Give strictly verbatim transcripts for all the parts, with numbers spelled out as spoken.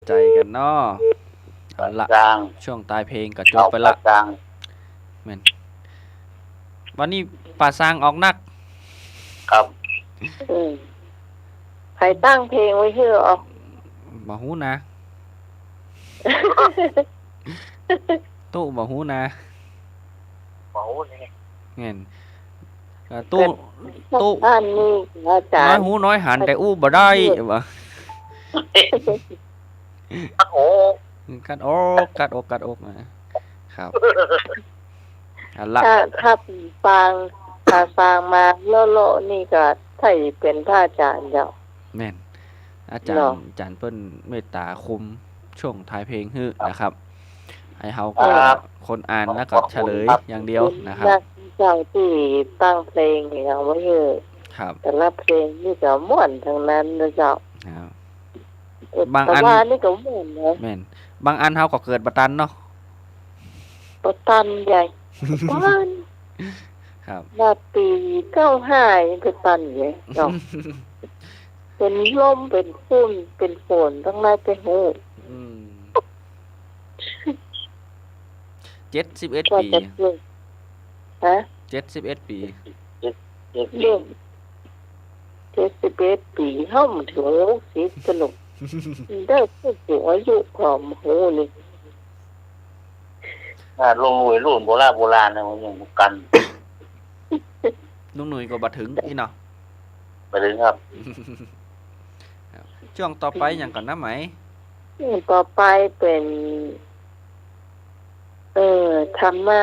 ใจ๋กั๋นเนาะ เอาละ ป๋าซาง ช่วงตายเพลงก็จบไปละ ป๋าซาง แม่น วันนี้ป๋าซางออกนัก ครับ อืม ใผตั้งเพลงไว้หื้อออก บ่ฮู้นะ ตุ๊บ่ฮู้นะ บ่ฮู้เลย แม่น เอ่อ ตุ๊ ตุ๊ อันนี้อาจ๋ารย์ น้อยฮู้น้อยหัน แต่อู้บ่ได้ ว่า คัดอก คัดอก คัดอก คัดอก อ่ะ ครับ เอาละ ถ้า ถ้าป๋าซาง ป๋าซางมาเลาะๆ นี่ก็ใค่เป๋นพระอาจ๋ารย์เจ้า แม่น อาจ๋ารย์ เนาะ อาจ๋ารย์เปิ้นเมตต๋าคุมช่วงตายเพลงหื้อนะครับ หื้อเฮาก็ ครับ คนอ่านแล้วก็เฉลยอย่างเดียวนะครับ นักเจ้าตี้ตั้งเพลงเอาไว้หื้อ ครับ แต่ละเพลงนี่ก็ม่วนตังนั้นนะเจ้า ครับ เออ บางอัน แต่ว่านี่ก็ม่วนนะ แม่น บางอันเฮาก็เกิดบ่ตันเนาะ บ่ตันใหญ่ บ่ตัน ครับ ว่าปี๋เก้าห้ายังบ่ตันใหญ่เนาะ เป๋นลม เป๋นฝุ่น เป๋นฝน ตังนั้นไปฮู้ อืม เจ็ดสิบเอ็ด ว่า ปี๋ จะเกิด ฮะ เจ็ดสิบเอ็ด ปี๋ เจ็ด เจ็ด เจ็ดสิบเอ็ด ปี๋ เฮาบ่เถิงหกสิบ สรุป ได้ผู้สูงอายุก็บ่ฮู้นี่ อ่า ลุงหนุ่ยรุ่นโบราณโบราณนะ มันยังบ่กั๋น ลุงหนุ่ยก็บ่เถิงอี้เนาะ บ่เถิงครับ ครับ ช่วงต่อไปหยังก่อนะไหม ช่วงต่อไปเป๋น เอ่อ ธรรมะ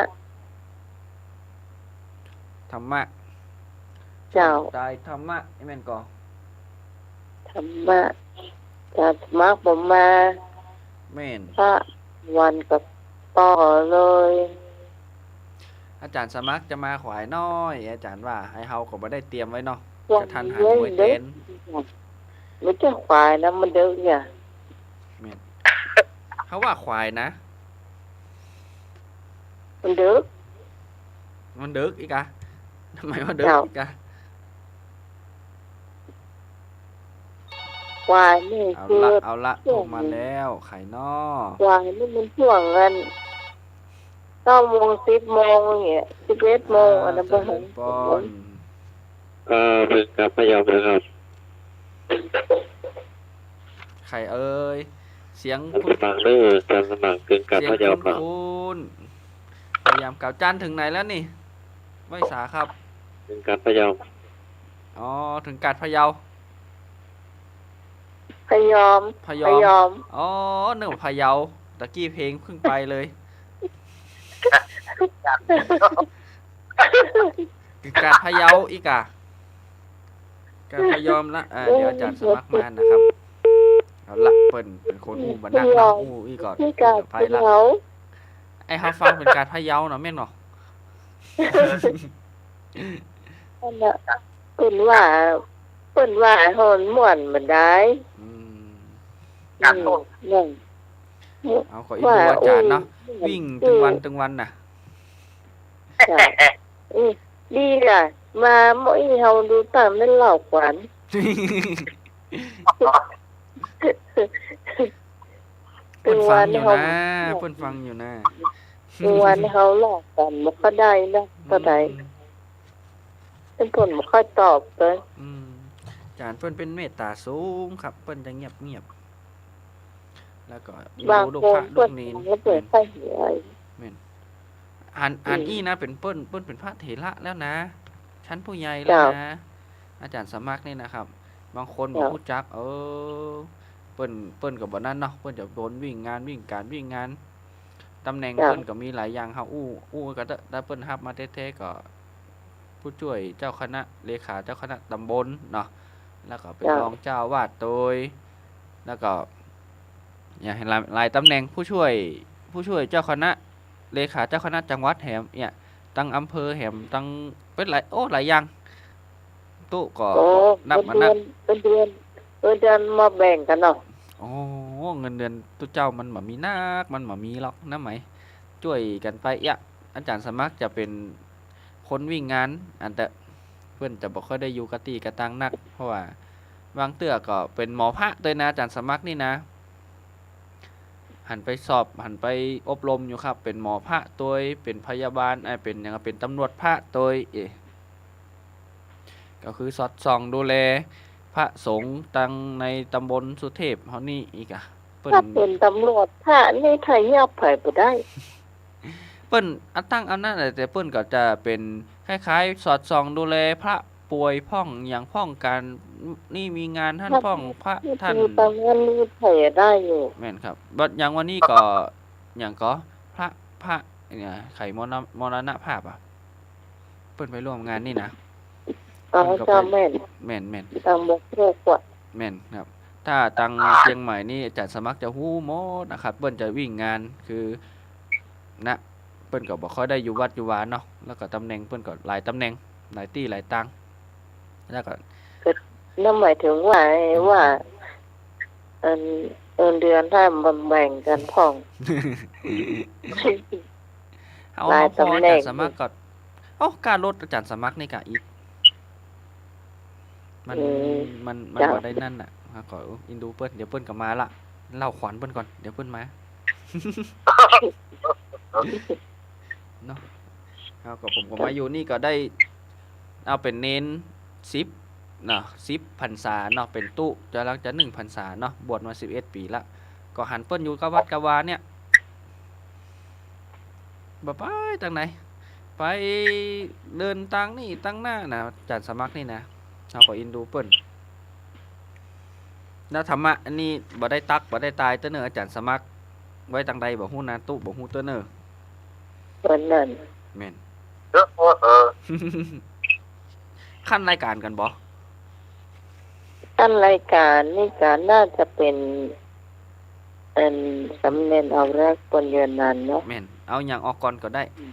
ธรรมะ เจ้า ช่วงตายธรรมะ แม่นก่อ ธรรมะ อาจ๋ารย์สมัครบ่มา แม่น พระวันก็ต่อเลย อาจ๋ารย์สมัครจะมาขวายน้อย อาจ๋ารย์ว่า ไอ้เฮาก็บ่ได้เตรียมไว้เนาะ กะทันหัน บ่ใจ้ขวายนะ มันเดิ็กเนี่ย แม่น เฮาว่าขวายนะ มันเดิ็ก มันเดิ็กอีกอะ ทำไมว่าเดิ็ก เจ้า อีกอะ ขวายนี่ เอาละ คือ เอาละ ช่วง โทรมาแล้ว ใผน้อ ขวายนี่มันช่วงอัน เก้าโมง สิบโมงเนี่ย สิบเอ็ดโมง อ่า อันนั้น เจริญปอน เออ เปิงก๋าดพะเยานะครับ ใผเอ่ย เสียง อาจ๋ารย์สมัครเน่อ อาจ๋ารย์สมัคร เปิงก๋าดพะเยาครับ เสียงคุ้นๆ พยายามเก่า อาจ๋ารย์เถิงไหนแล้วนี่ ไหว้สาครับ เปิงก๋าดพะเยา อ๋อ เถิงก๋าดพะเยา พะยอม พะยอม พะยอม อ๋อ นึกว่าพะเยา ตะกี้เพลงเพิ่งไปเลย ก๋าดพะเยาอีกอะ ก๋าดพะยอมละ อ่า เดี๋ยวอาจ๋ารย์สมัครมานะครับ เอาละ เปิ้นเป๋นคนอู้บ่นักเนาะ อู้อี้ก่อน ก๋าดพะเยา ไอ้เฮาฟังเป๋นก๋าดพะเยาเนาะ แม่นบ่ นั่นแหละ เปิ้นว่า เปิ้นว่าฮ้อนม่วนบ่ได้ อืม อืม นั่น เอา ก็อินดูอาจ๋ารย์เนาะ ว่า อู้ วิ่งตึงวันตึงวันน่ะ จ้ะ อืม ดีล่ะ มาเมื่ออี้เฮาดูตั้งแต่เล่าขวัญ เปิ้นฟังอยู่นะ เปิ้นฟังอยู่นะ เมื่อวานเฮาเล่าขวัญบ่ค่อยได้นะ เท่าใด อืม เปิ้นบ่ค่อยตอบเลย อืม อาจ๋ารย์เปิ้นเป๋นเมตต๋าสูงครับ เปิ้นจะเงียบๆ แล้วก็อินดูลูกพระลูกเณร บางคนเปิ้นก็เปิดไฟหัว แม่น อัน อืม อันอี้นะ เป๋นเปิ้น เปิ้นเป๋นพระเถระแล้วนะ ชั้นผู้ใหญ่แล้วนะ เจ้า อาจ๋ารย์สมัครนี่นะครับ บางคนบ่ เจ้า ฮู้จัก เออ เปิ้น เปิ้นก็บ่นั่นเนาะ เปิ้นจะวนวิ่งงานวิ่งก๋านวิ่งงาน ต๋ำแหน่ง เจ้า เปิ้นก็มีหลายอย่าง เฮาอู้ อู้ก็ได้ ถ้าเปิ้นฮับมาแต๊ๆ ก็ ผู้จ้วยเจ้าคณะ เลขาเจ้าคณะต๋ำบลเนาะ แล้วก็เป๋น เจ้า รองเจ้าอาวาสโตย แล้วก็ อย่างหลาย หลายต๋ำแหน่ง ผู้จ้วย ผู้จ้วยเจ้าคณะ เลขาเจ้าคณะจังหวัดแหม เนี่ย ตังอำเภอแหม ตัง เป๋นหลาย โอ้ หลายอย่าง ตุ๊ก็ โอ้ นับ เป๋นเดือน นับ เป๋นเดือน เป๋นเดือนมาแบ่งกั๋นเนาะ โอ้ เงินเดือนตุ๊เจ้ามันบ่มีนัก มันบ่มีหรอกนะไหม จ้วยกั๋นไป เอี้ย อาจ๋ารย์สมัครจะเป๋นคนวิ่งงาน อันเต๊อะ เปิ้นจะบ่ค่อยได้อยู่กะตี้กะตังนัก เพราะว่าบางเตื้อก็เป๋นหมอพระตวยนะ อาจ๋ารย์สมัครนี่นะ หันไปสอบ หันไปอบรมอยู่ครับ เป๋นหมอพระตวย เป๋นพยาบาล เอ่อ เป๋นหยัง เป๋นตำรวจพระตวย เอ๊ะ ก็คือสอดส่องดูแลพระสงฆ์ตังในตำบลสุเทพเฮานี่อีกอะ เปิ้น ถ้าเป๋นตำรวจพระนี่ถ้าเยียบใผบ่ได้ เปิ้นอะตั้งอำนาจอะ แต่เปิ้นก็จะเป๋นคล้ายๆ สอดส่องดูแลพระป่วยพ่องหยังพ่อง ก๋านนี่มีงานหั้นพ่อง พระท่าน ตรงนั้นนี่ใผได้อยู่ แม่นครับ บัดอย่างวันนี้ก็ หยังก็ พระ พระ เนี่ย ไขมรณ มรณภาพอะ เปิ้นไปร่วมงานนี่นะ อ๋อ เปิ้นก็ไป เจ้า แม่น แม่น แม่น ตามบอกพวกว่า แม่นครับ ถ้าตังเจียงใหม่นี่อาจ๋ารย์สมัครจะฮู้หมดนะครับ เปิ้นจะวิ่งงาน คือ นะ เปิ้นก็บ่ค่อยได้อยู่วัดอยู่วาเนาะ แล้วก็ตำแหน่งเปิ้นก็หลายตำแหน่ง หลายตี้หลายตาง แล้วก็ ก็นั่นหมายถึงว่า ไอ้ อืม ว่า อัน เงินเดือนถ้ามันแบ่งกั๋นพ่อง เฮา หลาย เฮาพอ ตำแหน่ง อาจ๋ารย์สมัครก็ เอ้า ก้าลดอาจ๋ารย์สมัครนี่ก่ะอิด มัน อืม มัน มัน เจ้า บ่ได้นั่นน่ะ เฮาก็ เออ อินดูเปิ้น เดี๋ยวเปิ้นก็มาละ เล่าขวัญเปิ้นก่อน เดี๋ยวเปิ้นมา เนาะ เฮาก็ ผมก็มาอยู่นี่ก็ได้ เอาเป๋นเณรสิบเนาะ สิบพรรษาเนาะ เป๋นตุ๊ จะหลังจะนึ่งพรรษาเนาะ บวชมาสิบเอ็ดปี๋ละ ก็หันเปิ้นอยู่กับวัดกับวาเนี่ย บ่ไปตางไหน ไปเดินตางนี่ตางหน้าน่ะ อาจ๋ารย์สมัครนี่นะ เฮาก็อินดูเปิ้น แล้วธรรมะอันนี้บ่ได้ตักบ่ได้ตายเตื้อเน่อ อาจ๋ารย์สมัคร ไว้ตางใดบ่ฮู้นาตุ๊ บ่ฮู้เตื้อเน่อ เปิ้นนั่น แม่น เออ เออ เออ ขั้นรายก๋านกั๋นบ่ ขั้นรายก๋านนี่ก็น่าจะเป๋น อัน สามเณรเอารักคนเดียวนั้นเนาะ แม่น เอาหยังออกก่อนก็ได้ อืม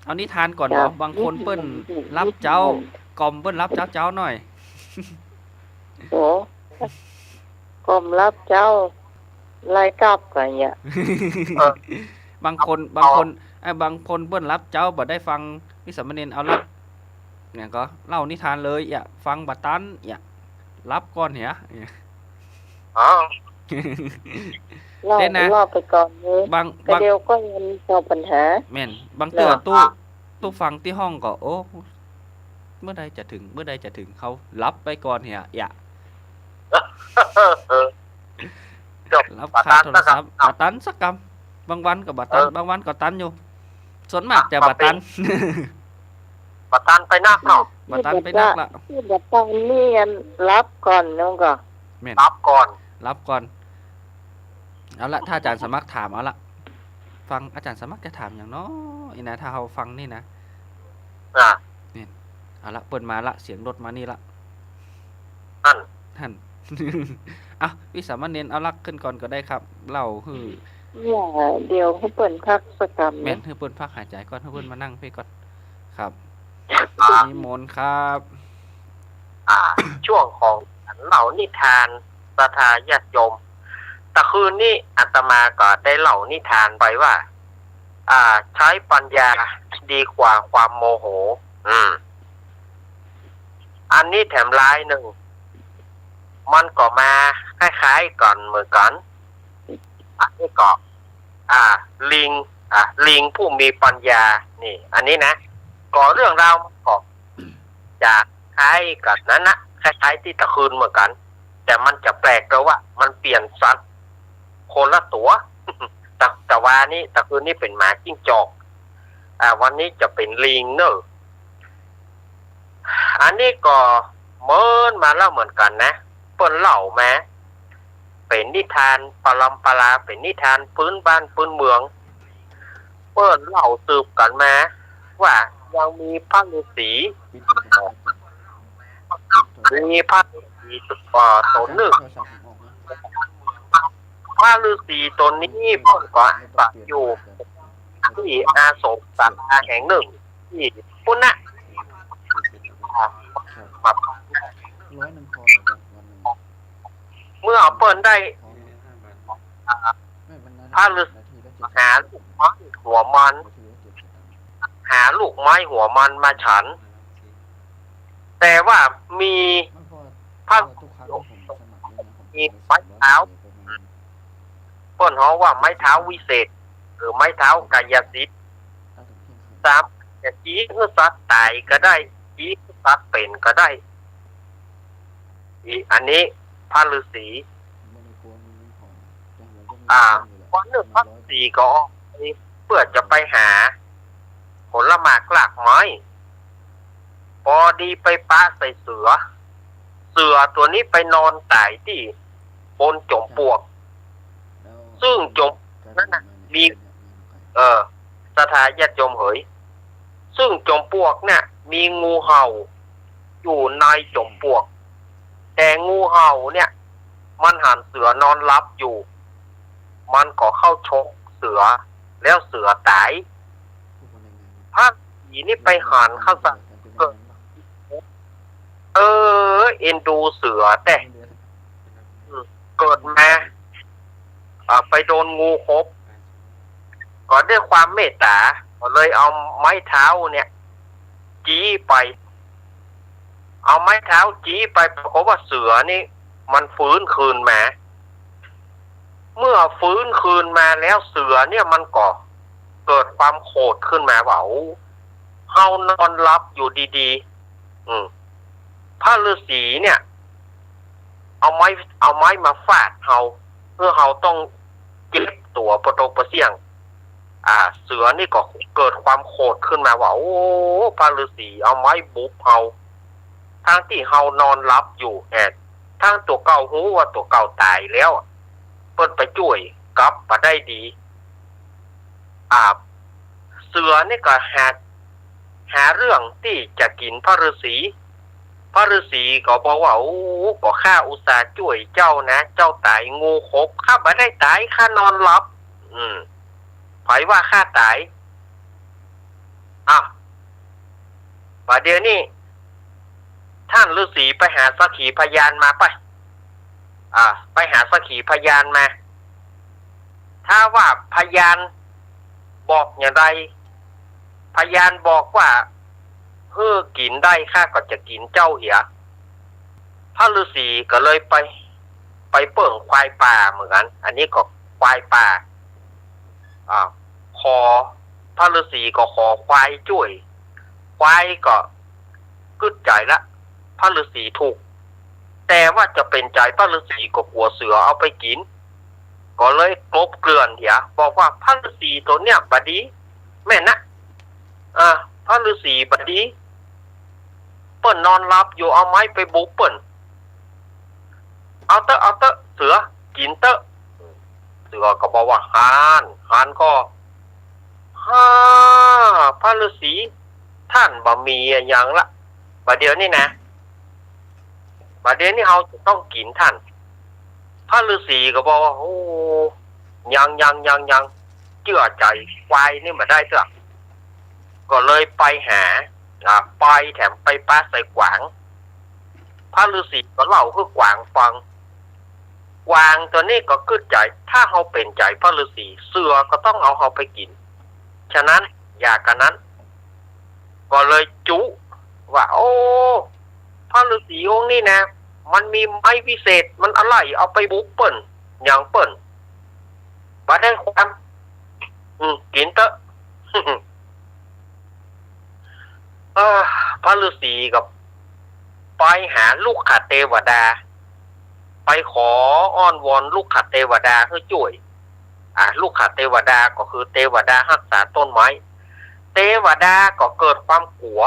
เอานิทานก่อนบ่ เจ้า บางคนเปิ้น นิทาน รับเจ้า นิทาน ก่อมเปิ้นรับเจ๊าๆ หน่อย โอ้ ก่อมรับเจ๊า ไล่กลับกั๋นเนี่ย เออ บางคน บางคน ไอ้ บางคนเปิ้นรับเจ๊าบ่ได้ฟังวิสามเณรเอารัก เนี่ยก็เล่านิทานเลย เอี้ย ฟังบ่ตัน เอี้ย รับก่อนเหีย เอี้ย อ๋อ เล่า เด้นะ เล่าไปก่อนเลย บาง ก็ บาง เดี๋ยวก็ยังมีต่อปัญหา แม่น บางเตื้อ เนาะ ตุ๊ ตุ๊ฟังตี้ห้องก็ โอ้ เมื่อใดจะถึง เมื่อใดจะถึง เขาหลับไปก่อนเหีย เอี้ย เออ จบ รับคาโทรศัพท์ บ่ตันสักกำ บ่ตันสักกำ บางวันก็บ่ตัน เออ บางวันก็ตันอยู่ ส่วนมากจะบ่ตัน บ่ตันไปนักเนาะ บ่ตันไปนักละ ที่บ่ตันนี่อันหลับก่อนนั่นก็ แม่น หลับก่อน หลับก่อน เอาละ ถ้าอาจ๋ารย์สมัครถาม เอาละ ฟังอาจ๋ารย์สมัครจะถามหยังน้อ อี้นะ ถ้าเฮาฟังนี่นะ อ่ะ นี่ เอาละ เปิ้นมาละ เสียงรถมานี่ละ หั้น หั้น อ่ะ วิสามเณรเอารักขึ้นก่อนก็ได้ครับ เล่าหื้อ เนี่ย เดี๋ยวหื้อเปิ้นพักสักกำ แม่น หื้อเปิ้นพักหายใจ๋ก่อน หื้อเปิ้นมานั่งเพ่ก่อน ครับ อ่ะ นิมนต์ครับ อ่า ช่วงของเล่านิทาน ศรัทธาญาติโยม ตะคืนนี้อาตมาก็ได้เล่านิทานไปว่า อ่า ใช้ปัญญาดีกว่าความโมโห อืม อันนี้แถมลายนึ่ง มันก็มาคล้ายๆ กั๋นเหมือนกั๋น อันนี้ก็ อ่า ลิง อ่า ลิงผู้มีปัญญา นี่ อันนี้นะ ก็เรื่องราวมันก็จะคล้ายกั๋นนั้นนะ คล้ายๆ ตี้ตะคืนเหมือนกั๋น แต่มันจะแปลกตรงว่ามันเปลี่ยนสัตว์คนละตั๋ว ตะ ตะวานี้ ตะคืนนี้เป๋นหมาจิ้งจอก อ่า วันนี้จะเป๋นลิงเน่อ อันนี้ก็เหมือนมาเล่าเหมือนกั๋นนะ เปิ้นเล่ามา เป๋นนิทานปรำปรา เป๋นนิทานพื้นบ้านพื้นเมือง เปิ้นเล่าสืบกั๋นมาว่ายังมีพระฤาษี มีพระฤาษี เอ่อ ต๋นนึ่ง พระฤาษีต๋นนี้เปิ้นก็อาศัยอยู่ตี้อาสมศาลาแห่งนึ่งตี้ปุ้นนะ ครับ ครับ เมื่อเปิ้นได้ อ่า พระฤาษีหาลูกไม้หัวมอน หาลูกไม้หัวมอนมาฉัน แต่ว่ามีพระ มีไม้เท้า เปิ้นฮ้องว่าไม้เท้าวิเศษ หรือไม้เท้ากายสิทธิ์ สามารถจะจี๊หื้อสัตว์ต๋ายก็ได้ จี๊หื้อสัตว์เป๋นก็ได้ อี อันนี้พระฤาษี อ่า วันนึ่งพระฤาษีก็ออกไปเปื้อจะไปหาผลหมากรากไม้ ปอดีไปปะใส่เสือ เสือตั๋วนี้ไปนอนต๋ายตี้บนจ๋อมปลวก ซึ่งจ๋อมนั้นน่ะ มี เออ ศรัทธาญาติโยมเหย ซึ่งจ๋อมปลวกเนี่ย มีงูเห่าอยู่ในจ๋อมปลวก แต่งูเห่าเนี่ย มันหันเสือนอนหลับอยู่ มันก็เข้าฉกเสือ แล้วเสือต๋าย พระฤาษีนี่ไปหันเข้าใส่ เออ เอ็นดูเสือแต๊ อืม เกิดมา อ่า ไปโดนงูขบ ก็ด้วยความเมตต๋า ก็เลยเอาไม้เท้าเนี่ย จี๊ไป เอาไม้เท้าจี๊ไป ปรากฏว่าเสือนี่มันฟื้นคืนมา เมื่อฟื้นคืนมาแล้วเสือเนี่ยมันก็เกิดความโขดขึ้นมาว่า โอ้ เฮานอนหลับอยู่ดีๆ อืม พระฤาษีเนี่ย เอาไม้ เอาไม้มาฟาดเฮา เพื่อเฮาต้องเจ็บตั๋วปะตกปะเสี้ยง อ่า เสือนี่ก็เกิดความโขดขึ้นมาว่า โอ้ พระฤาษีเอาไม้บุบเฮา ทั้งตี้เฮานอนหลับอยู่ แหม ทั้งตั๋วเก่าฮู้ว่าตั๋วเก่าต๋ายแล้ว เปิ้นไปจ้วยกลับมาได้ดี อ่า เสือนี่ก็หา หาเรื่องตี้จะกิ๋นพระฤาษี พระฤาษีก็บอกว่า โอ้ ก็ข้าอุตส่าห์จ้วยเจ้านะ เจ้าต๋าย งูขบ ข้าบ่ได้ต๋าย ข้านอนหลับ อืม ใผว่าข้าต๋าย อ่ะ บ่าเดี่ยวนี้ ท่านฤาษีไปหาสักขีพยานมาไป อ่า ไปหาสักขีพยานมา ถ้าว่าพยานบอกอย่างใด พยานบอกว่า หื้อกิ๋นได้ ข้าก็จะกิ๋นเจ้าเหีย พระฤาษีก็เลยไป ไปเปิ้งควายป่าเหมือนกั๋น อันนี้ก็ควายป่า อ่า ขอ พระฤาษีก็ขอควายจ้วย ควายก็กึ๊ดใจ๋ละ พระฤาษีถูก แต่ว่าจะเป๋นใจ๋พระฤาษีก็กั๋วเสือเอาไปกิ๋น ก็เลยกลบเกลื่อนเหีย บอกว่าพระฤาษีตั๋วเนี่ยบ่ดี แม่นนะ เออ พระฤาษีบ่ดี เปิ้นนอนหลับอยู่ เอาไม้ไปบุบเปิ้น เอาเต๊อะ เอาเต๊อะ เสือ กิ๋นเต๊อะ เสือก็บอกว่า หัน หันก็ ฮ่า พระฤาษี ท่านบ่มีอะหยังละ บ่าเดี่ยวนี้นะ บ่าเดี่ยวนี้เฮาจะต้องกิ๋นท่าน พระฤาษีก็บอกว่า โอ้ ยัง ยัง ยัง ยัง เจื้อใจ๋ควายนี่บ่ได้เตื้อ ก็เลยไปหา อ่า ไปแถมไปปะใส่กวาง พระฤาษีก็เล่าหื้อกวางฟัง กวางตั๋วนี้ก็กึ๊ดใจ๋ ถ้าเฮาเป๋นใจ๋พระฤาษี เสือก็ต้องเอาเฮาไปกิ๋น ฉะนั้นอย่ากั๋นนั้น ก็เลยจุว่า โอ้ พระฤาษีองค์นี้นะ มันมีไม้วิเศษ มันอะไหล่เอาไปบุบเปิ้น หยังเปิ้น บ่ได้ความ อืม กิ๋นเต๊อะ เออ พระฤาษีก็ไปหารุกขเตวดา ไปขออ้อนวอนรุกขเตวดาหื้อจ้วย อ่า รุกขเตวดาก็คือเตวดาฮักษาต้นไม้ เตวดาก็เกิดความกั๋ว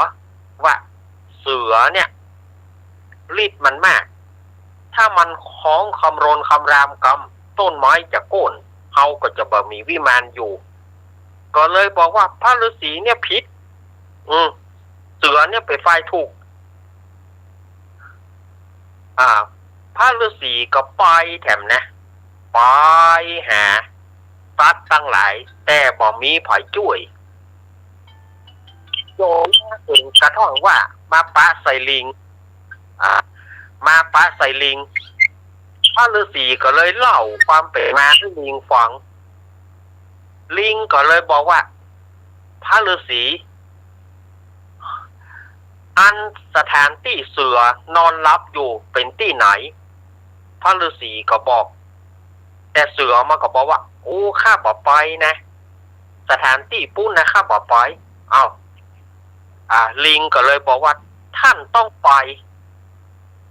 ว่าเสือเนี่ย ฤทธิ์มันมาก ถ้ามันฮ้องคำรนคำรามกำ ต้นไม้จะโค่น เฮาก็จะบ่มีวิมานอยู่ ก็เลยบอกว่าพระฤาษีเนี่ยผิด อืม เสือเนี่ยเป๋นฝ่ายถูก อ่า พระฤาษีก็ไปแถมนะ ไปหาสัตว์ตังหลาย แต่บ่มีใผจ้วย จนเถิงกระทั่งว่ามาปะใส่ลิง อ่า มาปะใส่ลิง พระฤาษีก็เลยเล่าความเป๋นมาหื้อลิงฟัง ลิงก็เลยบอกว่า พระฤาษี อันสถานตี้เสือนอนหลับอยู่เป๋นตี้ไหน พระฤาษีก็บอก แต่เสือมันก็บอกว่า โอ้ ข้าบ่ไปนะ สถานตี้ปู๊นนะ ข้าบ่ไป อ้าว อ่า ลิงก็เลยบอกว่า ต้านต้องไป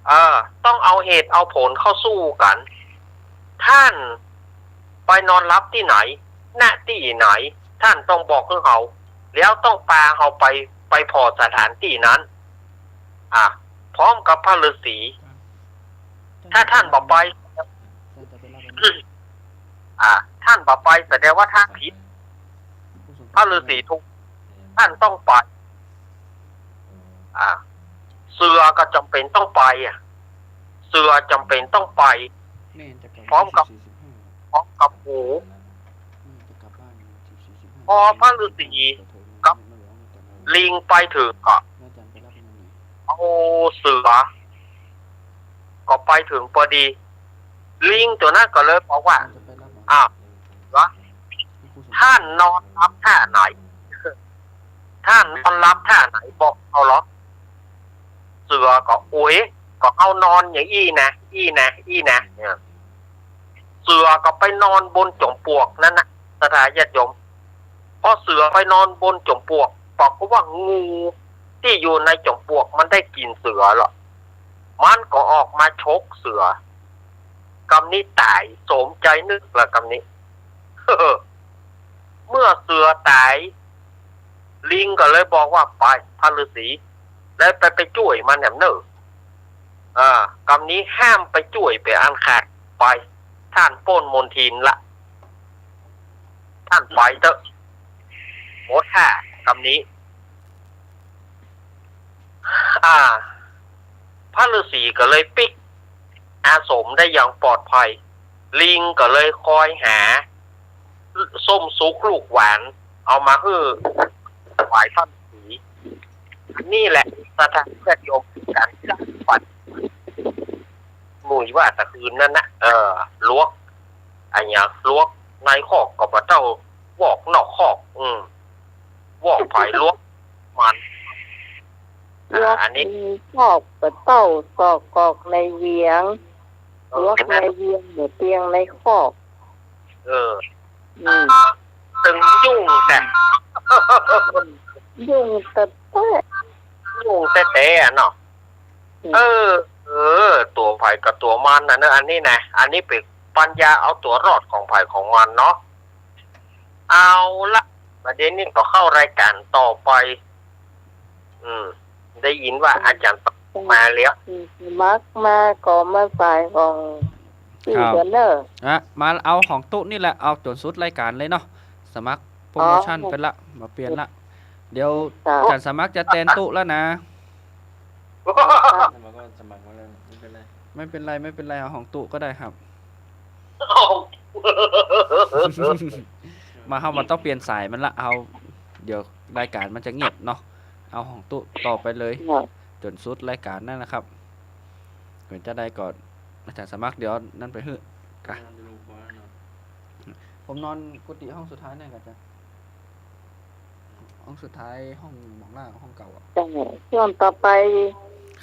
เออ ต้องเอาเหตุเอาผลเข้าสู้กั๋น ต้านไปนอนหลับตี้ไหน ณ ตี้ไหน ต้านต้องบอกหื้อเฮา แล้วต้องปาเฮาไป ไปผ่อสถานตี้นั้น อ่ะ พร้อมกับพระฤาษี ถ้าต้านบ่ไป อ่ะ ต้านบ่ไปแสดงว่าต้านผิด พระฤาษีถูก ต้านต้องไป อ่ะ เสือก็จ๋ำเป๋นต้องไปอ่ะ เสือจ๋ำเป๋นต้องไป พร้อมกับ พร้อมกับหมู พอพระฤาษีกับลิงไปเถิงก็ เอาเสือ ก็ไปเถิงปอดี ลิงตั๋วนั้นก็เลยบอกว่า อ้าว เสือ ต้านนอนหลับต้าไหน ต้านนอนหลับต้าไหน บอกเฮาเหลาะ เสือก็ โอ๊ย ก็เฮานอนอย่างอี้นะ อี้นะ อี้นะ เนี่ย เสือก็ไปนอนบนจ๋อมปลวกนั้นนะ ศรัทธาญาติโยม พอเสือไปนอนบนจ๋อมปลวก ปรากฏว่างูตี้อยู่ในจ๋อมปลวกมันได้กลิ่นเสือเหลาะ มันก็ออกมาฉกเสือ กำนี้ต๋าย สมใจ๋นึกละกำนี้ เมื่อเสือต๋าย ลิงก็เลยบอกว่า ไป พระฤาษี แล้วไป ไปจ้วยมันแหมเน่อ อ่า กำนี้ห้ามไปจ้วยเป๋นอันขาด ไป ต้านป๊นมลทินละ ต้านไปเต๊อะ หมดท่า กำนี้ อ่า พระฤาษีก็เลยปิ๊กอาสมได้อย่างปลอดภัย ลิงก็เลยคอยหา ส้มสุกลูกหวาน เอามาหื้อถวายพระฤาษี นี่แหละ ศรัทธาญาติโยม ก๋านจัดฟัน หมู่ว่าตะคืนนั้นนะ เออ ลวก อะหยัง ลวกในคอกก็บ่เต้า วอกนอกคอก อืม วอกไผลวกมัน อ่า ลวก อันนี้ ในคอกบ่เต้า ซอกกอกในเวียง เออ ลวกในเวียงบ่เตี้ยงในคอก เออ อืม ตึงยุ่งแต๊ ยุ่งแต๊ๆ ยุ่งแต๊ๆ อะเนาะ อืม เออ เออ ตั๋วไผกับตั๋วมันนะเนอะ อันนี้นะ อันนี้เป๋นปัญญาเอาตั๋วรอดของไผของมันเนาะ เอาละ ประเด็นนี้ก็เข้ารายก๋านต่อไป อืม ได้ยินว่าอาจ๋ารย์มาแล้ว อืม สมัครมาก็มาสายของตี้ ครับ ก่อนเนอะ อ่ะ มาเอาของตุ๊นี่แหละ เอาจ๋นสุดรายก๋านเลยเนาะ สมัครโปรโมชั่น อ๋อ ไปละ บ่เปลี่ยนละ เดี๋ยว ครับ อาจ๋ารย์สมัครจะแตนตุ๊แล้วนะ สมัครก็สมัครมาเลย ไม่เป็นไร ไม่เป็นไร ไม่เป็นไร เอาของตุ๊ก็ได้ครับ เอา มา เฮาบ่ต้องเปลี่ยนสายมันละ เอา เดี๋ยวรายก๋านมันจะเงียบเนาะ เอาของตุ๊ต่อไปเลย ครับ จ๋นสุดรายก๋านนั่นนะครับ เป๋นจาใดก็ อาจ๋ารย์สมัคร เดี๋ยวนั่นไปหื้อ กะ ผมนอนกุฏิห้องสุดท้ายนั่นกะอาจ๋ารย์ ห้องสุดท้าย ห้องหม่องล่าง ห้องเก่าอะ จ้ะ ช่วงต่อไป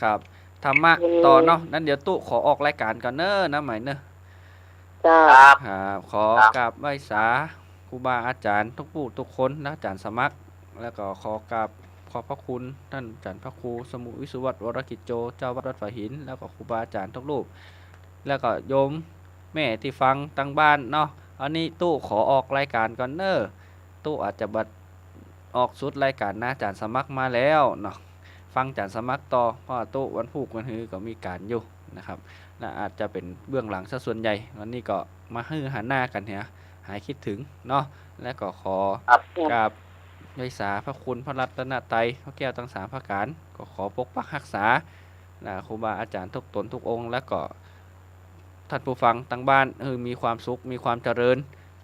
ครับ ธรรมะ อืม ต่อเนาะ นั้นเดี๋ยวตุ๊ขอออกรายก๋านก่อนเน้อ น้าไหมเน้อ จ้ะ ครับ ครับ ขอ ครับ กราบไหว้สาครูบาอาจ๋ารย์ทุกผู้ทุกคนนะ อาจ๋ารย์สมัคร แล้วก็ขอกราบขอบพระคุณต้านอาจ๋ารย์พระครูสมุห์วิสุวัฒน์ วรกิจโจ เจ้าวัดวัดฝายหิน แล้วก็ครูบาอาจ๋ารย์ทุกรูป แล้วก็โยมแม่ตี้ฟังตางบ้านเนาะ อันนี้ตุ๊ขอออกรายก๋านก่อนเน้อ ตุ๊อาจจะบ่ออกสุดรายก๋านนะ อาจ๋ารย์สมัครมาแล้วเนาะ ฟังอาจ๋ารย์สมัครต่อ เพราะว่าตุ๊วันพูกวันฮือก็มีก๋านอยู่นะครับ และอาจจะเป๋นเบื้องหลังซะส่วนใหญ่ วันนี้ก็มาหื้อหันหน้ากั๋นเหีย หายคิดถึงเนาะ และก็ขอ ครับ กราบไหว้สาพระคุณพระรัตนตรัย พระแก้วตังสามประก๋าน ก็ขอปกปักฮักษา นะ ครูบาอาจ๋ารย์ทุกต๋นทุกองค์ และก็ต้านผู้ฟังตางบ้าน หื้อมีความสุข มีความเจริญ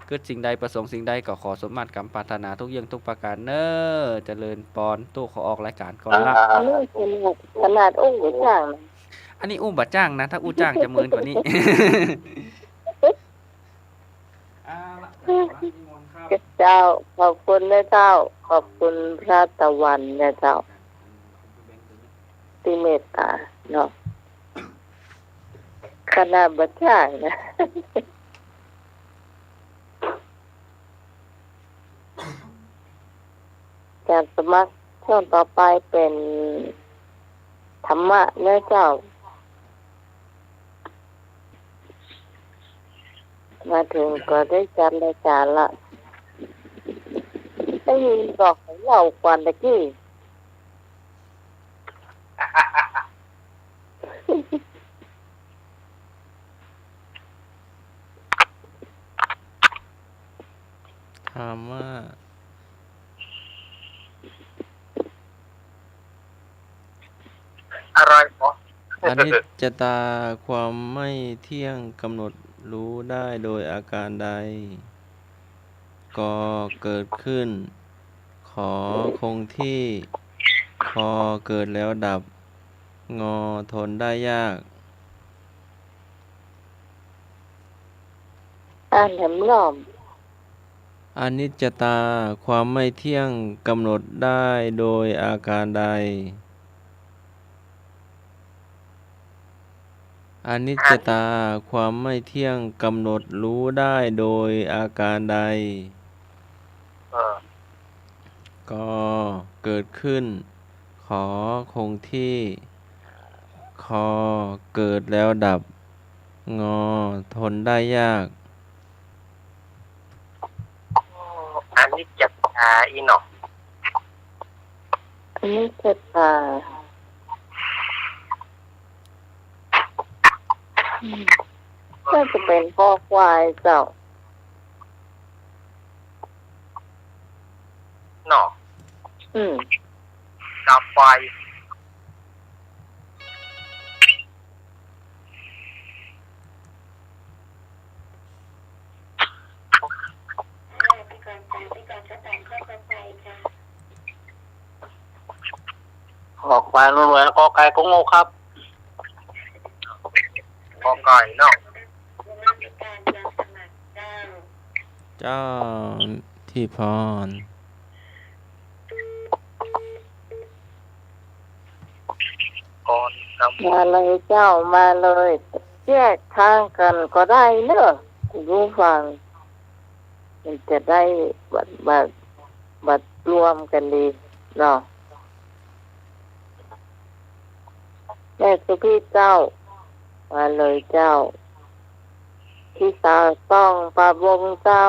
กึ๊ดสิ่งใดประสงค์สิ่งใด ก็ขอสมหวังดังปรารถนาทุกเยื่องทุกประก๋านเน้อ เจริญปอน ตุ๊ขอออกรายก๋านก่อนละ เออ ขนาด ขนาดอู้บ่จ้างนะ อันนี้อู้บ่จ้างนะ ถ้าอู้จ้างจะเมินกว่านี้ เอาละ นิมนต์ครับ เจ้า ขอบคุณนะเจ้า ขอบคุณพระตะวันนะเจ้า ตี้เมตต๋าเนาะ ขนาดบ่จ้างนะ อาสาสมัครช่วงต่อไปเป๋นธรรมะเนาะเจ้า มาเถิงก็ได้จัดรายก๋านละ ได้ยินบอกเขาเล่าก่อนตะกี้ ถามว่า อะไรหรอ อนิจจตา ความไม่เที่ยง กำหนดรู้ได้โดยอาการใด ก เกิดขึ้น ข คงที่ ค เกิดแล้วดับ ง ทนได้ยาก อ่านแหมรอบ อนิจจตา ความไม่เที่ยง กำหนดได้โดยอาการใด อนิจจตา ความไม่เที่ยง กำหนดรู้ได้โดยอาการใด เออ ก เกิดขึ้น ข คงที่ ค เกิดแล้วดับ ง ทนได้ยาก อนิจจตาอี้เนาะ อนิจจตา อืม น่าจะเป๋นคอควายเจ้า เนาะ อืม ตาควาย คอควายล้วนๆ กอไก่ก็โง่ครับ กอไก่เนาะ เจ้า ทิพร มาเลยเจ้า มาเลย แยกทางกั๋นก็ได้เนาะ คุณผู้ฟัง มันจะได้บัด บัด บัดรวมกั๋นดีเนาะ แม่สุพีชเจ้า มาเลยเจ้า พี่สาวต้องประวงเจ้า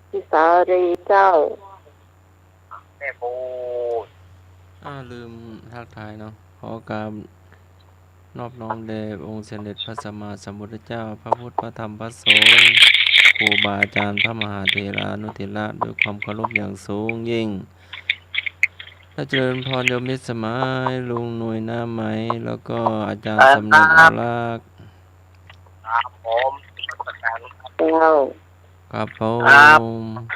พี่สาลีเจ้า แม่ปู อ้าว ลืมทักทายเนาะ ขอกราบนอบน้อมแด่องค์สมเด็จพระสัมมาสัมพุทธเจ้า พระพุทธ พระธรรม พระสงฆ์ ครูบาอาจารย์ พระมหาเถรานุเถระ ด้วยความเคารพอย่างสูงยิ่ง และเจริญพรโยมมิตรสมัย ลุงหน่วยหน้าไหม แล้วก็อาจารย์สำเร็จอารักษ์ ครับผม เจ้า ครับผม ครับ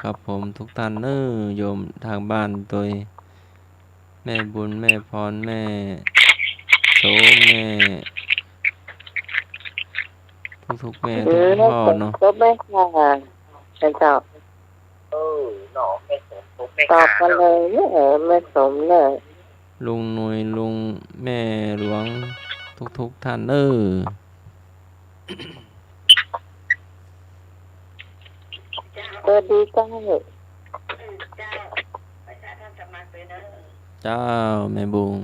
ครับผม ทุกท่านเน้อ โยมทางบ้านตวย แม่บุญ แม่พร แม่โสม แม่ ทุกๆ แม่ เออ ทุกๆ พ่อเนาะ แม่สมทบ แม่ค่ะ เจ้า เออ เนาะ แม่สมทบ แม่ ตอบ ค่ะ มาเลยเน้อ เออ แม่สมเน้อ ลุงหน่วย ลุง แม่หลวง ทุกๆ ท่านเน้อ สวัสดีเจ้า เจ้า แม่บุง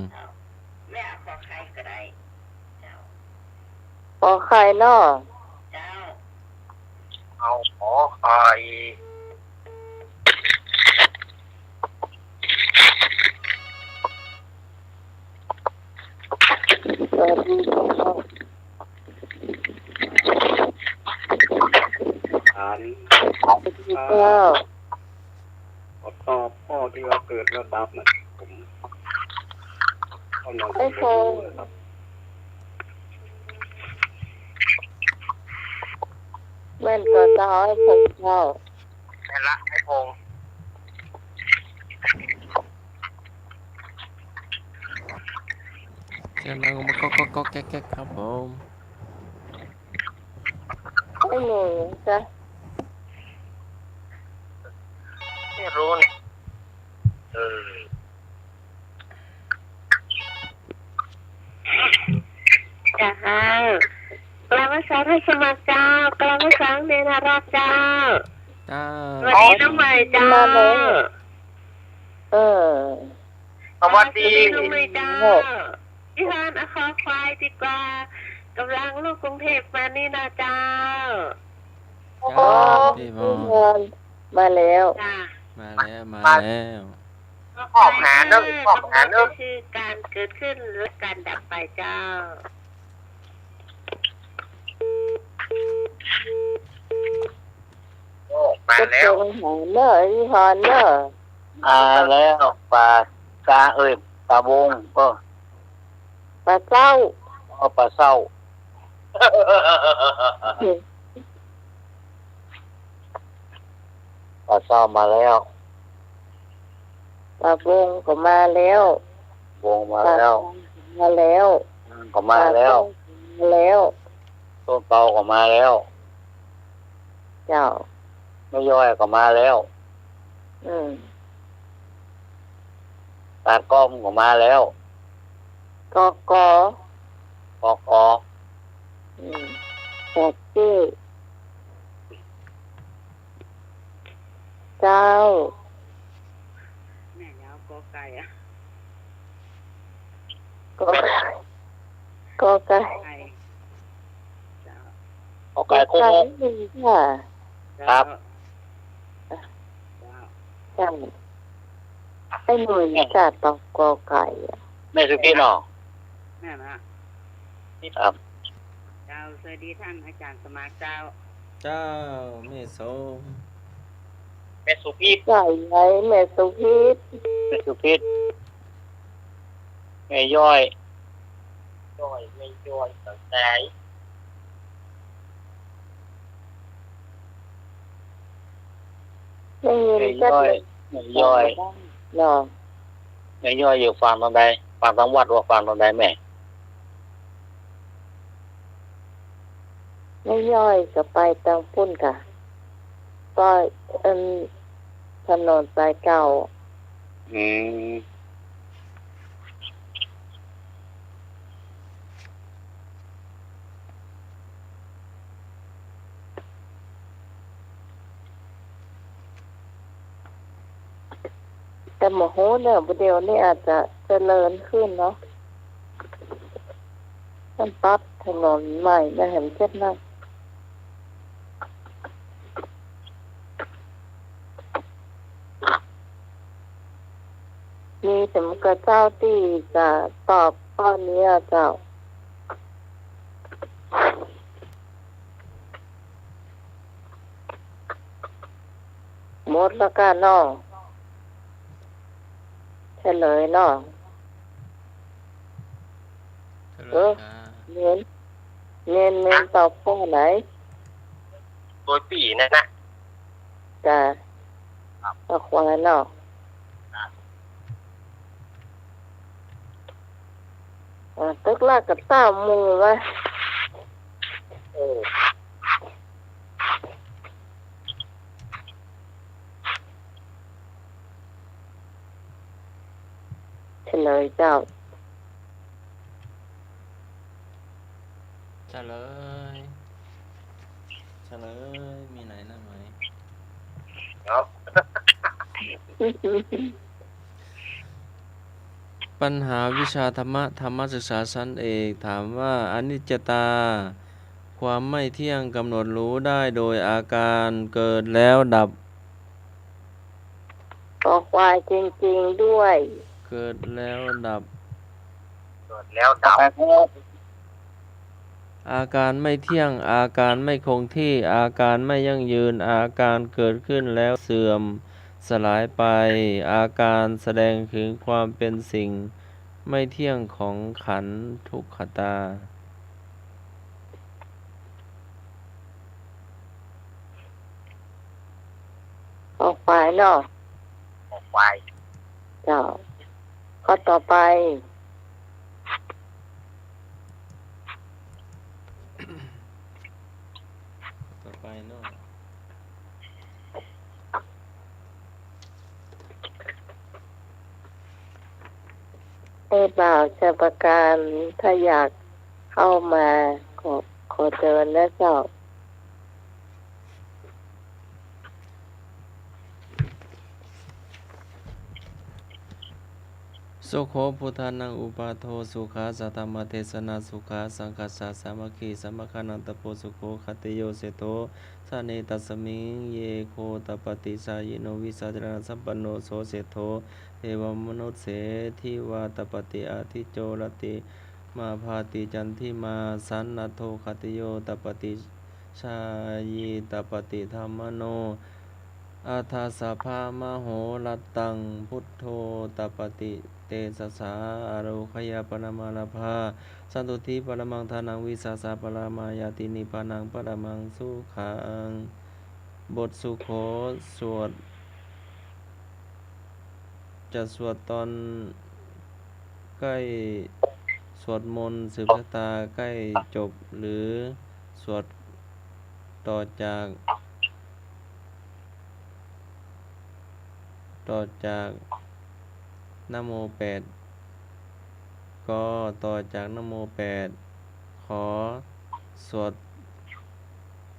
ขอไข่เนาะ เอาขอไข่ สวัสดีครับ ถาม สวัสดีครับ ขอตอบข้อที่ว่าเกิดแล้วดับน่ะ ผมก็ยังไม่รู้นะครับ แม่นก็เจ้า ไอ้พงษ์เจ้า แม่นละ ไอ้พงษ์ เสียงดังมาก๊อกก๊อกก๊อกแก๊กแก๊กครับผม ไอ้หนูจ้ะ ไม่รู้นี่ เออ เจ้า กราบนมัสการท่านสมัครเจ้า กราบนมัสการเนนอารักษ์เจ้า เจ้า สวัสดีน้องใหม่เจ้า มาเลย เออ สวัสดี สวัสดีลุงหน่อยเจ้า พี่ฮอนเอาคอควายดีกว่า กำลังลงกรุงเทพฯมานี่นาเจ้า ครับ โอ้ พี่พร พี่พร มาแล้ว จ้ะ มาแล้ว มาแล้ว ออกหาเนอะ ออกหาเนอะ ก็คือการเกิดขึ้นและการดับไปเจ้า โอ้ มาแล้ว ก็ตรงหาเนอะ พี่พรเนอะ มาแล้ว ปลาซา เอ้ย ปลาวง ก็ ปลาเซ้า อ๋อ ปลาเซ้า ปลาเซ้ามาแล้ว ปลาวงก็มาแล้ว วงมาแล้ว ปลาเซ้ามาแล้ว ก็มาแล้ว ปลาเซ้ามาแล้ว ต้นเปาก็มาแล้ว เจ้า แม่ย้อยก็มาแล้ว อืม ตากล้องก็มาแล้ว กก กก อืม กก เจ้า แม่ยาวกอไก่อะ กอไก่ กอไก่ ไก่ เจ้า กอไก่ กอไก่ โคก ไม่มีค่ะ ครับ เจ้า เจ้า ไอ้หน่วยวิชาตอบกอไก่อะ แม่สุพินเนาะ แม่นฮะ ครับ เจ้า สวัสดีท่านอาจารย์สมัครเจ้า เจ้า แม่สม แม่สุพิษ ใช่ไง แม่สุพิษ แม่สุพิษ แม่ย้อย ย้อย แม่ย้อย สาวสาย ได้ยิน แม่ย้อย แม่ย้อย เนาะ แม่ย้อยอยู่ฝั่งตางใด ฝั่งตางวัดว่าฝั่งตางใดแม่ แม่ย้อยก็ไปตางปุ้นก่ะ ก็ เอิ่ม ถนนสายเก่า อืม แต่บ่ฮู้เนาะ บ่าเดี่ยวนี้อาจจะเจริญขึ้นเนาะ มันปรับถนนใหม่นะ แหมเจ็ดนะ มีแต่มันก็เจ้าตี้จะตอบข้อนี้อะเจ้า หมดแล้วก้าเนาะ เฉลยเนาะ เฉลย เออ ครับ เน้น เน้น เน้นตอบข้อไหน ตัวสี่นั่นนะ จ้ะ ครับ ข้อควายเนาะ ครับ อ่า ตึกลากกับเต้าหมู่วะ เออ เฉลยเจ้า เฉลย เฉลย มีไหนนะไหม ครับ ปัญหาวิชาธรรมะ ธรรมศึกษาชั้นเอก ถามว่า อนิจจตา ความไม่เที่ยง กำหนดรู้ได้โดยอาการเกิดแล้วดับ คอควายจริงๆ ด้วย เกิดแล้วดับ เกิดแล้วดับ อาการไม่เที่ยง อาการไม่คงที่ อาการไม่ยั่งยืน อาการเกิดขึ้นแล้วเสื่อมสลายไป อาการแสดงถึงความเป็นสิ่งไม่เที่ยงของขันธ์ทุกขตา คอควายเนาะ คอควาย เจ้า ข้อต่อไป ต่อไปเนาะ ไอ้บ่าวชัยปราการ ถ้าอยากเข้ามา ขอ ขอเชิญนะเจ้า Sukho buddhānaṃ uppādo, sukhā saddhammadesanā, sukhā saṅghassa sāmaggī, samaggānaṃ tapo sukho. Khattiyo seṭṭho janetasmiṃ, ye kho tapati jhāyino, vijjācaraṇasampanno. So seṭṭho devamanussena, divā tapati adicco, rattimābhāti candimā, sannaddho khattiyo tapati jhāyī, tapati brāhmaṇo, athāsa brahmā mahorattaṃ, buddho tapati tejasā, ārogyā paramā lābhā, santuṭṭhī paramaṃ dhanaṃ, vijjā ca paramā ñātī, nibbānaṃ paramaṃ sukhaṃ. บทสุโข สวด จะสวดตอนใกล้ สวดมนต์สืบชะตาใกล้จบ หรือสวดต่อจาก ต่อจากนะโมแปด ก็ต่อจากนะโมแปด ขอสวด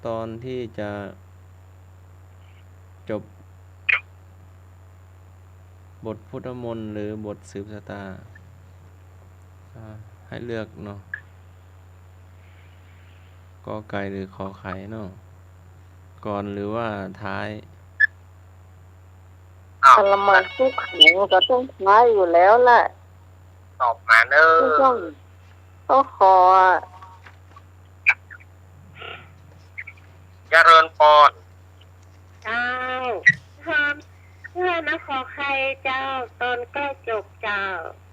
ตอนที่จะจบ บทพุทธมนต์หรือบทสืบชะตา อ่า ให้เลือกเนาะ กอไก่หรือกอไข่เนาะ ก่อนหรือว่าท้าย อ้าว ปรมังสุขังก็ต้องท้ายอยู่แล้วแหละ ตอบมาเนอะ ก็ต้อง ก็ขอ เจริญพร เจ้า เพิ่ม เพิ่มนะ ขอไข่เจ้า ตอนใกล้จบเจ้า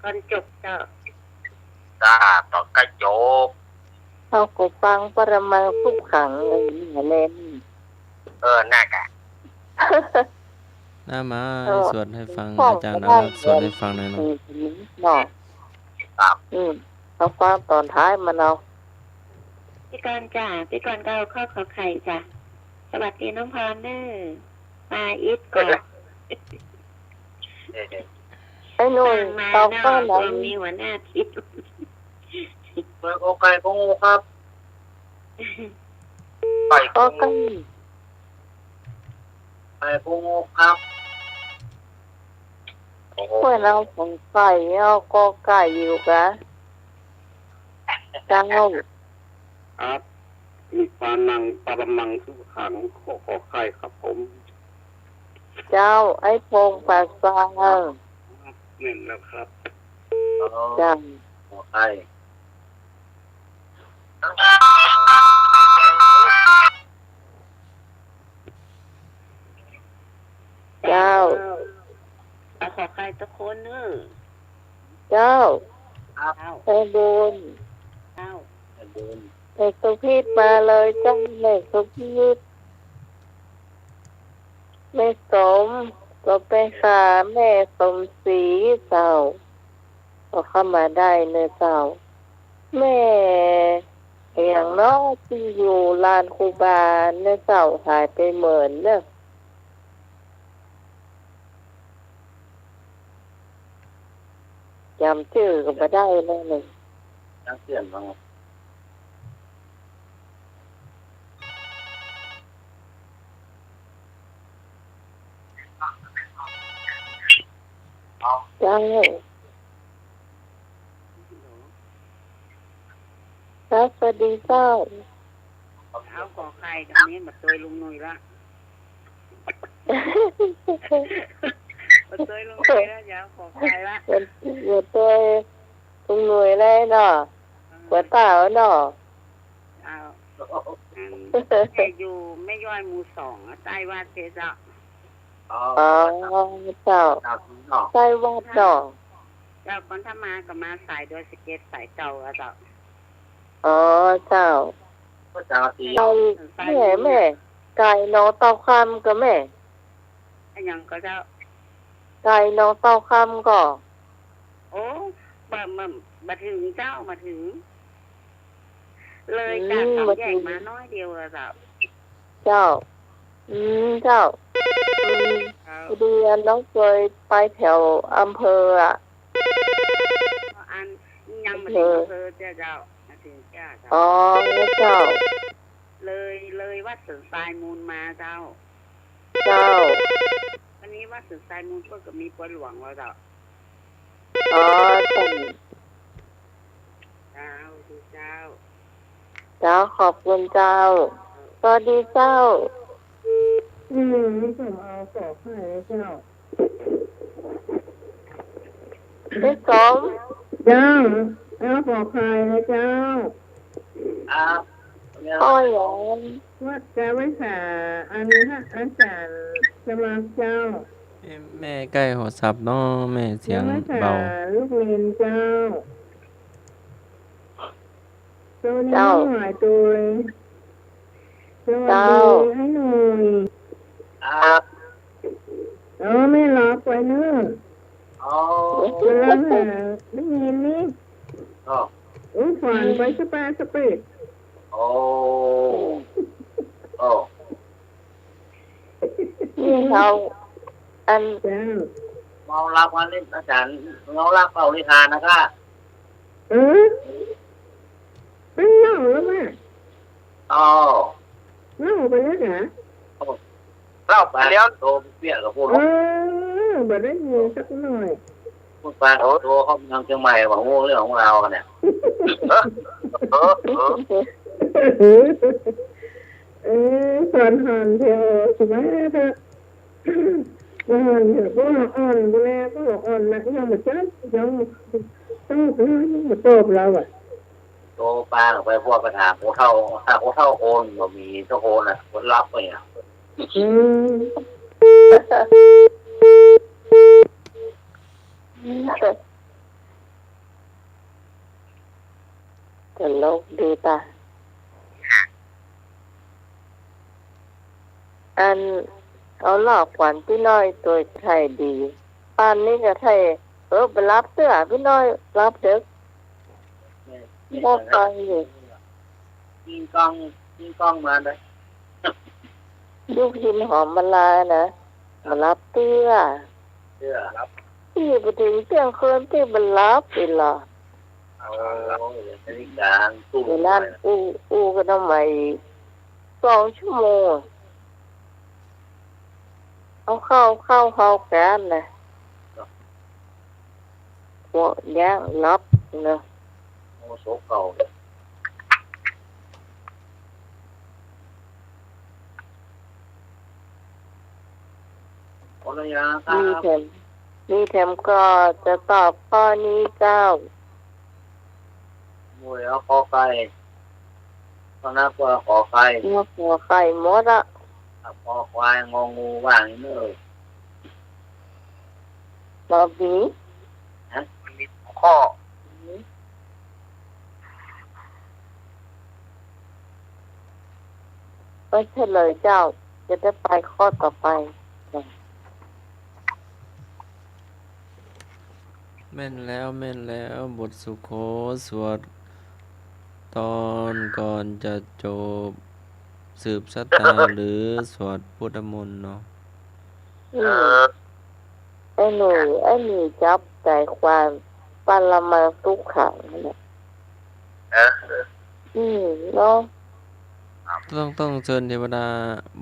ตอนจบเจ้า จ้า ตอนใกล้จบ เฮาก็ฟังปรมังสุขังเลยนี่แหละ เออ นั่นแหละ น้ามา เออ สวดให้ฟัง ฟัง อาจารย์ ก็ได้ อารักษ์สวดให้ฟังหน่อยเนาะ เออ เนาะ ครับ อืม เอาฟังตอนท้ายมาเนาะ พี่กรณ์จ้ะ พี่กรณ์ก็เอาข้อขอไข่จ้ะ สวัสดีน้องพรเนอ มาอีกก่อน เออ ไอ้หนุ่ย ฟังมา ตอบข้อไหน เนาะ มีหัวหน้าทีม เปิดกอไก่ ของูครับ ไก่ กอไก่ ของู ไก่ ของูครับ โอ้โห เปิ้นเอาของไก่ เอากอไก่อยู่กะ เจ้า ครับ นิพพานังปรมังสุขัง ข้อขอไข่ครับผม เจ้า ไอ้พงษ์ปากซาง แม่นแล้วครับ เจ้า ขอไข่ เจ้า เอาขอไข่ตะคนเนอะ เจ้า ครับ เจ้า แม่บุญ เจ้า แม่บุญ แม่สุพิษมาเลยเจ้า แม่สุพิษ แม่สม ก็ไปหาแม่สมศรีเจ้า ก็เข้ามาได้เนอะเจ้า แม่อะหยังเนาะ ตี้อยู่ลานครูบาเนอะเจ้า หายไปเหมินเนอะ จ๋ำจื้อก็บ่ได้แล้วนี่ จ๋ำจื้อเนาะ เจ้า ครับ สวัสดีเจ้า เอาขอไข่ตรงนี้มาตวยลุงหนุ่ยละ มาตวยลุงหนุ่ยละ อย่าเอาขอไข่ละ มา มาตวยลุงหนุ่ยเลยเนาะ อืม กั๋วเต้าเนาะ เจ้า อัน แม่อยู่แม่ย้อยหมู่สองอะ ใต้วัดเทเจ้า อ๋อ อ๋อ เจ้า เจ้า ใต้วัดเนาะ เจ้า ก่อนถ้ามาก็มาสายดอยสะเก็ดสายเก่าอะเจ้า อ๋อ เจ้า ก็เจ้าที่ ไก่ แม่ แม่ ไก่หนองเต้าคำก็แม่ อะหยังก็เจ้า ไก่หนองเต้าคำก็ โอ้ บ่ บ่ บ่เถิงเจ้า บ่เถิง เลยจาก อืม สามแยก บ่เถิง มาน้อยเดียวอะเจ้า เจ้า อืม เจ้า อืม เจ้า พอดีอันน้องเกยไปแถวอำเภออะ อันยังบ่เถิงอำเภอ อำเภอเจ้า เจ้า บ่เถิงเจ้า เจ้า อ๋อ เจ้า เลย เลยวัดสันทรายมูลมาเจ้า เจ้า วันนี้วัดสันทรายมูลเปิ้นก็มีปอยหลวงแล้วเจ้า อ๋อ เจ้า เจ้า ขอบคุณเจ้า สวัสดีเจ้า อืม ผมเอาปอไข่นะเจ้า เลขสอง เจ้า เอาปอไข่นะเจ้า ครับ ข้อหยัง ว่าจะมาหาอันนี้ฮะ อาจารย์สมัครเจ้า แม่ใก้โทรศัพท์เนาะ แม่เสียงเบา จะมาหาลูกเรียนเจ้า สวัสดี เจ้า น้องหมายตัว สวัสดี เจ้า อ้ายหนุ่ย ครับ เออ แม่รอไปเนิ่น อ๋อ กำลังหาได้ยินนี่ อ๋อ อู้ ฝันไปสปาสเปด โอ้ โอ้ นี่เขา อัน เจ้า เมารับวันนี้อาจารย์ เมารับเป่านิทานนะคะ เออ มันเล่าแล้วว่ะ อ๋อ เล่าไปแล้วเหรอ เล่าไปแล้ว โตเปี้ยกับพวก เออ บ่ได้ยินสักหน่อย พูดไป โอ้ โตเขาเมืองเชียงใหม่ บ่ฮู้เรื่องของเรากันเนี่ย เออ เออ เออ สอนหันเถอะ สิว่าเถอะ สอนหันเถอะ พวกอ่อน พวกแล พวกอ่อนนะ ยังบ่จัก ยังบ่ตอบเลย ยังบ่ตอบเราอ่ะ โตปานออกไป พวกไปถามผู้เฒ่า ถ้าผู้เฒ่าโอน บ่มีสักคนน่ะ คนรับไปอ่ะ อืม ตลกดีป่ะ อัน เอาหลอกขวัญปี้น้อยตวยไถ่ดี ปานนี้ก็ไถ่ เออ ไปหลับเตื้อ ปี้น้อยหลับเดิ็ก บ่ฟังอยู่ ยิงกล้อง ยิงกล้องมาเลย ลูกหินหอมมาลานะ บ่หลับเตื้อ เตื้อหลับ ตี้บ่เถิงเตี้ยงคืนตี้บ่หลับอีกเหรอ โอ้ นาฬิกาตู้ เดี๋ยวนั้น อู้ อู้กันเอาใหม่อีก สองชั่วโมง เอาเข้า เข้า เข้ากันนะ พวกยังหลับเนาะ โอ้ โสเก่า ขออนุญาตนะครับ มีแถม มีแถมก็จะตอบข้อนี้เจ้า หมวยเอาขอไข่ ก็นับว่าขอไข่ นับขอไข่หมดอะ อ่ะ คอควาย งองู ว่าอย่างนี้เลย บ่มี ฮะ มันมีสองข้อ ไปเฉลยเจ้า จะได้ไปข้อต่อไป แม่นแล้ว แม่นแล้ว บทสุโข สวดตอนก่อนจะจบ สืบชะตา หรือสวดพุทธมนต์เนาะ อืม เออ ไอ้หนุ่ย ไอ้หนุ่ยจับใจความ ปรมังสุขัง นั่นแหละ เออ อืม เนาะ ต้อง ต้องเชิญเทวดา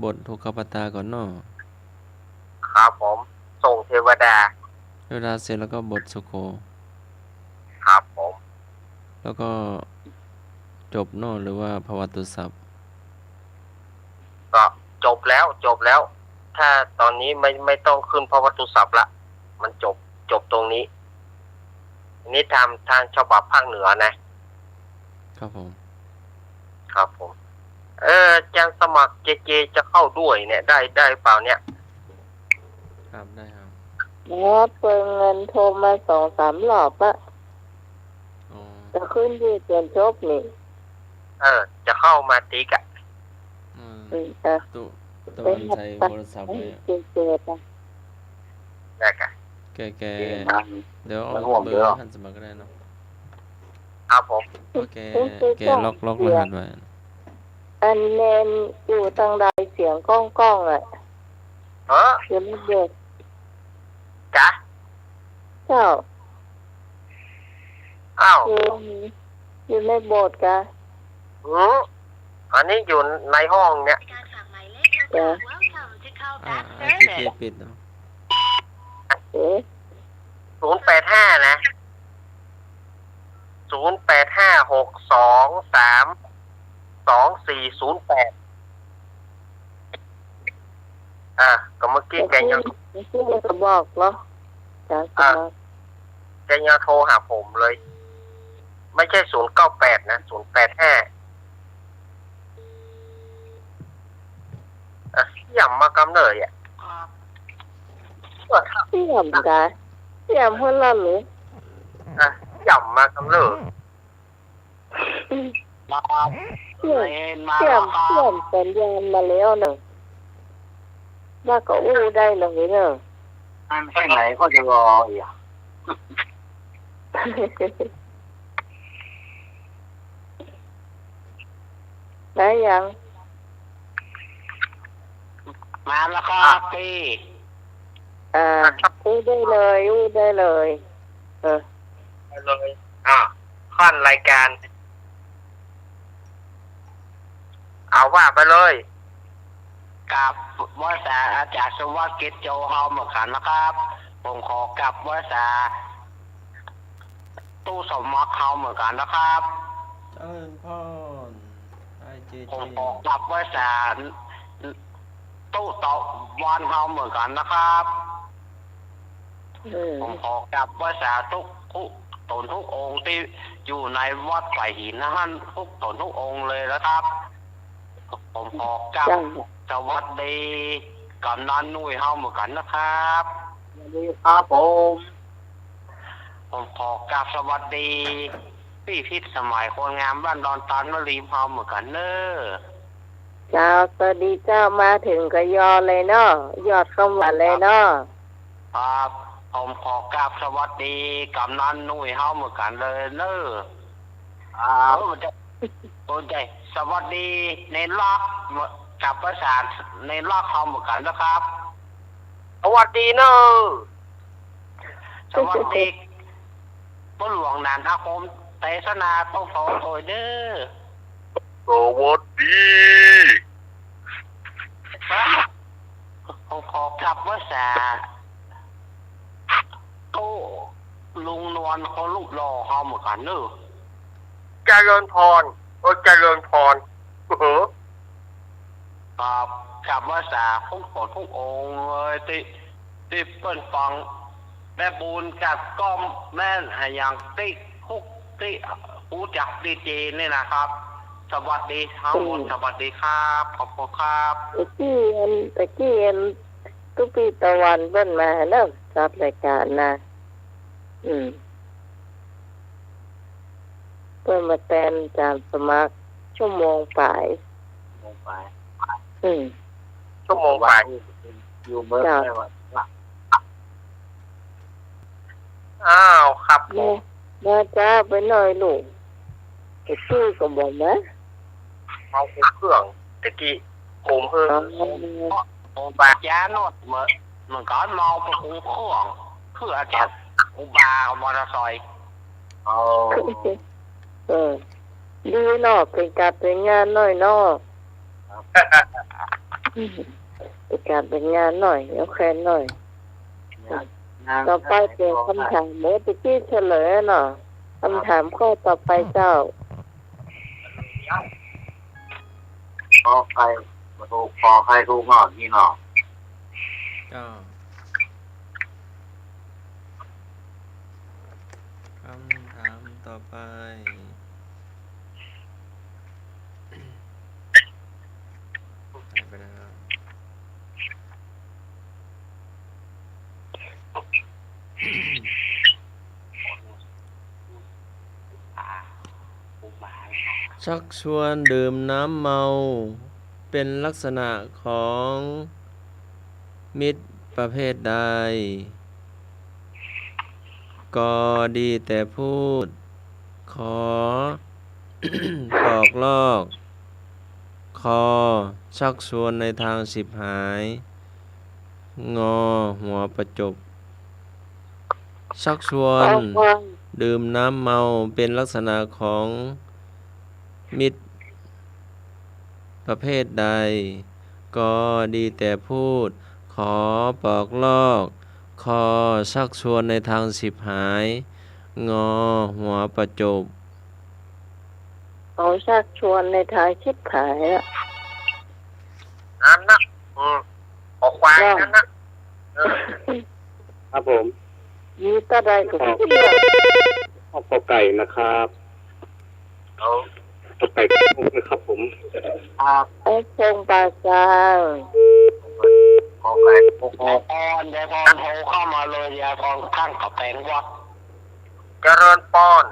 บททุกขปาตาก่อนเนาะ ครับผม ส่งเทวดา เทวดาเสร็จแล้วก็บทสุโข ครับผม แล้วก็จบเนาะ หรือว่าภวตุสัพ ก็จบแล้ว จบแล้ว ถ้าตอนนี้ไม่ ไม่ต้องขึ้นภวตุสัพละ มันจบ จบตรงนี้ อันนี้ตามทางฉบับภาคเหนือนะ ครับผม ครับผม เออ อาจารย์สมัครเจเจจะเข้าด้วยเนี่ย ได้ ได้เปล่าเนี่ย ครับ ได้ครับ อ๋อ เปิงเงินโทรมาสองสามรอบละ อ๋อ จะขึ้นที่เตียนจบนี่ เออ จะเข้ามาติ๊กอะ อืม อืม อ่ะ ตู้ ตะวันใส่โทรศัพท์ไว้อะ เจเจไป ได้ค่ะ แก แก เดี๋ยวเอาเบอร์หันสมัครก็ได้เนาะ ครับผม โอเค แกล็อก ล็อกรหัสไว้ อันแนนอยู่ตางใดเสียงก้องๆ อะ เออ อยู่ในโบสถ์ จ๊ะ เจ้า อ้าว อยู่ อยู่ในโบสถ์กะ อืม อันนี้อยู่ในห้องเนี่ย จ๊ะ อ่า โอเค ปิดเนาะ เอ๊ะ ศูนย์แปดห้า นะ ศูนย์แปดห้าหกสองสามสองสี่ศูนย์แปด อ่ะ ก็เมื่อกี้แกยัง เมื่อกี้มันก็บอกเหรอ อาจ๋ารย์สมบัติ อ่ะ แกยังโทรหาผมเลย ไม่ใช่ศูนย์เก้าแปดนะ ศูนย์แปดห้า อ่ะ เสี้ยมมากำเนิดอ่ะ เสี้ยมจ้ะ เสี้ยมหัวหล่อนเลย อ่ะ เสี้ยมมากำเนิด ครับ เสี้ยม เห็นมา เสี้ยม แล้วครับ เสี้ยมสัญญาณมาแล้วเนอะ ว่าก็อู้ได้เลยเนอะ มันแค่ไหนก็จะรออีกอะ ได้ยัง มาแล้วครับพี่ อ่า อู้ได้เลย อู้ได้เลย เออ ได้เลย อ่ะ ขั้นรายการ เอาว่าไปเลย กราบไหว้สาอาจ๋ารย์สวัสดิ์ เกตโจเฮาเหมือนกั๋นนะครับ ผมขอกราบไหว้สา ตู้สมัครเฮาเหมือนกั๋นนะครับ เจริญพร ไอ้เจเจ ผมขอกราบไหว้สา ตู้ตะวันเฮาเหมือนกั๋นนะครับ อืม ผมขอกราบไหว้สาทุก ทุกต๋นทุกองค์ตี้อยู่ในวัดฝายหินนะฮั่น ทุกต๋นทุกองค์เลยนะครับ ผมขอกราบ จ้ะ สวัสดีกำนันหนุ่ยเฮาเหมือนกั๋นนะครับ สวัสดีครับผม ผมขอกราบสวัสดี ปี้พิสมัยคนงามบ้านดอนตาลวลีเฮาเหมือนกั๋นเน้อ เจ้า สวัสดีเจ้า มาเถิงก็ยอเลยเนาะ ยอดคำหวานเลยเนาะ ครับ ผมขอกราบสวัสดีกำนันหนุ่ยเฮาเหมือนกั๋นเลยเน้อ ครับ เออ มันจะ โอ้ย สวัสดีในล็อก กับประสานในล็อกเฮาเหมือนกั๋นนะครับ สวัสดีเน้อ สวัสดี ป้อหลวงหนานอาคม เตสนา ต้องขอโทษเน้อ สวัสดี ผมขอกราบไหว้สา โอ้ ลุงนวลคนรูปหล่อเฮาเหมือนกั๋นเน้อ เจริญพร โอ้ เจริญพร เออ ครับ กราบไหว้สาทุกต๋นทุกองค์เลย ตี้ ตี้เปิ้นฟังแม่บุญกับก้อมแม่นหาอย่างตี้ทุกตี้ฮู้จักดีเจนี่นะครับ สวัสดีทั้งหมด อืม สวัสดีครับ ขอบคุณครับ ตะกี้อัน ตะกี้อัน ตุ๊ปี้ตะวันเปิ้นมาเนาะ จัดรายก๋านนะ อืม เปิ้นมาแตนอาจ๋ารย์สมัคร ชั่วโมงป๋าย ชั่วโมงป๋าย อืม ชั่วโมงป๋าย อยู่เมื่อ เจ้า อ้าว ครับผม มา มาจ๊าไปหน่อยลูก ไอ้ตี้ก็บอกมา เมาครบเครื่อง ตะกี้ผมเพิ่ง อ๋อ ผมปะจ๊าหน่อย เหมือน เหมือนกั๋น เมาไปครบเครื่อง คืออาจ๋ารย์อุบากับมอเตอร์ไซค์ อ๋อ เออ ดีเนาะ เป๋นก๋านเป๋นงานหน่อยเนาะ เป๋นก๋านเป๋นงานหน่อย ยกแขนหน่อย งาน ต่อไปเป๋นกำถาม เมื่อตะกี้เฉลยเนาะ กำถามข้อต่อไปเจ้า ขอใคร ถูก ขอใครถูกเนาะ นี่เนาะ เจ้า คำถามต่อไป หายไปแล้ว ชักชวนดื่มน้ำเมา เป็นลักษณะของมิตรประเภทใด ก ดีแต่พูด ข ปอกลอก ค ชักชวนในทางฉิบหาย ง หัวประจบ ชักชวน ปอกลอก ดื่มน้ำเมาเป็นลักษณะของมิตรประเภทใด ก ดีแต่พูด ข ปอกลอก ค ชักชวนในทางฉิบหาย ง หัวประจบ เขาชักชวนในทางชิบหายอะ นั้นนะ อืม ขอควายนั้นนะ เออ ครับผม มีตะใดก็เชื่อ ขอกอไก่นะครับ เอา ขอกอไก่นะครับผม ครับ ไอ้พงปากซาง ขอกอไก่ ขอกอ ยายพร ยายพรโทรเข้ามาเลย ยายพรข้างกำแพงวัด เจริญปอน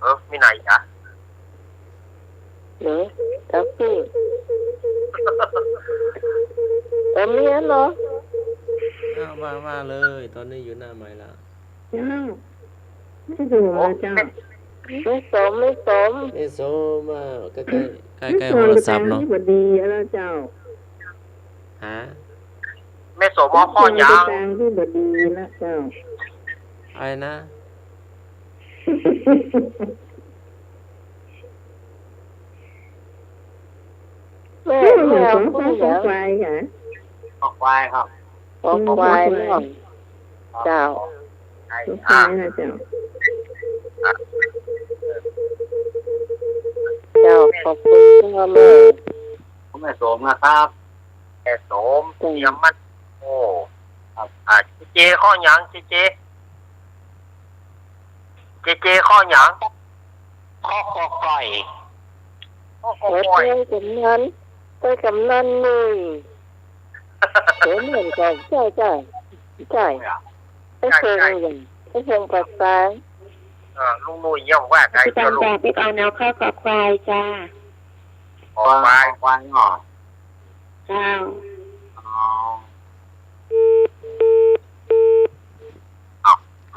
เออ มีไหนจ๊ะ เหรอ ครับพี่ ผมมีอันเหรอ อ้าว ว่า ว่าเลย ตอนนี้อยู่หน้าไมค์ละ เจ้า ไม่ถูกเหรอเจ้า แม่สม แม่สม แม่สม อ่ะ ใกล้ๆ ใกล้ๆ โทรศัพท์เนาะ สวัสดีแล้วเจ้า ฮะ แม่สมเอาข้อหยัง โทรไปตางที่บ่ดีแล้วเจ้า อะไรนะ แม่ แม่เอาข้อหยัง ข้อควายค่ะ ข้อควายครับ ข้อควายเนาะ เจ้า ใช่ ข้อควายนะเจ้า เจ้า ขอบคุณเจ้าแม่ แม่สมนะครับ แม่สม อืม เตรียมมัน โอ้ ครับ อ่า เจเจ ข้อหยัง เจเจ เจเจ ข้อหยัง ข้อ ขอกอไก่ ข้อกอไก่ ไปกำนัน ไปกำนันหนึ่ง เดี๋ยวเหมือนกัน ใช่ ใช่ ใช่ ใช่ ไปเชิงอย่าง ไปเชิงปากซาง เออ ลุงหนุ่ยยังว่าไง พี่ตัน เจ้าลูก จ้ะ ไปเอาแนวข้อขอควายจ้า ขอควาย ขอควายเนาะ เจ้า อ๋อ เอา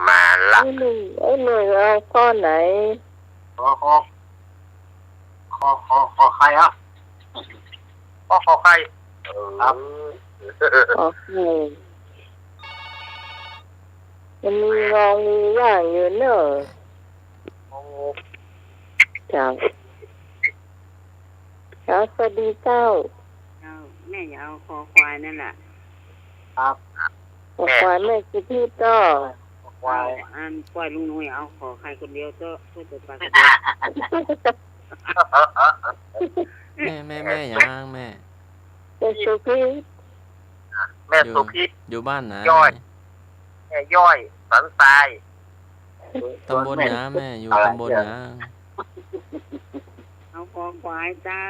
มาละ ไอ้หนุ่ย ไอ้หนุ่ยเอาข้อไหน ขอ ขอ ขอ ขอ ขอไข่ครับ ขอ ขอไข่ เออ ครับ ขอไข่ มันมีงองูว่างอยู่เนอะ งองู เจ้า ครับ สวัสดีเจ้า เจ้า แม่จะเอาขอควายนั่นแหละ ครับ ขอควายแม่สุพิษเจ้า ขอควาย อันควายลุงหนุ่ยเอาขอไข่คนเดียวเจ้า เพื่อจะไปคนเดียว แม่ แม่ แม่หยังแม่ แม่สุพิษ แม่สุพิษ อยู่ อยู่บ้านไหน ย้อย แม่ย้อย สันทราย ตำบลหยังแม่ อยู่ตำบลหยัง เอาขอควายเจ้า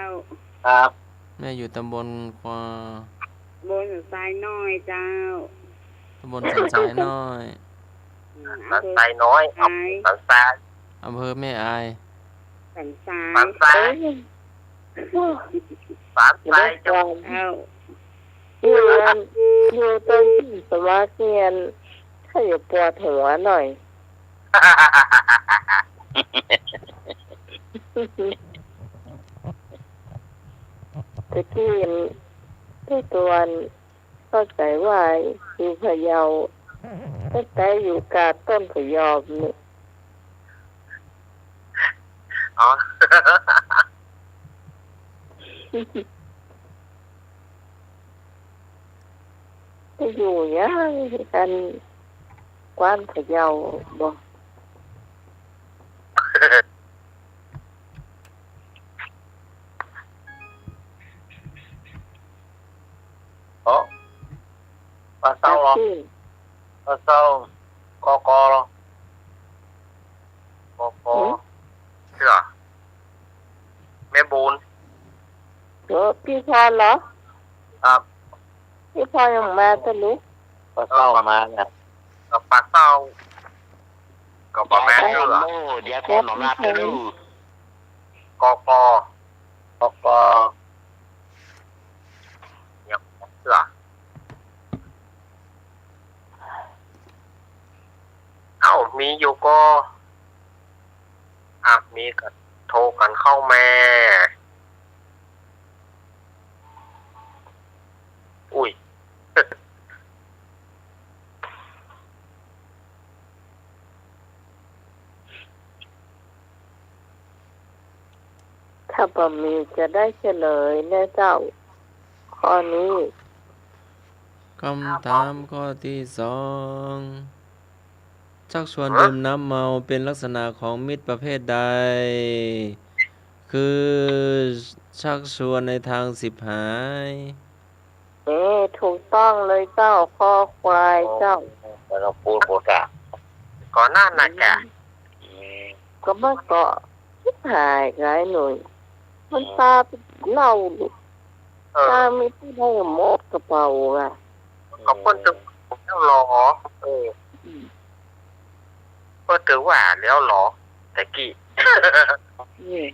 ครับ แม่อยู่ตำบลควา ตำบลสันทรายน้อยเจ้า ตำบลสันทรายน้อย อืม สันทรายน้อย อำเภอสันทราย อำเภอแม่อาย สันทราย สันทราย เอ้ย สันทรายเจ้า เจ้า อยู่อัน อยู่ตอนที่สมัครเรียน ถ้าอย่าปวดหัวหน่อย ตะกี้ ที่ตวนเข้าใจว่าอยู่พะเยา ตั้งแต่อยู่กาดต้นพะยอมนี่ อ๋อ ไปอยู่ยังกัน กว้านพะเยาบ่ อ๋อ ปลาเศร้าเหรอ ปลาเศร้า กก เหรอ กก หือ เสื้อ แม่บุญ เออ พี่พรเหรอ ครับ พี่พรยังมาตะลุ ปลาเศร้ามาเนี่ย เออ ปลาเศร้า ก็ประมาณนั้นเหรอ เดี๋ยวผมมาตะลุ กก กก ยังเสื้อ เอ้า มีอยู่ก็ อ่ะ มีก็โทรกันเข้ามา อุ้ย ถ้าบ่มีจะได้เฉลยนะเจ้า ข้อนี้ คำถามข้อที่สอง ชักชวน ฮะ ดื่มน้ำเมาเป็นลักษณะของมิตรประเภทใด คือชักชวนในทางฉิบหาย เออ ถูกต้องเลยเจ้า คอควายเจ้า อ๋อ แล้วก็ปูนโปตะ ก่อนหน้านั้นกะ อืม ก็มันก็ฉิบหายไงหนุ่ย มัน อืม ปาไปเหล้าลูก เออ ตามีผู้ใดหมดกระเป๋าอ่ะ ก็เปิ้นตึงแล้วหลอ เออ อืม เปิ้นตึงว่าแล้วหลอ แต่กี้ นี่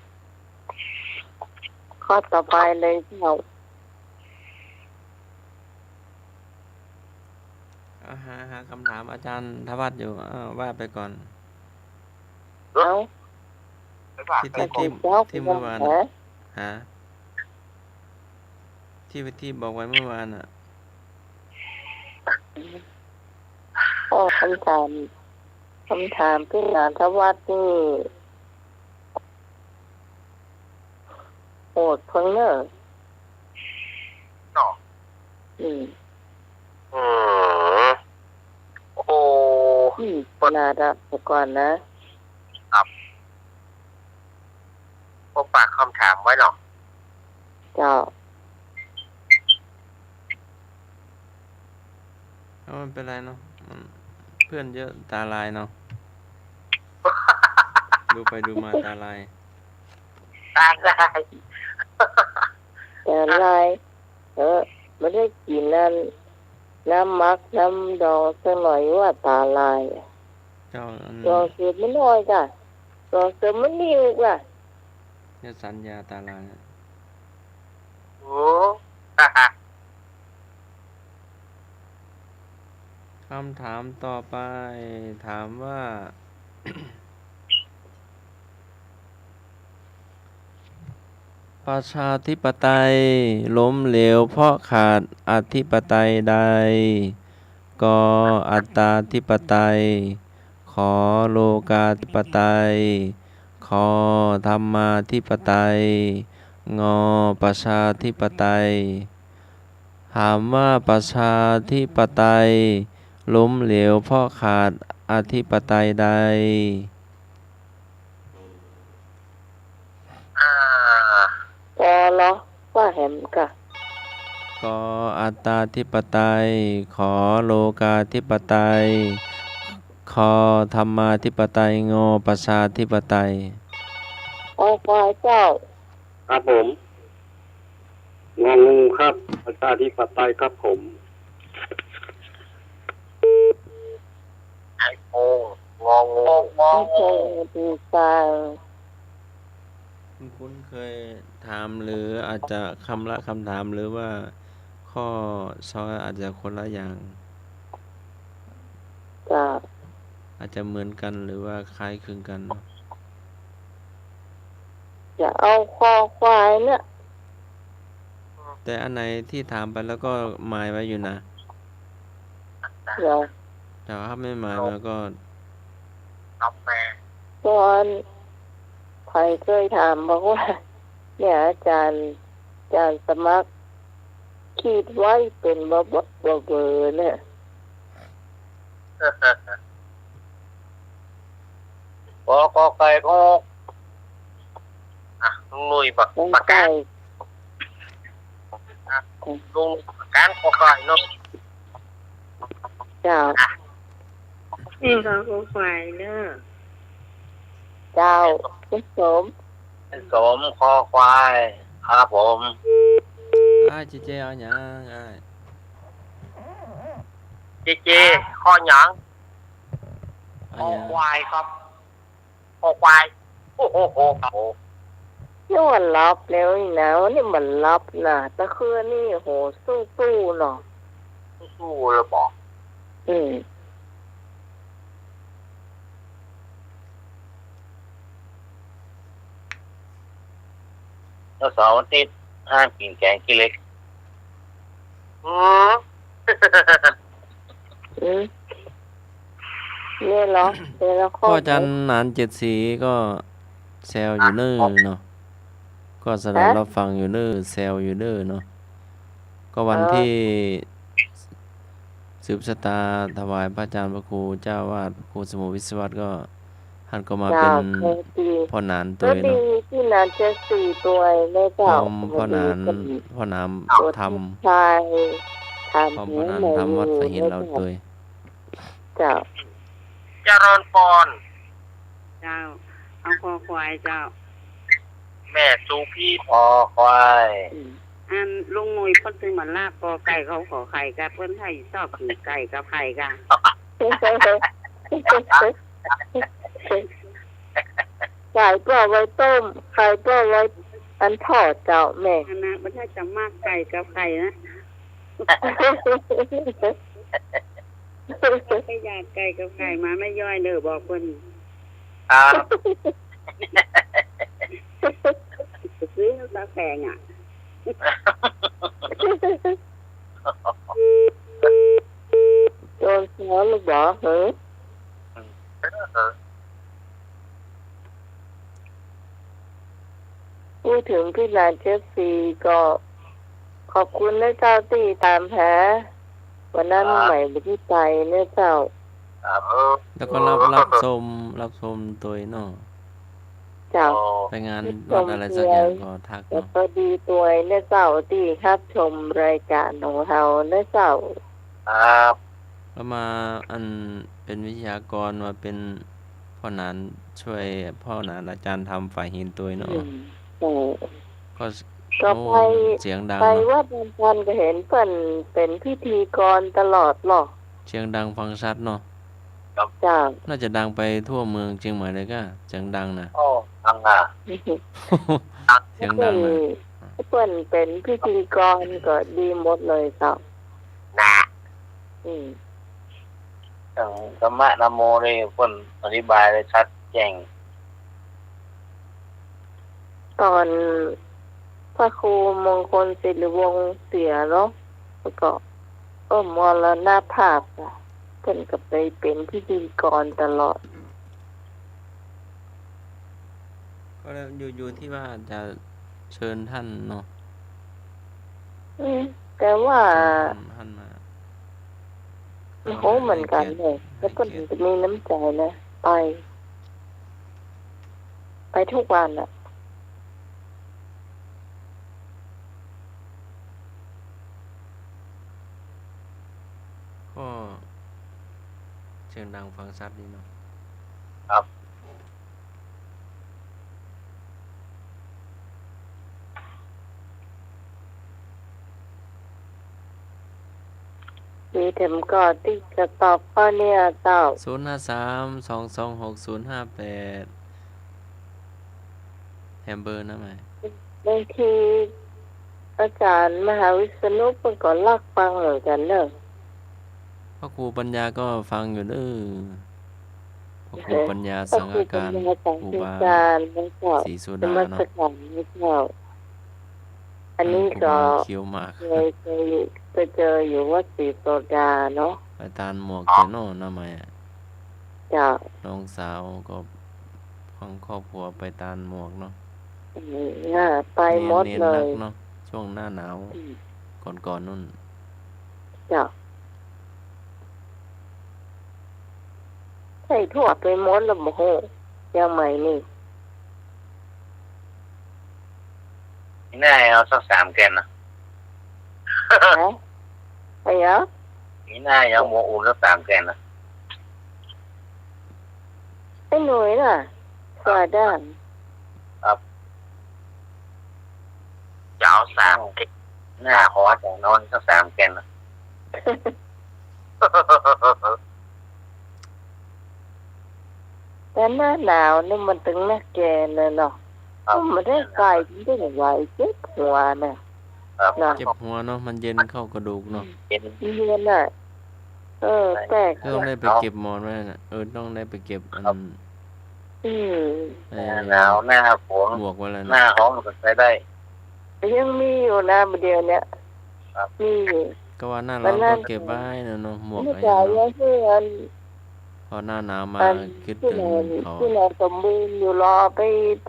ข้อต่อไปเลยเจ้า อ่ะ หา หาคำถามอาจารย์ธวัฒน์อยู่ เออ ว่าไปก่อน เอ้า ที่ ที่ ที่ ที่เมื่อวานน่ะ ฮะ หา ที่ ที่บอกไว้เมื่อวานน่ะ โอ้ คำถาม คำถามที่อาจารย์ธวัฒน์นี่ โหดเพิ่งเนอะ เนาะ อืม อืม โอ้ อืม เปิ้น น่าจะ เดี๋ยวก่อนนะ ครับ ก็ฝากคำถามไว้เนาะ เจ้า เอา ไม่เป็นไรเนาะ มัน เพื่อนเยอะตาลายเนาะ ดูไปดูมาตาลาย ตาลาย ตาลาย เออ บ่ได้กิ๋นนั่น น้ำหมักน้ำดองสักหน่อยว่าตาลาย เจ้า อัน ดองเสร็จมันน้อยก่ะ ดองเสร็จมันนิ่วก่ะ เนี่ยสัญญาตาลาย โอ้ คำถามต่อไป ถามว่า ประชาธิปไตยล้มเหลวเพราะขาดอธิปไตยใด ก อัตตาธิปไตย ข โลกาธิปไตย ค ธรรมาธิปไตย ง ประชาธิปไตย ถามว่าประชาธิปไตยล้มเหลวเพราะขาดอธิปไตยใด อ่า ก เหรอ ว่าแหมก่ะ ก อัตตาธิปไตย ข โลกาธิปไตย ค ธรรมาธิปไตย ง ประชาธิปไตย คอควายเจ้า ครับผม งองูครับ ประชาธิปไตยครับผม ไอโฟน งองู งองู งองู ดีไซน์ คุณคุ้นเคยถามหรืออาจจะคำละคำถามหรือว่าข้อช้อยอาจจะคนละอย่าง จ้ะ อาจจะเหมือนกันหรือว่าคล้ายคลึงกันเนาะ จะเอาคอควายเนี่ย แต่อันไหนที่ถามไปแล้วก็หมายไว้อยู่นะ เหรอ แต่ว่าถ้าไม่หมายมาก็ ตอนใผเคยถามบอกว่า เนี่ย อาจารย์ อาจารย์สมัคร ขีดไว้เป๋นบ่ บ่ บ่เบอร์เนี่ย ป ก ไก่ งอ อ่ะ ลุงหนุ่ยปาก ปากกา อ่ะ ลุงปากกา คอควายเนาะ เจ้า อ่ะ นี่ก็คอควายเนอะ เจ้า คุณสม คุณสม คอควาย ครับผม อ้าย เจเจ เอาหยัง อ้าย เจเจ คอหยัง เอาหยัง คอควายครับ คอควาย โอ้โห โห โห นี่มันหลับแล้วนี่นะ นี่มันหลับนะ ตะเคือนนี่ โห สู้ๆ เนาะ สู้ๆ เลยบอก อืม แล้วเสาร์อาทิตย์ห้ามกิ๋นแก๋งขี้เหล็ก อืม อืม เนี่ยเหรอ เนี่ยเหรอ ข้อ พ่อจันหนานเจ็ดสีก็แซวอยู่เน่อเนาะ ก็สดับ ฮะ รับฟังอยู่เน่อ แซวอยู่เน่อเนาะ ก็วัน เออ ที่ สืบชะตาถวายพระอาจารย์พระครูเจ้าอาวาส พระครูสมุทรวิศวัตรก็ หันก็มา เจ้า เป๋น เจ้าตี้ พ่อหนานตวยเนาะ ตี้นาเจสซี่ตวยนะเจ้า พร้อมพ่อหนาน พ่อหนานธรรม ชัย ธรรม พ่อหนานธรรมวัดฝายหินเราตวย เจ้า เจริญพร เจ้า เอาคอควายเจ้า แม่สุพี คอควาย อืม อันลุงหนุ่ยเปิ้นตึงมาลากกอไก่เขาขอไข่กะ เปิ้นให้ซอกกิ๋นไก่กับไข่กะ ไก่ก็เอาไว้ต้ม ไข่ก็เอาไว้อันทอดเจ้าแม่ อันนั้นมันถ้าจะมากไก่กับไข่นะ ไปอยากไก่กับไข่มาแม่ย้อยเด้อ บอกเปิ้น ครับ ไปซื้อตาแพงอะ โดนหัวหรือบ่เหรอ อืม เออ พูดเถิงพี่นาเจสซี่ก็ขอบคุณนะเจ้าตี้ถามหา วันนั้น ครับ ใหม่บ่ได้ไปนะเจ้า ครับ แล้วก็รับ รับชม รับชมตวยเนาะ เจ้า อ๋อ ไปงานวัดอะไรสักอย่างก็ทักเนาะ แล้วก็ดีตวยนะเจ้าตี้ฮับชมรายก๋านของเฮานะเจ้า ครับ แล้วมาอันเป๋นวิทยากร มาเป๋นพ่อหนาน ช่วยพ่อหนานอาจารย์ธรรมฝายหินตวยเนาะ อืม เออ ก็ ก็ โอ้ ไป เสียงดัง ไป เนาะ วัดวันจันทร์ก็หันเปิ้นเป๋นพิธีกรตลอดเนาะ เสียงดังฟังชัดเนาะ ครับ เจ้า น่าจะดังไปทั่วเมืองเจียงใหม่เลยก้า เสียงดังนะ โอ้ ดังอะ เสียงดังนะ เปิ้น เปิ้นเป๋นพิธีกรก็ดีหมดเลยเจ้า นะ อืม อย่างธรรมะนะโมนี่เปิ้นอธิบายได้ชัดแจ้ง ต๋อนพระครูมงคลศิริวงศ์เสียเนาะ แล้วก็ เออ มรณภาพอะ เปิ้นก็ไปเป๋นพิธีกรตลอด ก็อยู่ อยู่ตี้ว่าจะเชิญท่านเนาะ อืม แต่ว่า เชิญท่าน ท่านมา โอ้โห เหมือนกันเลย ให้เกียรติ แล้วก็ ให้เกียรติ มีน้ำใจ๋นะ ไป ไปทุกวันอะ ก็เสียงดังฟังชัดดีเนาะ ครับ มีแถมก่อตี้จะตอบข้อนี้อะเจ้า ศูนย์ห้าสาม สองสองหก ศูนย์ห้าแปด แถมเบอร์นะไหม บางทีอาจ๋ารย์มหาวิษณุเปิ้นก็ลักฟังเหมือนกั๋นเนาะ พระครูปัญญาก็ฟังอยู่เด้อ พระครูปัญญา พระครู สังฆการ ปัญญา สังฆการ ครูบา นะเจ้า ศรีโสดาเนาะ นมัสการนะเจ้า อันนี้ก็ ครูบาเคี้ยวหมาก เคย เคย เคยเจออยู่วัดศรีโสดาเนาะ ไปตานหมวกเจ้าเนาะ น้าไหมอะ เจ้า น้องสาวก็ทั้งครอบครัวไปตานหมวกเนาะ อืม อ่า ไปหมดเลย เณร เณรนักเนาะ ช่วงหน้าหนาว อืม ก่อนๆ นู่น เจ้า ใส่ทั่วไปหมดแล้วบ่ฮู้ เจียงใหม่นี่ มีหน้าเอาสักสามแก่นนะ ฮะ อะไรอะ มีหน้าเอาหมวกอุ่นสักสามแก่นนะ ไอ้หนุ่ยน่ะ สาด้าน ครับ จะเอาสามแก่น หน้าขอจะนอนสักสามแก่นนะ แต่หน้าหนาวนี่มันตึงนักแก่เลยเนาะ ครับ มันบ่ได้ไก่ มันบ่ไหว เจ็บหัวน่ะ ครับ เนาะ เจ็บหัวเนาะ มันเย็นเข้ากระดูกเนาะ เย็น เย็นน่ะ เออ แปลก ต้องได้ไปเก็บหมอนไว้น่ะ เออ ต้องได้ไปเก็บอัน ครับ อืม เอ่อ หน้าหนาว หน้าฝน หมวกไว้แล้วนะ หน้าฮ้อนก็ใส่ได้ ยังมีอยู่นะ เดี๋ยวเนี้ย ครับ มีอยู่ ก็ว่าหน้าร้อนก็เก็บไว้น่ะเนาะ หมวก ไม่ อะไร จ่าย เนาะ ยังคืออัน พอหน้าหนาวมา อัน คิดถึงเขา ที่นายสมบูรณ์อยู่ รอไป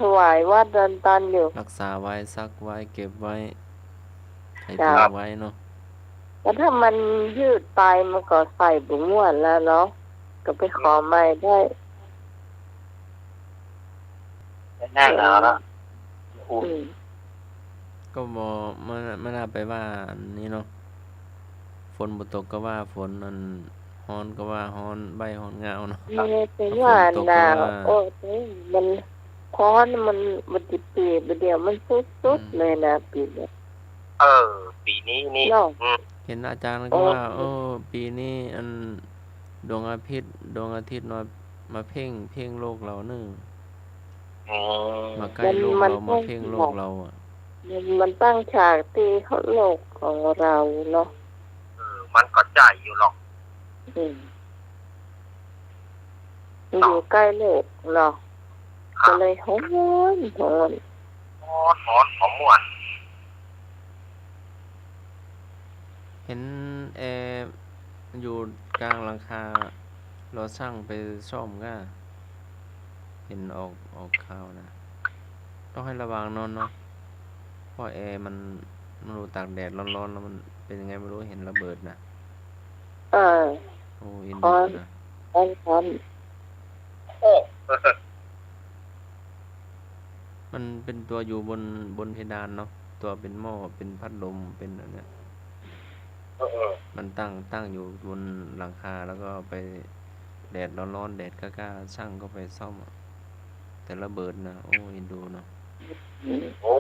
ถวายวัดดอนตันอยู่ รักษาไว้ ซักไว้ เก็บไว้ ใส่ เจ้า ถุงไว้เนาะ แต่ถ้ามันยืดไปมันก็ใส่บ่ม่วนแล้วเนาะ ก็ไปขอใหม่ได้ ได้แล้วเนาะ อืม ก็บ่ มัน มันน่าไปว่าอันนี้เนาะ ฝนบ่ตกก็ว่าฝน อันฮ้อนก็ว่าฮ้อน ใบ้ฮ้อนงาวเนาะ เออ แต่ว่า ฝนตกก็ว่า หนาว โอ้ย มันฮ้อน มัน มันติดปีบ่าเดี่ยว มันสุดๆ อืม เลยนะ ปีเนี้ย เออ ปี๋นี้นี่ เนาะ อืม เห็นอาจ๋ารย์ก็ว่า โอ้ เออ ปี๋นี้อันดวงอาทิตย์ ดวงอาทิตย์มา มาเพ่ง เพ่งโลกเฮาเนาะ อืม มาใก้โลกเฮา มัน มัน มาเพ่งโลกเฮาอะ มัน มันตั้งฉากตี้โลกของเฮาเนาะ เออ มันก็ใจ้อยู่หรอก อืม มันอยู่ใก้โลกเนาะ ครับ ก็เลยฮ้อน ฮ้อน ฮ้อน ฮ้อน บ่ม่วน เห็นแอร์อยู่กลางหลังคา รอซ่างไปซ่อมก่า เห็นออก ออกข่าวนะ ต้องหื้อระวังนำเนาะ เพราะแอร์มัน มันรู้ตากแดดฮ้อนๆ แล้วมันเป๋นยังไงบ่ฮู้ เห็นระเบิดนะ เออ โอ้ เอ็นดูนะ ฮ้อน ฮ้อน ฮ้อน โอ้ มันเป๋นตั๋วอยู่บน บนเพดานเนาะ ตั๋วเป๋นหม้อ เป๋นพัดลม เป๋นอันเนี้ย เออ เออ มันตั้ง ตั้งอยู่บนหลังคา แล้วก็ไป แดดฮ้อนๆ แดดกล้าๆ ซ่างก็ไปซ่อมอะ แต่ระเบิดนะ โอ้ เอ็นดูเนาะ โอ้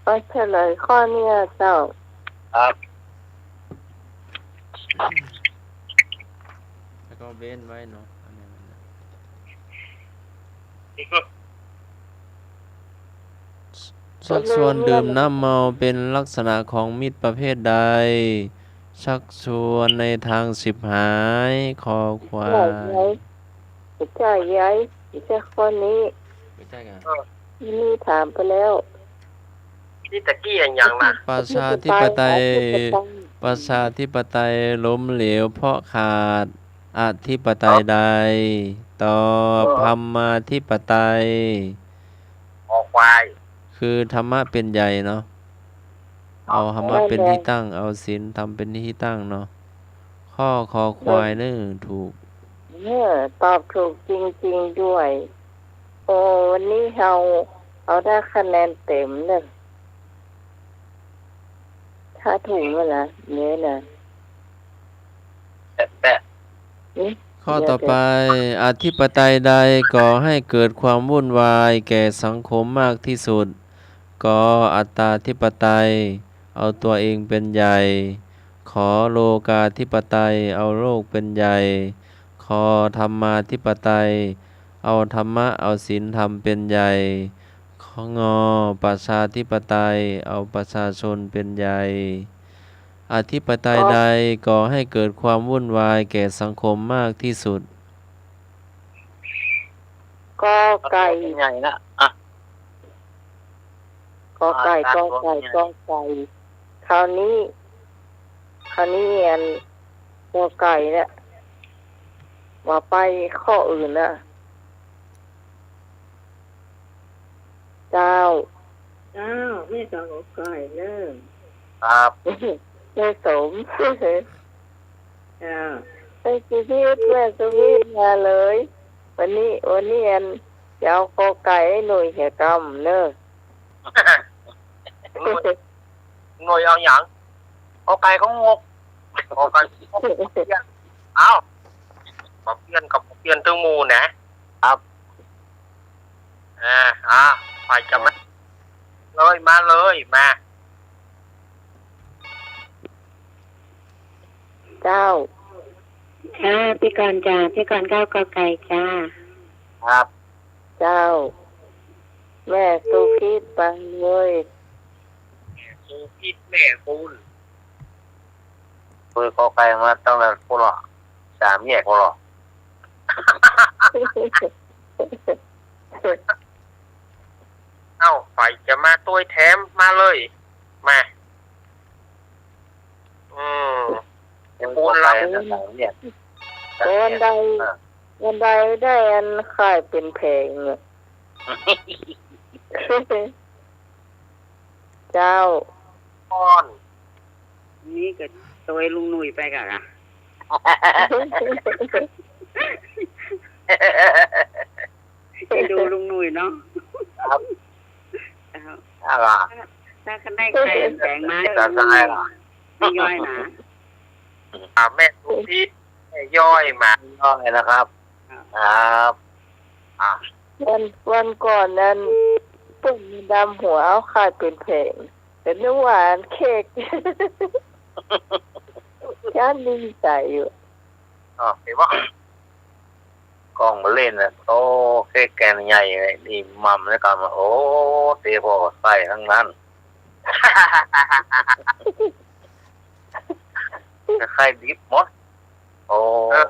ไปเฉลยข้อเนี้ยเจ้า ครับ แล้วก็เว้นไว้เนาะ อันนี้มัน ชักชวนดื่มน้ำเมาเป๋นลักษณะของมิตรประเภทใด ชักชวนในทางฉิบหาย คอควาย บ่ใจ้ บ่ใจ้ บ่ใจ้ข้อนี้ บ่ใจ้ก่า เออ นี่ถามไปแล้ว นี่ตะกี้อะหยังนะ ประชาธิปไตย ประชาธิปไตย ประชาธิปไตยล้มเหลวเพราะขาดอธิปไตยใด ตอบ เออ ธรรมาธิปไตย คอควาย คือธรรมะเป๋นใหญ่เนาะ เอาธรรมะเป๋นตี้ตั้ง เอาศีลธรรมเป๋นตี้ตั้งเนาะ ข้อคอควายเนาะ ถูก เออ ตอบถูกจริงๆ ด้วย โอ้ วันนี้เฮา เฮาได้คะแนนเต็มเน่อ ถ้าถูกแล้วนะ เนี่ยนะ แปะ แปะ อืม ข้อต่อไป อธิปไตยใดก่อให้เกิดความวุ่นวายแก่สังคมมากที่สุด ก อัตตาธิปไตย เอาตั๋วเองเป๋นใหญ่ ข โลกาธิปไตย เอาโลกเป๋นใหญ่ ค ธรรมาธิปไตย เอาธรรมะ เอาศีลธรรมเป๋นใหญ่ ค ง ประชาธิปไตย เอาประชาชนเป๋นใหญ่ อธิปไตยใดก่อให้เกิดความวุ่นวายแก่สังคมมากที่สุด ก ไก่ ใหญ่ละ อ่ะ ก ไก่ อ่า ก ไก่ ก ไก่ คราวนี้ คราวนี้อัน ก ไก่เนี่ย ว่าไปข้ออื่นนะ เจ้า เจ้า แม่ก็ ก ไก่ เน่อ ครับ แม่สม เจ้า แม่สุพิต แม่สุพิตมาเลย วันนี้ วันนี้อัน จะเอา ก ไก่ ให้หน่อยเหียกำเน่อ หน่อย หน่อยเอาหยัง ก ไก่ก็งก ก ไก่ เอ้า บ่เปลี่ยนก็บ่เปลี่ยนตึงหมู่นะ ครับ อ่า อ่า ใผจะมา เลย มาเลย มา เจ้า ค่ะ พี่กรณ์จ้า พี่กรณ์เก้า ก ไก่ จ้า ครับ เจ้า แม่สุพิตมาเลย แม่สุพิต แม่คุณ เบอร์ ก ไก่ มาตั้งแต่พุ้นละ สามแยกพุ้นละ เอ้า ใผจะมาตวยแถม มาเลย มา อืม เบอร์ ก ไก่ มาตั้งแต่สามแยก วันใด อ่า วันใดได้อันขายเป๋นแผงเนี่ย เจ้า ก่อน นี่ก็ตวยลุงหนุ่ยไปก่ะ ไปดูลุงหนุ่ยเนาะ ครับ ครับ ถ้า ถ้าได้ใครแสงมา ก็ลุงหนุ่ย ไม่ย่อยนะ อ่า แม่สุพิษ แม่ย่อยมา ย่อยนะครับ ครับ อ่า วัน วันก่อนนั้น เปิ้นดำหัวเอาไข่เป๋นแผง ก็นึกว่าอันเค้ก ย้านดีใจ๋อยู่ อ๋อ เห็นว่า ก้องมาเล่นน่ะ โอ้ เค้กแกนใหญ่ นี่หม่ำแล้วก็มา โอ้ เต๋พอใส่ทั้งนั้น ไข่ดิบหมด โอ้ เออ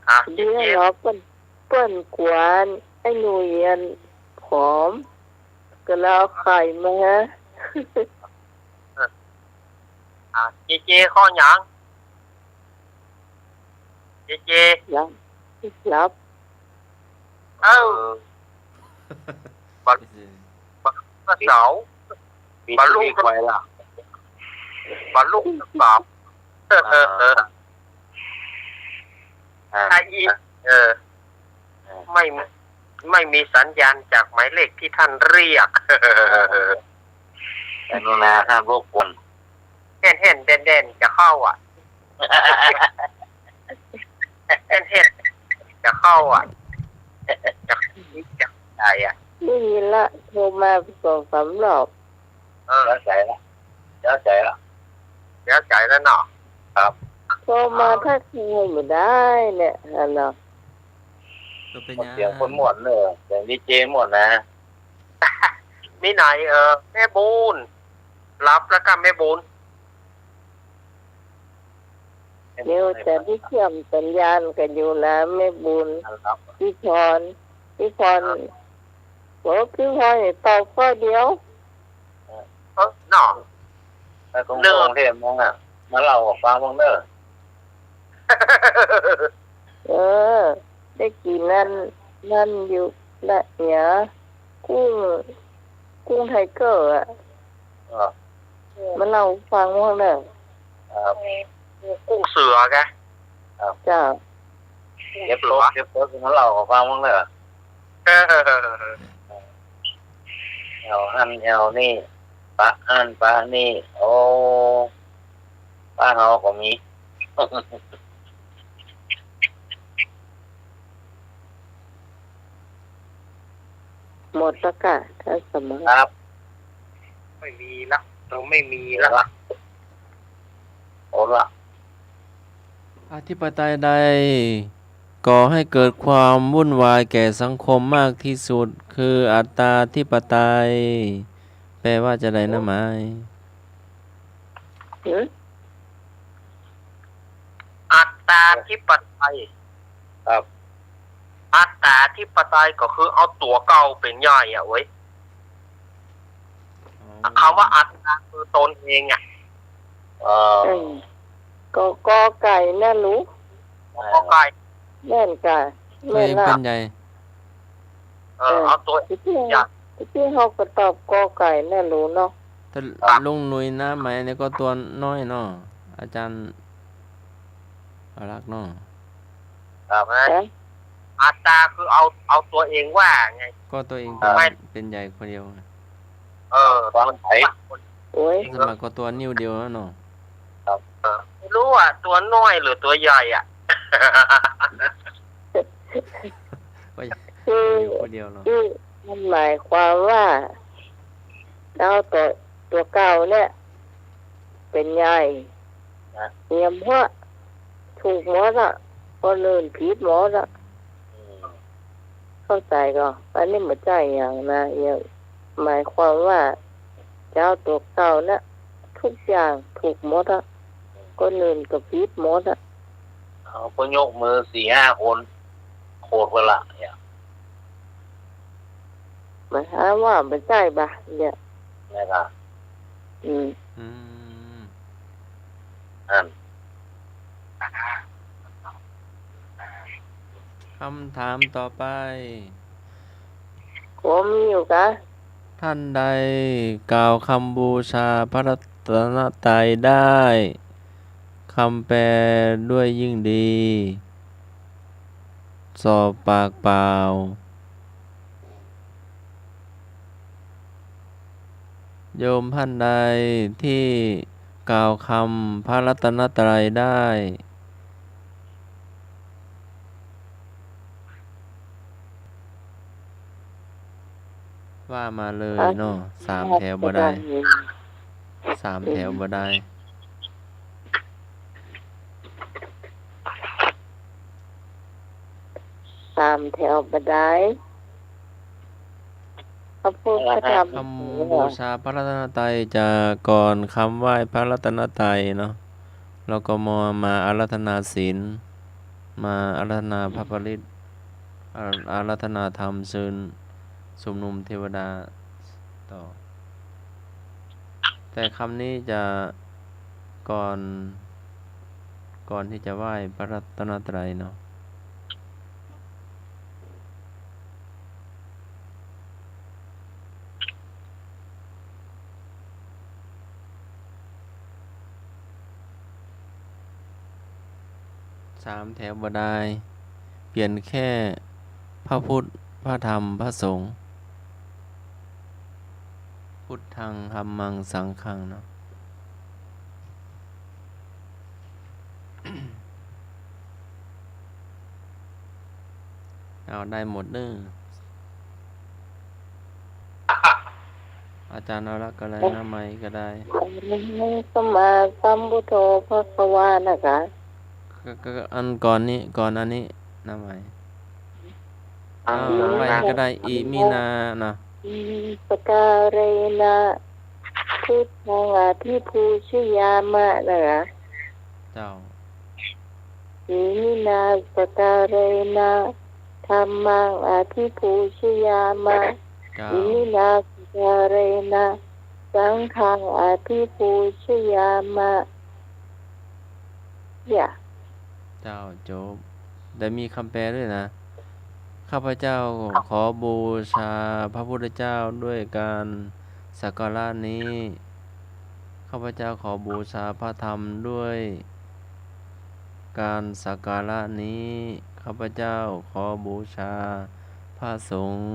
อ่ะ เดี๋ยว เจ๊ รอเปิ้น เปิ้นกั๋วไอ้หนุ่ยอันผอม ก็เลยเอาไข่มา อ่ะ เจ๊ เจ๊ ข้อหยัง เจ๊ เจ๊ หลับ หลับ เอ้า บัด บัดเสาร์ ปิด บัดลูก ปิดไว้ละ บัดลูกสาม เออ เออ เออ อ่า อ่ะ อีก เออ อ่า ไม่ ไม่มีสัญญาณจากหมายเลขที่ท่านเรียก แต่นู่นนะ ห้ามรบกวน แห่นๆ แด่นๆ จะเข้าอ่ะ แห่นๆ จะเข้าอ่ะ จะ จะได้อ่ะ ได้ยินละ โทรมาสองสามรอบ เออ แล้วใจ๋ละ แล้วใจ๋ละ แล้วใจ๋แล้วเนาะ ครับ โทรมาทักทายบ่ได้เนี่ย ฮัลโหล ก็เป๋นหยัง เสียงคนม่วนเนอะ เสียงดีเจม่วนนะ มีไหน เออ แม่บุญ หลับแล้วก่ะแม่บุญ เดี๋ยวจะได้เชื่อมสัญญาณกันอยู่นะแม่บุญ ครับ พี่พร พี่พร ครับ โอ้ พี่พรเนี่ยตอบข้อเดียว เออ เออ เนาะ ไปกรุงเทพฯ มั้งอะ มาเล่าให้ฟังมั่งเนอะ เออ ได้กิ๋นนั่น นั่นอยู่ละเนี่ย กุ้ง กุ้งไทเกอร์อะ เออ มาเล่าให้ฟังมั่งเนอะ ครับ กุ้งเสือแก ครับ เจ้า เก็บตก เก็บตก มาเล่าให้ฟังมั่งเนอะ เออ แอ่วหั้นแอ่วนี่ ปะหั้นปะนี่ โอ้ ปะเฮาก็มี หมดแล้วก่ะ ท่านสมร ครับ ไม่มีละ เราไม่มีละ เอาละ อธิปไตยใดก่อให้เกิดความวุ่นวายแก่สังคมมากที่สุด คืออัตตาธิปไตย แปลว่าจะไดนะหมาย หือ อัตตาธิปไตย ครับ อัตตาธิปไตยก็คือเอาตั๋วเก่าเป๋นใหญ่อะเว้ย อ๋อ คำว่าอัตตาคือตนเองอะ เออ อืม ก็ กอไก่น่ะลูก กอไก่ แม่นก่ะ ตัวเองเป๋นใหญ่ แม่นละ เออ เออ เอาตั๋ว ตะกี้ ใหญ่ ตะกี้เฮาก็ตอบกอไก่น่ะลูกเนาะ แต่ ครับ ลุงหนุ่ยนะ หมายนี่ก็ตั๋วน้อยเนาะ อาจ๋ารย์ เอาละเนาะ ครับ ฮะ อัตตาคือเอา เอาตั๋วเองว่าไง ก็ตั๋วเองเป๋น ไม่ เป๋นใหญ่คนเดียวไง เออ ฟังไผ โอ้ย สมัครก็ตั๋วนิ้วเดียวแล้วเนาะ ครับ เออ ไม่รู้ว่าตั๋วน้อยหรือตั๋วใหญ่อะ ก็ คือ อยู่คนเดียวเนาะ คือมันหมายความว่า เจ้าตั๋ว ตั๋วเก่าเนี่ย เป๋นใหญ่ นะ เหียมหัว ถูกหมดอะ คนอื่นผิดหมดอะ อืม เข้าใจ๋ก่อ อันนี้บ่ใจ้หยังนะ เหียม หมายความว่า เจ้าตั๋วเก่านะ ทุกอย่างถูกหมดอะ คนอื่นก็ผิดหมดอะ เขาก็ยกมือสี่ห้าคน โขดไปละเนี่ย หมายความว่าบ่ใจ้บ่ะเนี่ย นะครับ อืม อืม อัน คำถามต่อไป ผมอยู่กะ ท่านใดกล่าวคำบูชาพระรัตนตรัยได้ คำแปล ด้วยยิ่งดี สอบปากเปล่า โยมท่านใดที่กล่าวคำพระรัตนตรัยได้ ว่ามาเลยเนาะ สามแถวบ่ได้ สามแถวบ่ได้ สามแถวบ่ได้ พระพุทธพระธรรม คำบูชาพระรัตนตรัยจะก่อนคำไหว้พระรัตนตรัยเนาะ แล้วก็มา มาอาราธนาศีล มาอาราธนาพระปริตร อา- อาราธนาธรรม เชิญชุมนุมเทวดาต่อ แต่คำนี้จะก่อน ก่อนที่จะไหว้พระรัตนตรัยเนาะ สามแถวบ่ได้ เปลี่ยนแค่พระพุทธ พระธรรม พระสงฆ์ พุทธัง ธัมมัง สังฆังเนาะ เอาได้หมดเน้อ อาจารย์เอาละก็ได้ น้ำไหมก็ได้ อะระหังสัมมาสัมพุทโธภะคะวานะคะ ก็- ก็- อันก่อนนี้ ก่อนอันนี้ น้ำไหม อะระหัง เอาไหมก็ได้ อิมินานะ สการะนะ พุทธังอภิปูชยามะนะคะ เจ้า อิมินา สการะนะ ธัมมังอภิปูชยามะ เจ้า อิมินา สการะนะ สังฆังอภิปูชยามะ อย่า เจ้า จบ แต่มีคำแปลด้วยนะ ข้าพเจ้าขอบูชาพระพุทธเจ้าด้วยการสักการะนี้ ข้าพเจ้าขอบูชาพระธรรมด้วยการสักการะนี้ ข้าพเจ้าขอบูชาพระสงฆ์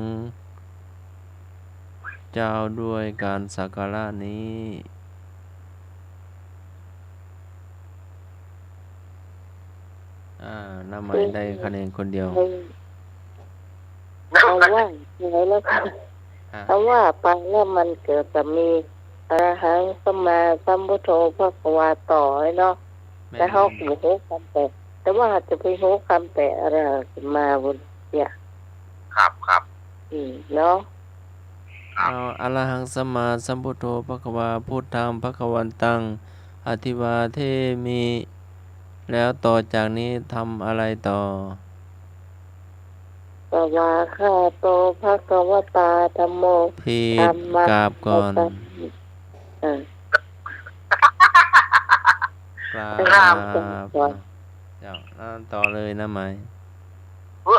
เจ้าด้วยการสักการะนี้ อ่า น้ำไหมได้คะแนนคนเดียว เอาไหว้ไปแล้วก็ ฮะ เอาว่าไปแล้วมันเกิดจะมี อะระหังสัมมาสัมพุทโธภะคะวาต่อไว้เนาะ แม่น แต่เฮาบ่ฮู้คำแปล แต่ว่าจะไปฮู้คำแปลอะระหังสัมมาบุญเนี่ย ครับ ครับ อืม เนาะ ครับ เอา อะระหังสัมมาสัมพุทโธภะคะวา พุทธังภะคะวันตัง อะภิวาเทมิ แล้วต่อจากนี้ทำอะไรต่อ สวากขาโต ภะคะวะตา ธัมโม ผิด ธัมมัง กราบก่อน เออ กราบ กราบก่อน เจ้า อ่า ต่อเลยนะไหม โอ้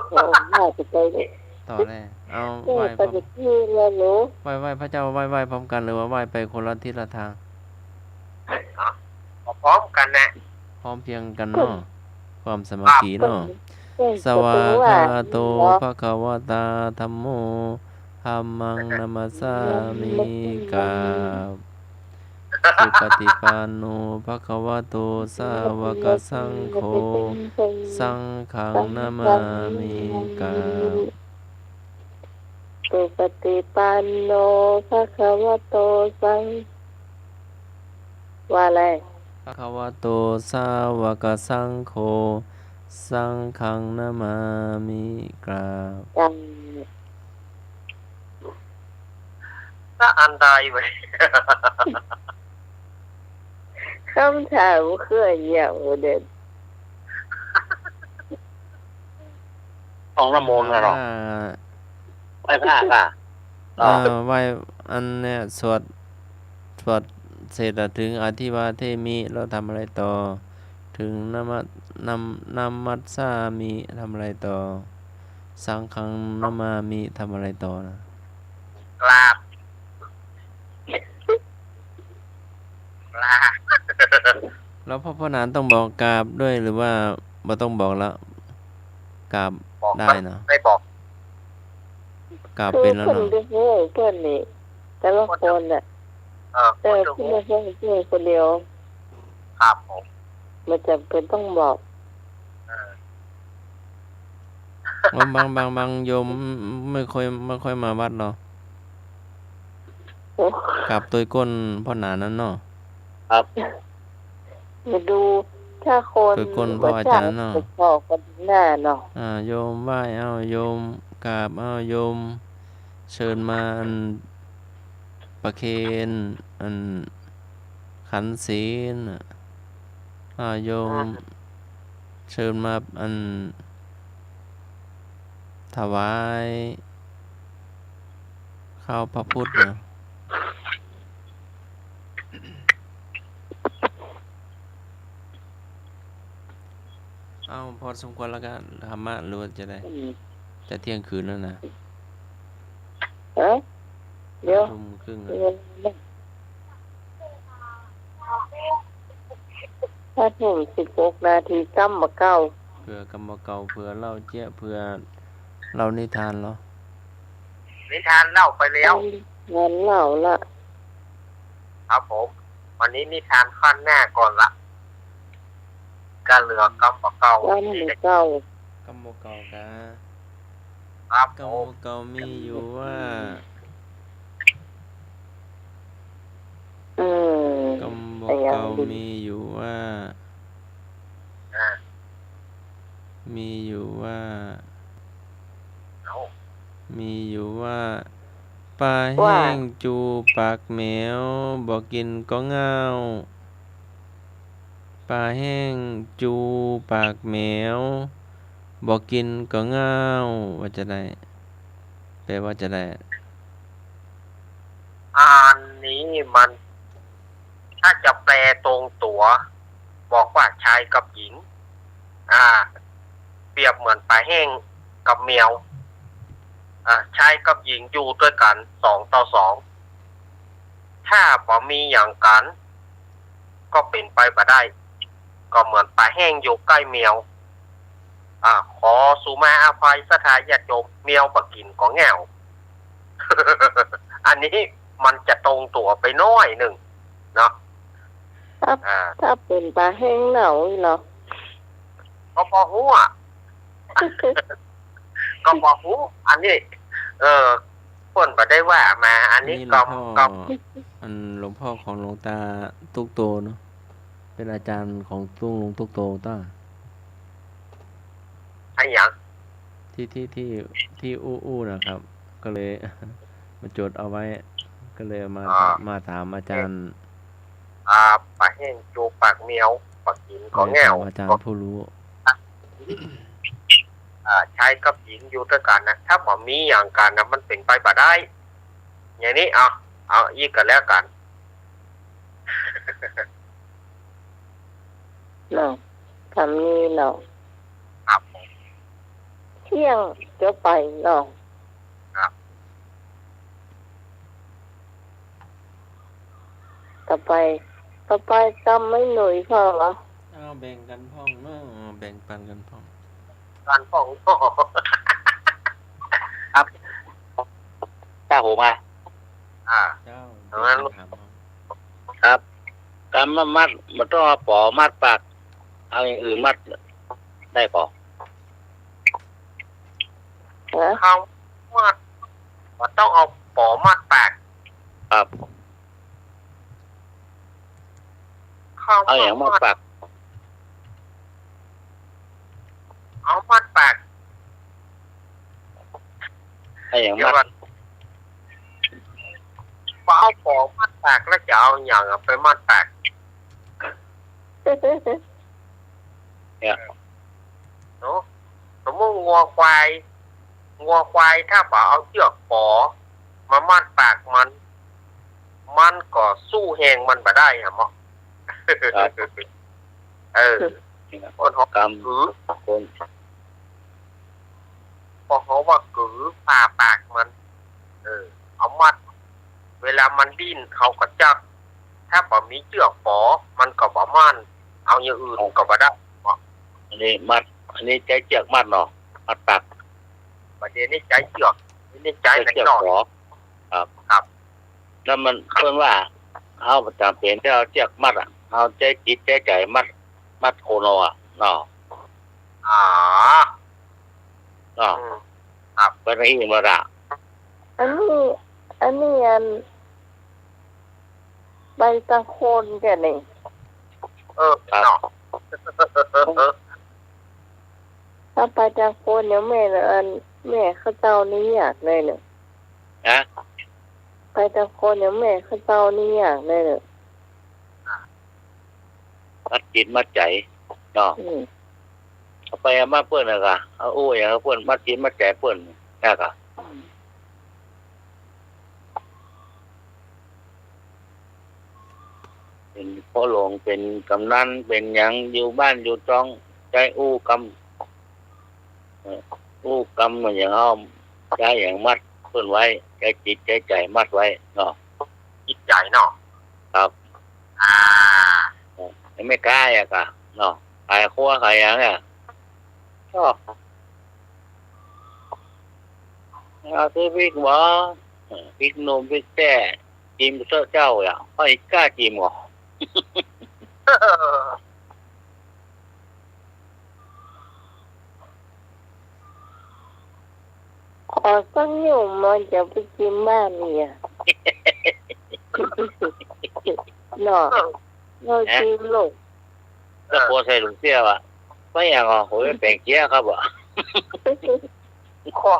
น่าจะไปเลย ต่อเลย เอา เออ ไหว้พร้อม ไปที่เลยหนู ไหว้ ไหว้พระเจ้า ไหว้ ไหว้พร้อมกัน หรือว่าไหว้ไปคนละทิศละทาง พร้อมกันแหละ พร้อมเพรียงกันเนาะ ความสามัคคีเนาะ เออ สวากขาโต ภะคะวะตา ธัมโม ธัมมัง นะมัสสามิ กราบ สุปฏิปันโน ภะคะวะโต สาวกสังโฆ สังฆัง นะมามิ กราบ สุปฏิปันโน ภะคะวะโต สัง ว่าอะไร ภะคะวะโต สาวกสังโฆ สังฆัง นะมามิ กราบ กราบ ถ้าอันใดเว้ย คำถามคืออะหยังวะเนี่ย ของละโมนกันเหรอ อ่า ไหว้พระค่ะ อ่า ไหว้อันเนี่ย สวด สวดเสร็จอะ ถึงอะภิวาเทมิ แล้วทำอะไรต่อ ถึงนะมะ นะ- นะมัสสามิ ทำอะไรต่อ สังฆัง นะมามิ ทำอะไรต่อนะ กราบ กราบ แล้วพ่อ พ่อหนานต้องบอกกราบด้วยหรือว่าบ่ต้องบอกแล้ว กราบ บอก ได้เนาะ ไม่บอก กราบ คือ เป๋นแล้ว เปิ้น เนาะ ได้ฮู้เปิ้นนี่ แต่ละคนน่ะ เออ เออ เปิ้นได้ฮู้ เปิ้นได้ฮู้เปิ้นคนเดียว ครับผม บ่จ๋ำเป๋นต้องบอก เออ บาง บาง บาง บางโยมไม่ค่อย ไม่ค่อยมาวัดเนาะ โอ้ กราบตวยก้นพ่อหนานนั้นเนาะ ครับ มาดู ถ้าคน ตวยก้นพ่ออาจ๋ารย์เนาะ บ่จัก ก็กันหน้าเนาะ อ่า โยมไหว้เอา โยมกราบเอา โยมเชิญมาอันประเคน อันขันศีลน่ะ อ่า โยม อ่า เชิญมาอันถวายข้าวพระพุทธน่ะ เอ้า พอสมควรแล้วก็ ธรรมะ หรือว่าจะได้ อืม จะเที่ยงคืนแล้วนะ เอ๊ะ เดี๋ยว ห้าทุ่มครึ่งอะ เดี๋ยว ห้าทุ่มสิบหกนาที กำบ่เก่า เผื่อกำบ่เก่า เผื่อเล่าเจ๊ยะ เผื่อเล่านิทานเหรอ นิทานเล่าไปแล้ว นิทานเล่าละ ครับผม วันนี้นิทานขั้นหน้าก่อนละ ก็เหลือกำบ่เก่า กำบ่เก่า กำบ่เก่ากา ครับผม กำบ่เก่ามีอยู่ว่า อืม กำบ่เก่ามีอยู่ว่า อ่า มีอยู่ว่า เอ้า มีอยู่ว่า ป๋าแห้งจู๋ปากแมว บ่กิ๋นก็ง่าว ป๋าแห้งจู๋ปากแมว บ่กิ๋นก็ง่าว ว่าจะได้ แปลว่าจะได้ อันนี้มัน ถ้าจะแปลตรงตั๋ว บอกว่าชายกับหญิง อ่า เปรียบเหมือนป๋าแห้งกับแมว อ่า ชายกับหญิงอยู่ด้วยกั๋นสองต่อสอง ถ้าบ่มีหยังกั๋น ก็เป๋นไปบ่ได้ ก็เหมือนป๋าแห้งอยู่ใก้แมว อ่า ขอสุมาอภัยศรัทธาญาติโยม แมวบ่กิ๋นก็ง่าว อันนี้มันจะตรงตั๋วไปหน้อยนึ่งเนาะ ถ้า อ่า ถ้าเป๋นป๋าแห้งหนาวอีหรอ ก็บ่ฮู้อะ ก็บ่ฮู้ อันนี้ เออ เปิ้นบ่ได้ว่ามา อันนี้ อันนี้หลวงพ่อ ก็ ก็ อันหลวงพ่อของหลวงตาตุ๊กโตเนาะ เป๋นอาจ๋ารย์ของตุ๊ก ลุงตุ๊กโตต้า อะหยัง ที่ ที่ ที่ ที่อู้อู้นะครับ ก็เลย มาจ๋ดเอาไว้ ก็เลยมา อ๋อ มาถามอาจ๋ารย์ อ่า ป๋าแห้งจู๋ปากแมว บ่กิ๋นก็ง่าว อาจ๋ารย์ผู้ฮู้ อ่า ชายกับหญิงอยู่ด้วยกั๋นนะ ถ้าบ่มีหยังกั๋นนะ มันเป๋นไปบ่ได้ อย่างนี้ เอา เอาอีกก็แล้วกั๋น เนาะ กำนี้เนาะ ครับผม เที่ยงจะไปเนาะ ครับ ต่อไป ต่อไปกำไม่หน่อยพอเหรอ เอาแบ่งกั๋นพ่องเนาะ แบ่งปั๋นกั๋นพ่อง กั๋นพ่อง ครับ เจ้าโหมา อ่า เจ้า เอางั้น เดี๋ยวถามเอา ครับ กำมามัด บ่ต้องเอาป๋อมัดปาก เอาอย่างอื่นมัดได้ก่อ ฮะ กำมัด บ่ต้องเอาป๋อมัดปาก ครับ กำ เอาอย่างมัดปาก เอามัดปาก เอาอย่างมัด เดี๋ยวก่อน บ่เอาป๋อมัดปากแล้วจะเอาอย่างอะไปมัดปาก เนี่ย เนาะ สมมุติงัวควาย งัวควายถ้าบ่เอาเจื้อกป๋อมามัดปากมัน มันก็สู้แฮงมันบ่ได้หะเมาะ ครับ เออ คนเขา กำ กือ คน พอเขาว่ากือ ผ่าปากมัน เออ เอามัด มันดิ้นเขาก็จับ ถ้าบ่มีเจื้อกปอ มันก็บ่มั่น เอาอย่างอื่นก็บ่ได้ อันนี้มัด อันนี้ใจ๊เจื้อกมัดเนาะ มัดปาก บ่าเดี่ยวนี้ใจ๊เจื้อก นี่ใจ๊ ใจ๊เจื้อกปอ ครับ ครับ แล้วมัน เปิ้นว่า เฮาบ่จ๋ำเป๋นจะเอาเจื้อกมัดอะ เฮาใจ๊จิตใจ๊ใจ๋มัด มัดโคนเอาอะ เนาะ อ๋อ เนาะ อืม ครับ เปิ้นว่าอี้บ่ล่ะ อันนี้ อันนี้อัน ไปตางคนแก่นี่ เออ ครับ เนาะ ถ้าไปตางคนเนี่ยแม่น่ะ อัน แม่เขาเจ้านี่ยากเลยเนี่ย ฮะ ไปตางคนเนี่ยแม่เขาเจ้านี่ยากเลยเนี่ย มัดจิตมัดใจ๋เนาะ อืม เอาไปเอามาเปิ้นน่ะกะ เอาอู้อย่างเปิ้น มัดจิตมัดใจ๋เปิ้นน่ะกะ อืม เป๋นพ่อหลวง เป๋นกำนัน เป๋นหยัง อยู่บ้านอยู่จอง ใจ๊อู้กำ เออ อู้กำเหมือนอย่างเอา ใจ๊อย่างมัดเปิ้นไว้ ใจ๊จิตใจ๊ใจ๋มัดไว้เนาะ จิตใจ๋เนาะ ครับ อ่า เออ ไม่กล้าอะกะเนาะ ขายครัวขายหยังเนี่ย ก็ เอาซื้อปิ๊กบ่ เออ ปิ๊กหนุ่มปิ๊กแต๊ จิมเต๊อะเจ้าอะ ข้อยกล้าจิมก่อ ขอสักหยุ่มมันจะไปจิมบ้านเนี่ย เนาะ เออ เราจิมลูก แล้วผัวใส่ถุงเตี้ยว่ะ ไม่อย่างอ่ะ โหย แป๋งเจี๊ยะครับอ่ะ ขอ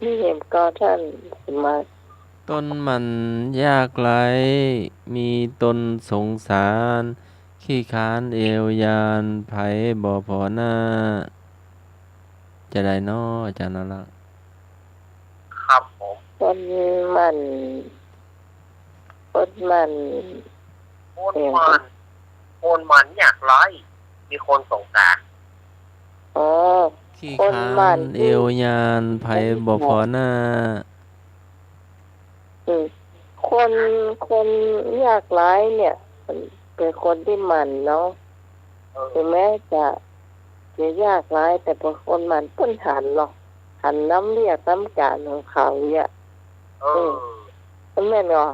นี่เห็นก็ท่านมา ตนหมั่นยากไร้ มีตนสงสาร ขี้ค้านเอวยาน ใผบ่ผ่อหน้า จะใดน้อ อาจ๋ารย์น่ารัก ครับผม คนหมั่น คนหมั่น คนหมั่น คนหมั่นยากไร้ มีคนสงสาร อ๋อ ขี้ค้าน คนหมั่น เอวยาน ใผบ่ผ่อหน้า อืม คน คนยากไร้เนี่ย มันเป๋นคนตี้หมั่นเนาะ เออ ถึงแม้จะ จะยากไร้ แต่เป๋นคนหมั่น เปิ้นหันเนาะ หันน้ำเวียกน้ำก๋านของเขาเนี่ย เออ เออ แม่นก่อ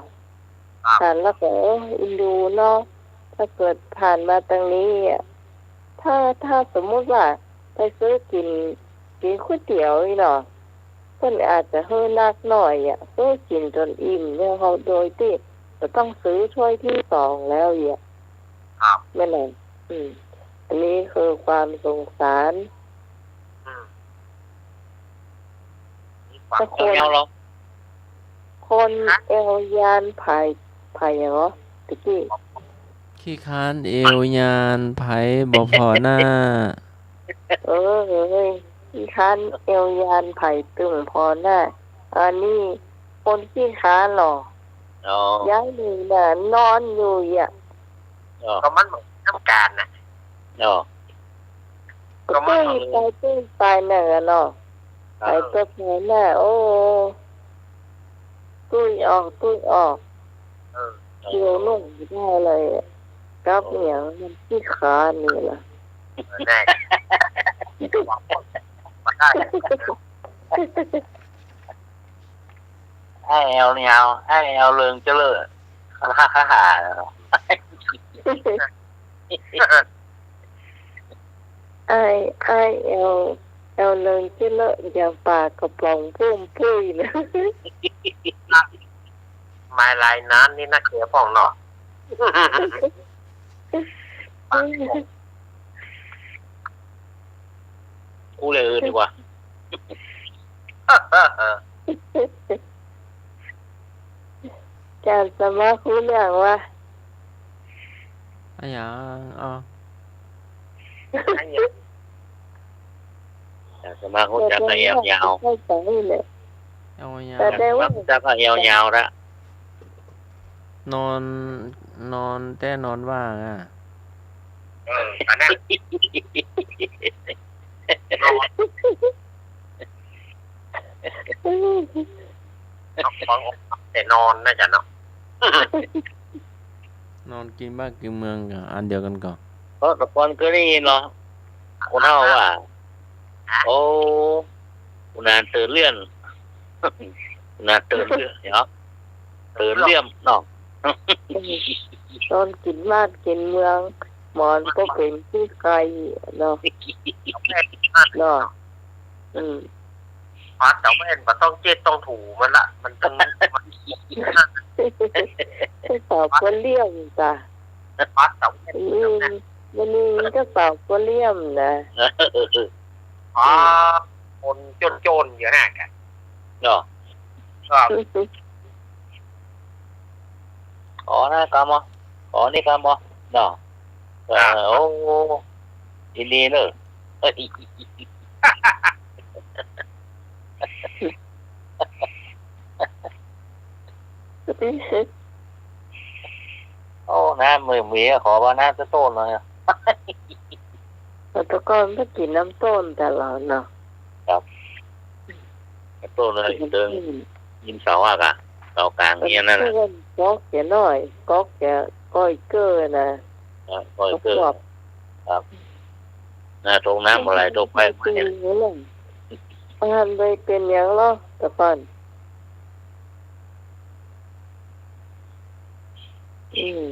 ครับ หันแล้วก็ เออ เอ็นดูเนาะ ถ้าเกิดผ่านมาตางนี้อะ ถ้า ถ้าสมมุติว่าไปซื้อกิ๋น กิ๋นก๋วยเตี๋ยวนี่เนาะ เปิ้นอาจจะหื้อนักหน่อยอะ หื้อกิ๋นจ๋นอิ่มเนี่ย เฮาโดยตี้บ่ต้องซื้อถ้วยตี้สองแล้วเนี่ย ครับ แม่นแหละ อืม อันนี้คือความสงสาร อืม มีความ แต่คน เอวเนาะ คน ฮะ เอวยาน ใผ ใผหยังก่อ ตะกี้ ขี้ค้านเอวยาน ใผบ่ผ่อหน้า เออ เฮ้ย ขี้ค้านเอวยาน ใผตึงผ่อหน้า อันนี้คนขี้ค้านหรอ อ๋อ ยังอยู่น่ะ นอนอยู่อ่ะ อ๋อ ก็มันบ่มีน้ำก๋านน่ะ อ๋อ ก็มันบ่มี ตุ้ยไปตุ้ยไปนั่นแหละเนาะ ครับ ไปก็ไปน่ะ โอ้ ตุ้ยออก ตุ้ยออก เออ เดี๋ยวลงบ่ได้เลยอะ กับหยังมันขี้ค้านนี่ล่ะ เออ แน่ มาได้ ไอ้แอวยาว ไอ้แอวเริงเจริญ ฮ่าฮ่าฮ่า ไอ้ ไอ้แอว แอวเริงเจริญ อย่างปลากระป๋องปุ้มปุ้ยนะ ไม้ลายนั้นนี่นะ เกลือป่องเนาะ อู้เรื่องอื่นดีกว่า จ๋ารย์สมัครฮู้เรื่องวะ อะหยัง อ้อ อะหยัง จ๋ารย์สมัครฮู้จักกะแอวยาว เข้าใจ๋เลย แอวยาว จ๋ารย์สมัครฮู้จักกะแอวยาวละ นอน นอนแต๊นอนว่างอะ เออ อันนั้น นอน นอน แต่นอนน่าจะเนาะ นอนกิ๋นบ้านกิ๋นเมืองก็อันเดียวกั๋นก่อ เพราะแต่ก่อนเกยได้ยินเหรอ คนเฒ่าว่า โอ้ นานเติ่นเลื่อน นานเติ่นเลื่อนเนาะ เติ่นเลื่อมเนาะ นอนกิ๋นบ้านกิ๋นเมือง หมอนก็เป๋นตี้ไก่เนาะ เนาะ อืม ปัดตะแว่นบ่ต้องเจ๊ดต้องถูมันละ มันตึง มัน สาวคนเลี้ยงจ้ะ ปัดตะแว่น อืม วันนี้มันก็สาวคนเลี้ยงนะ อ๋อ คนโจ้นๆ อยู่ห่างกั๋น เนาะ ครับ ขอนะกำบ่ ขอนี่กำบ่ เนาะ เออ ครับ โอ้ ยินดีเนอะ โอ้ น้ำไม่มี ขอว่าน้ำสักโต้นหน่อย แต่ก่อนก็กิ๋นน้ำโต้นตลอดเนาะ ครับ น้ำโต้นเลย อืม เดิน ยินเสาอะกะ เสากลางเนี่ยนั่นน่ะ ก๊อกแก่น้อย ก๊อกแก่ก้อยเก้อนะ ครับ ก้อยเก้อ ก๊อก ครับ หน้าตรงน้ำอะไร ตกไป ไม่ ไม่ ไม่ มันหันไปเป๋นหยังเหรอ แต่ก่อน อืม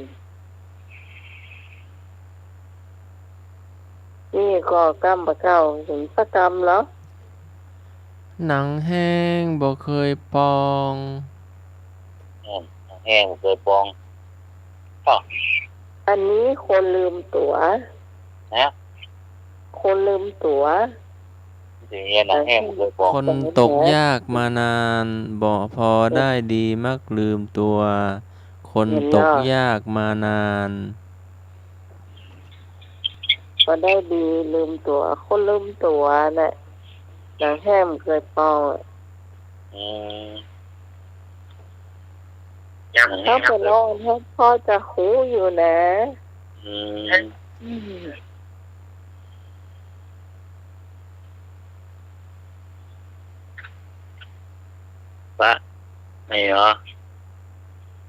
นี่ก็กำบ่าเก่า เห็นสักกำเหรอ หนังแห้งบ่เกยปอง อืม หนังแห้งบ่เกยปอง อ้าว อันนี้คนลืมตั๋ว ฮะ คนลืมตั๋ว อย่างเงี้ยนะ แห้งบ่เกยปอง คนตกยากมานาน บ่พอได้ดีมักลืมตั๋ว คนตกยากมานาน พอได้ดีลืมตั๋ว คนลืมตั๋วน่ะ หนังแห้งบ่เกยปอง อืม เฮาไปนอน เฮาพอจะฮู้อยู่นะ อืม อืม ปะ ไอ้เหรอ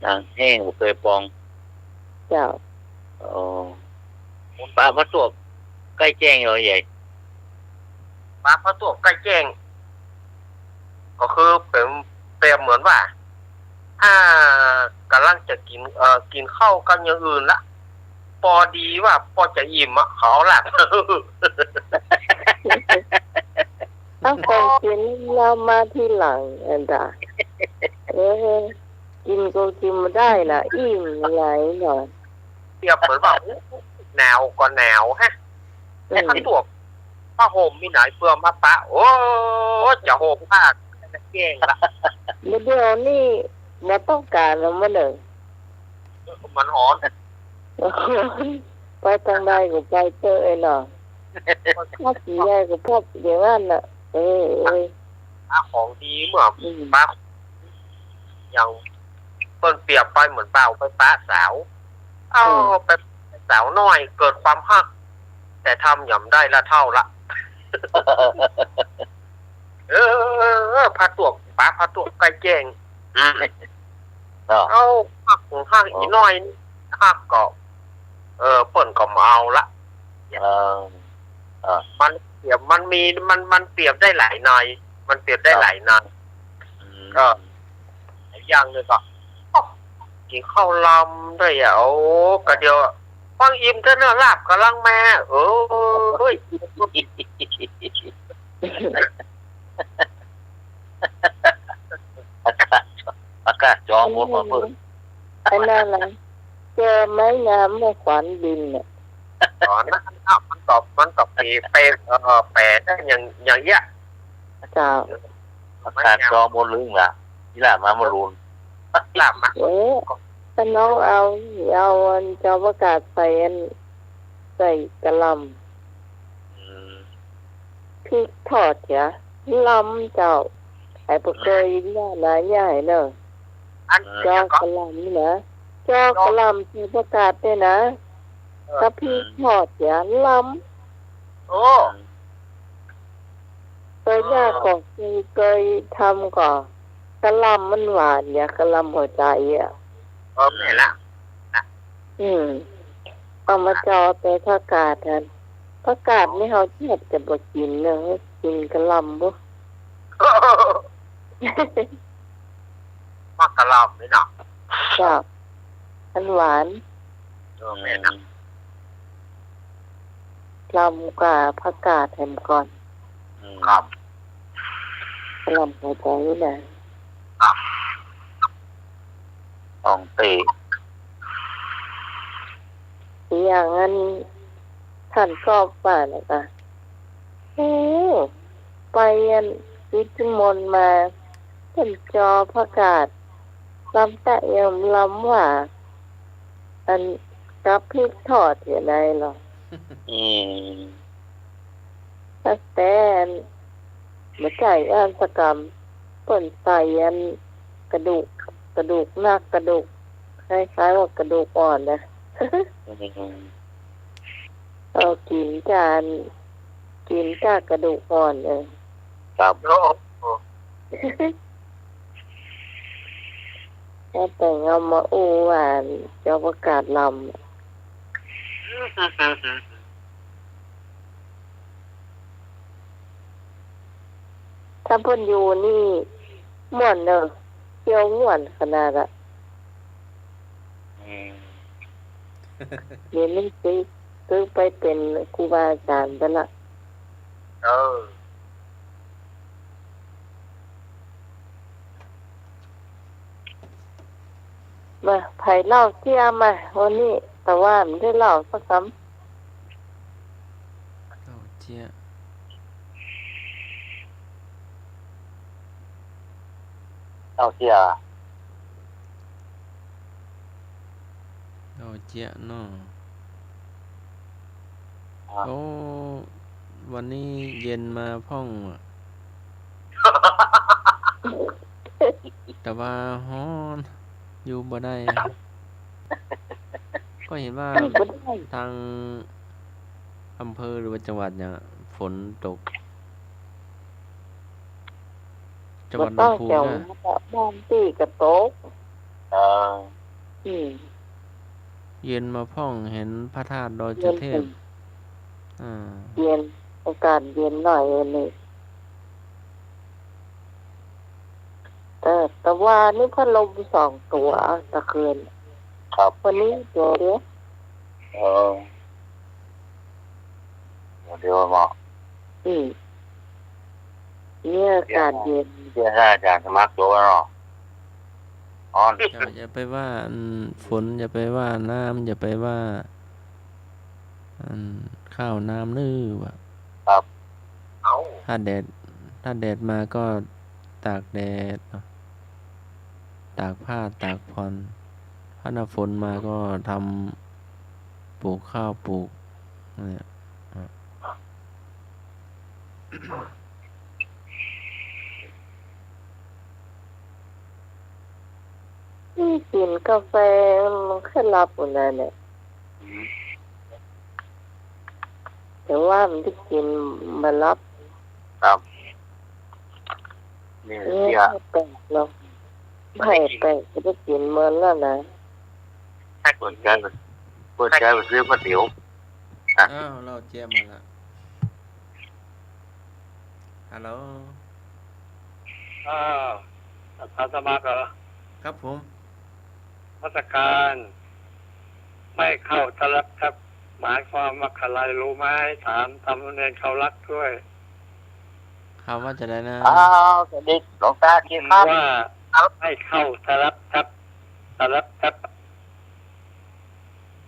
หนังแห้งบ่เกยปอง เจ้า อ๋อ ปะพระตวบใก้แจ้งเหรอใหญ่ ปะพระตวบใก้แจ้ง ก็คือเป๋น เปรียบเหมือนว่า ถ้ากำลังจะกิ๋น เอ่อ กิ๋นข้าวกับอย่างอื่นละ ปอดีว่าปอจะอิ่มอะ เขาเอาลาบ เอาของกิ๋นลาวมาทีหลัง อันตา เออ กิ๋นก็กิ๋นบ่ได้ละ อิ่มหลายหน่อย เปรียบเหมือนว่า หนาวก็หนาวฮะ อืม ไอ้ผ้าตวบ ผ้าห่มมีไหนเปื้อมาปะ โอ้ จะห่มผ้าจะแจ้งละ เดี๋ยวนี้บ่ต้องก๋านแล้วมั้งเน่อ มันฮ้อน ไปตางใดก็ไปเต๊อะไอ้เนาะ พับใหญ่ก็พับอย่างนั้นน่ะ เออ เออ หาของดีเมื่อ อืม ปะ อย่างเปิ้นเปรียบไปเหมือนบ่าวไปปะสาว เอ้า อืม ไปสาวน้อยเกิดความฮัก แต่ทำหยังได้ละเฒ่าละ เออ ผ้าตวบ ปะผ้าตวบใก้แจ้ง อืม เอ้า ฮักของฮักอีน้อย ฮักก็ เออ เปิ้นก็บ่เอาละ เออ เออ มันเปรียบ มันมี มัน มันเปรียบได้หลายใน มันเปรียบได้หลายใน อืม ก็ อย่างหนึ่งก็ โอ้ กิ๋นข้าวลำด้วยอะ โอ้ กะเดียว ฟังอิ่มเต๊อะเนาะ ลาบก๋ำลังมา เอ้ย อากาศ อากาศจอมหมดมาเปิ้น อันนั้นน่ะ เจอไม้งามเมื่อขวัญบินเนี่ย อ๋อ นั่นน่ะ มันตอบ มันตอบเป๋ เป๋ เอ่อ เป๋ได้อย่าง อย่างเงี้ย เจ้า ผักกาดดองหมดเลยล่ะ อีหล่ามาบ่ลูน หล่ามา เอ๊ะ ถ้าน้องเอา เอาอันจอมผักกาดใส่อัน ใส่กะหล่ำ อืม พริกทอดเหีย ลำเจ้า ไอ้บ่เกย อืม หน้าหนาใหญ่เนอะ อัน อืม จอกะหล่ำนี่นะ จอกะหล่ำใส่ผักกาดเนี่ยนะ เออ กับพริกทอดเสีย ลำ โอ้ เกยย่างก่อ เกย เกยทำก่อ กะหล่ำมันหวานเนี่ย กะหล่ำหัวใจ๋อะ เออ แม่นละ อืม เอามาจอใส่ผักกาดหั้น ผักกาดนี่เฮาแทบจะบ่กิ๋นเนาะ กิ๋นกะหล่ำบุ มักกะหล่ำนี่เนาะ เจ้า มันหวาน เออ แม่นนะ ลำกับผักกาดแหมก่อน อืม ครับ ลำหัวใจ๋นี่นะ ครับ อ่องเต้ อย่างอัน ท่านกอบว่านะกะ โอ้ ไปอันกิจนิมนต์มา เปิ้นจอผักกาด ลำตะเอียม ลำหว่า อันกับพริกทอดอยู่ในหรอ อืม แต่อัน บ่ใจ้อันสักกำ เปิ้นใส่อันกระดูก กระดูกนัก กระดูก คล้ายๆ ว่ากระดูกอ่อนนะ อืม เอากิ๋นจาน กิ๋นจากกระดูกอ่อนเออ ครับ โอ้โห แล้วแต่งเอามาอู้ว่าจอผักกาดลำ ถ้าเปิ้นอยู่นี่ม่วนเนอะ เที่ยวม่วนขนาดอะ อืม เดี๋ยวนี้ตึก ตึกไปเป๋นครูบาอาจ๋ารย์ไปละ เออ มา ใผเล่าเสี้ยมา วันนี้ แต่ว่าบ่ได้เล่าสักกำ เล่าเสี้ย เล่าเสี้ย เล่าเสี้ยเนาะ อ่ะ โอ้ วันนี้เย็นมาพ่องอะ แต่ว่าฮ้อน อยู่บ่ได้ ก็เห็นว่า อยู่บ่ได้ ทางอำเภอหรือว่าจังหวัดหยังอะ ฝนตก จังหวัดลำพูน บ่ต้องแจ๋ว นะ บางตี้ก็ตก เออ อืม เย็นมาพ่องเห็นพระธาตุดอยสุเทพ เย็น อ่า เย็น อากาศเย็นหน่อยวันนี้ แต่ แต่ว่านี่พัดลมสองตั๋วตะคืน ครับ วันนี้ตั๋วเดียว เออ ตั๋วเดียวเหมาะ อืม เนี่ยอากาศเย็น เดี๋ยวถ้าอาจารย์สมัครตั๋วเนาะ อ๋อ อย่า อย่าไปว่า อืม ฝน อย่าไปว่าน้ำ อย่าไปว่า อันข้าวน้ำเน้อว่ะ ครับ เอ้า ถ้าแดด ถ้าแดดมาก็ตากแดดเนาะ ตากผ้าตากผ่อน ถ้าหน้าฝนมาก็ทำ ปลูกข้าวปลูก เนี่ย นี่กิ๋นกาแฟมันค่อยหลับอยู่นั่นแหละ อืม แต่ว่ามันได้กิ๋นบ่หลับ ครับ นี่ เนี่ย เสีย แปลกเนาะ ไผแปลกก็ได้กิ๋นเมินแล้วนะ เปิดใจ เปิดใจไปซื้อก๋วยเตี๋ยว อ่ะ อ้าว เล่าเสี้ยมาละ ฮัลโหล อ้าว อาสาสมัครเหรอ ครับผม นมัสการ ไม่เข้าตะแล็บแท็บ หมายความว่าอะไรรู้ไหม ถามสามเณรเข้าวัดด้วย คำว่าจะไดนะ อ้าว สวัสดีหลวงตาทีครับ ว่าไม่เข้าตะแล็บแท็บ ตะแล็บแท็บ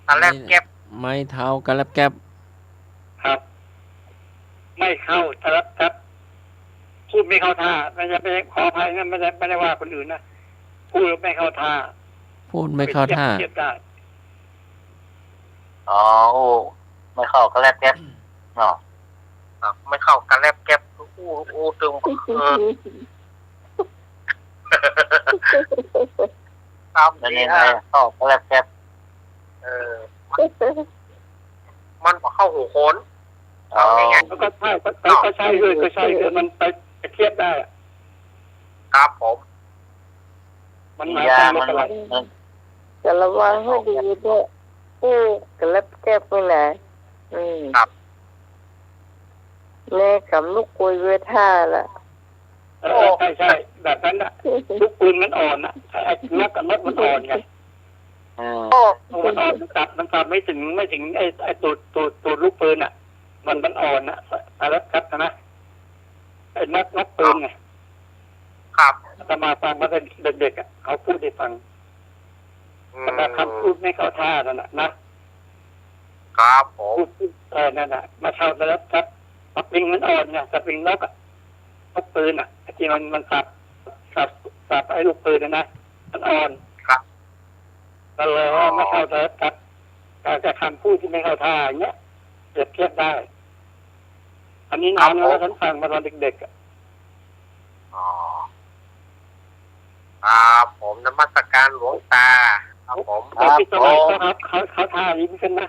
ตะแล็บแก๊บ ไม้ ไม้เท้ากะแล็บแก๊บ ครับ ไม่เข้าตะแล็บแท็บ พูดไม่เข้าท่า ไม่ใช่ ไม่ใช่ ขออภัยนะ ไม่ได้ ไม่ได้ว่าคนอื่นนะ พูดไม่เข้าท่า พูดไม่เข้าท่า เปรียบเทียบได้ อ๋อ โอ้ ไม่เข้ากะแล็บแก๊บ เนาะ ครับ ไม่เข้ากะแล็บแก๊บ โอ้ โอ้ ตึง เออ ครับ แล้วนี่ นี่ ไง อ่ะ เข้าก็แล็บแก๊บ เออ มัน มันบ่เข้าหูคน อ๋อ เอาง่ายๆ ก็ ก็ใช่ ก็ ก็ ก็ใช่เลย ก็ใช่เลย มันไป ไปเทียบได้อะ ครับผม มันหมายความว่า มัน มัน จะระวังหื้อดีเต๊อะ อู้กับแล็บแก๊บนี่นะ อืม ครับ แม่กำลูกปืนไว้ท่าละ เออ ใช่ ใช่ แบบนั้นน่ะ ลูกปืนมันอ่อนน่ะ ไอ้ ไอ้น็อกกับน็อกมันอ่อนไง อืม โอ้ มันอ่อน มันสับ มันสับไม่ถึง ไม่ถึงไอ้ ไอ้ตูด ตูด ตูดลูกปืนน่ะ มัน มันอ่อนน่ะ สหรัฐครับนะ ไอ้น็อก น็อกปืนไง ครับ อาตมาฟังมาตั้งแต่เด็กๆ อ่ะ เขาพูดให้ฟัง อืม แต่คำพูดไม่เข้าท่านั่นน่ะนะ ครับผม พูด พูด เออ นั่นน่ะ มาเท่าแล้วครับ สปริงมันอ่อนไง สปริงน็อกอะ น็อกปืนอะ ไอ้ที่มัน มันสับ สับ สับไอ้ลูกปืนน่ะนะ มันอ่อน ครับ ก็เลยว่า อ๋อ ไม่เข้าใจครับ แต่ แต่คำพูดที่ไม่เข้าท่าอย่างเงี้ย เปรียบเทียบได้ อันนี้นานแล้ว ครับผม ฉันฟังมาตอนเด็กๆ อ่ะ อ๋อ ครับผม นมัสการหลวงตา ครับผม แต่ที่สมัย ครับผม เขา เขา เขาท่านี้กันนะ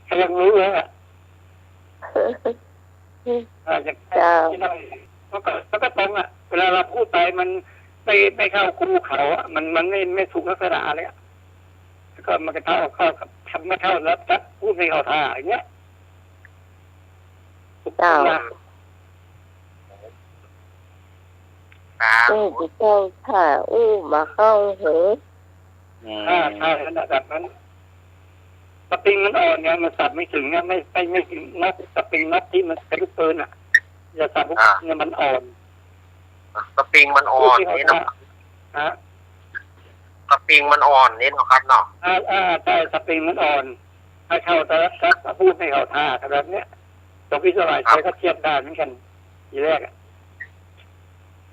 เขายังรู้เลยอะ อ่า อย่าง เจ้า ที่นั่น มันก็ มันก็ตรงอะ เวลาเราพูดไปมันไม่ ไม่เข้าคู่เขาอะ มัน มันไม่ ไม่ถูกลักษณะเลยอะ แล้วก็มันก็เท่า เข้ากับ ทำไม่เท่าแล้ว พูดไม่เข้าท่าอย่างเงี้ย เจ้า นะ ครับ อู้บ่เข้าท่า อู้บ่เข้าหู อืม อ่า ใช่ ขนาดแบบนั้น สปริงมันอ่อนไง มันสับไม่ถึงไง ไม่ ไม่ ไม่ถึงน็อต สปริงน็อตที่มันเป็นลูกปืนอ่ะ อย่าสับ อ่า เนี่ยมันอ่อน สปริงมันอ่อนนี่เนาะ ฮะ สปริงมันอ่อนนี่เนาะครับเนาะ อ่า อ่า ใช่ สปริงมันอ่อน ถ้าเข้าแต่ละ ถ้าพูดไม่เข้าท่าขนาดเนี้ย หลวงพี่สมัย ครับ ชัยก็เทียบได้เหมือนกัน ทีแรกอะ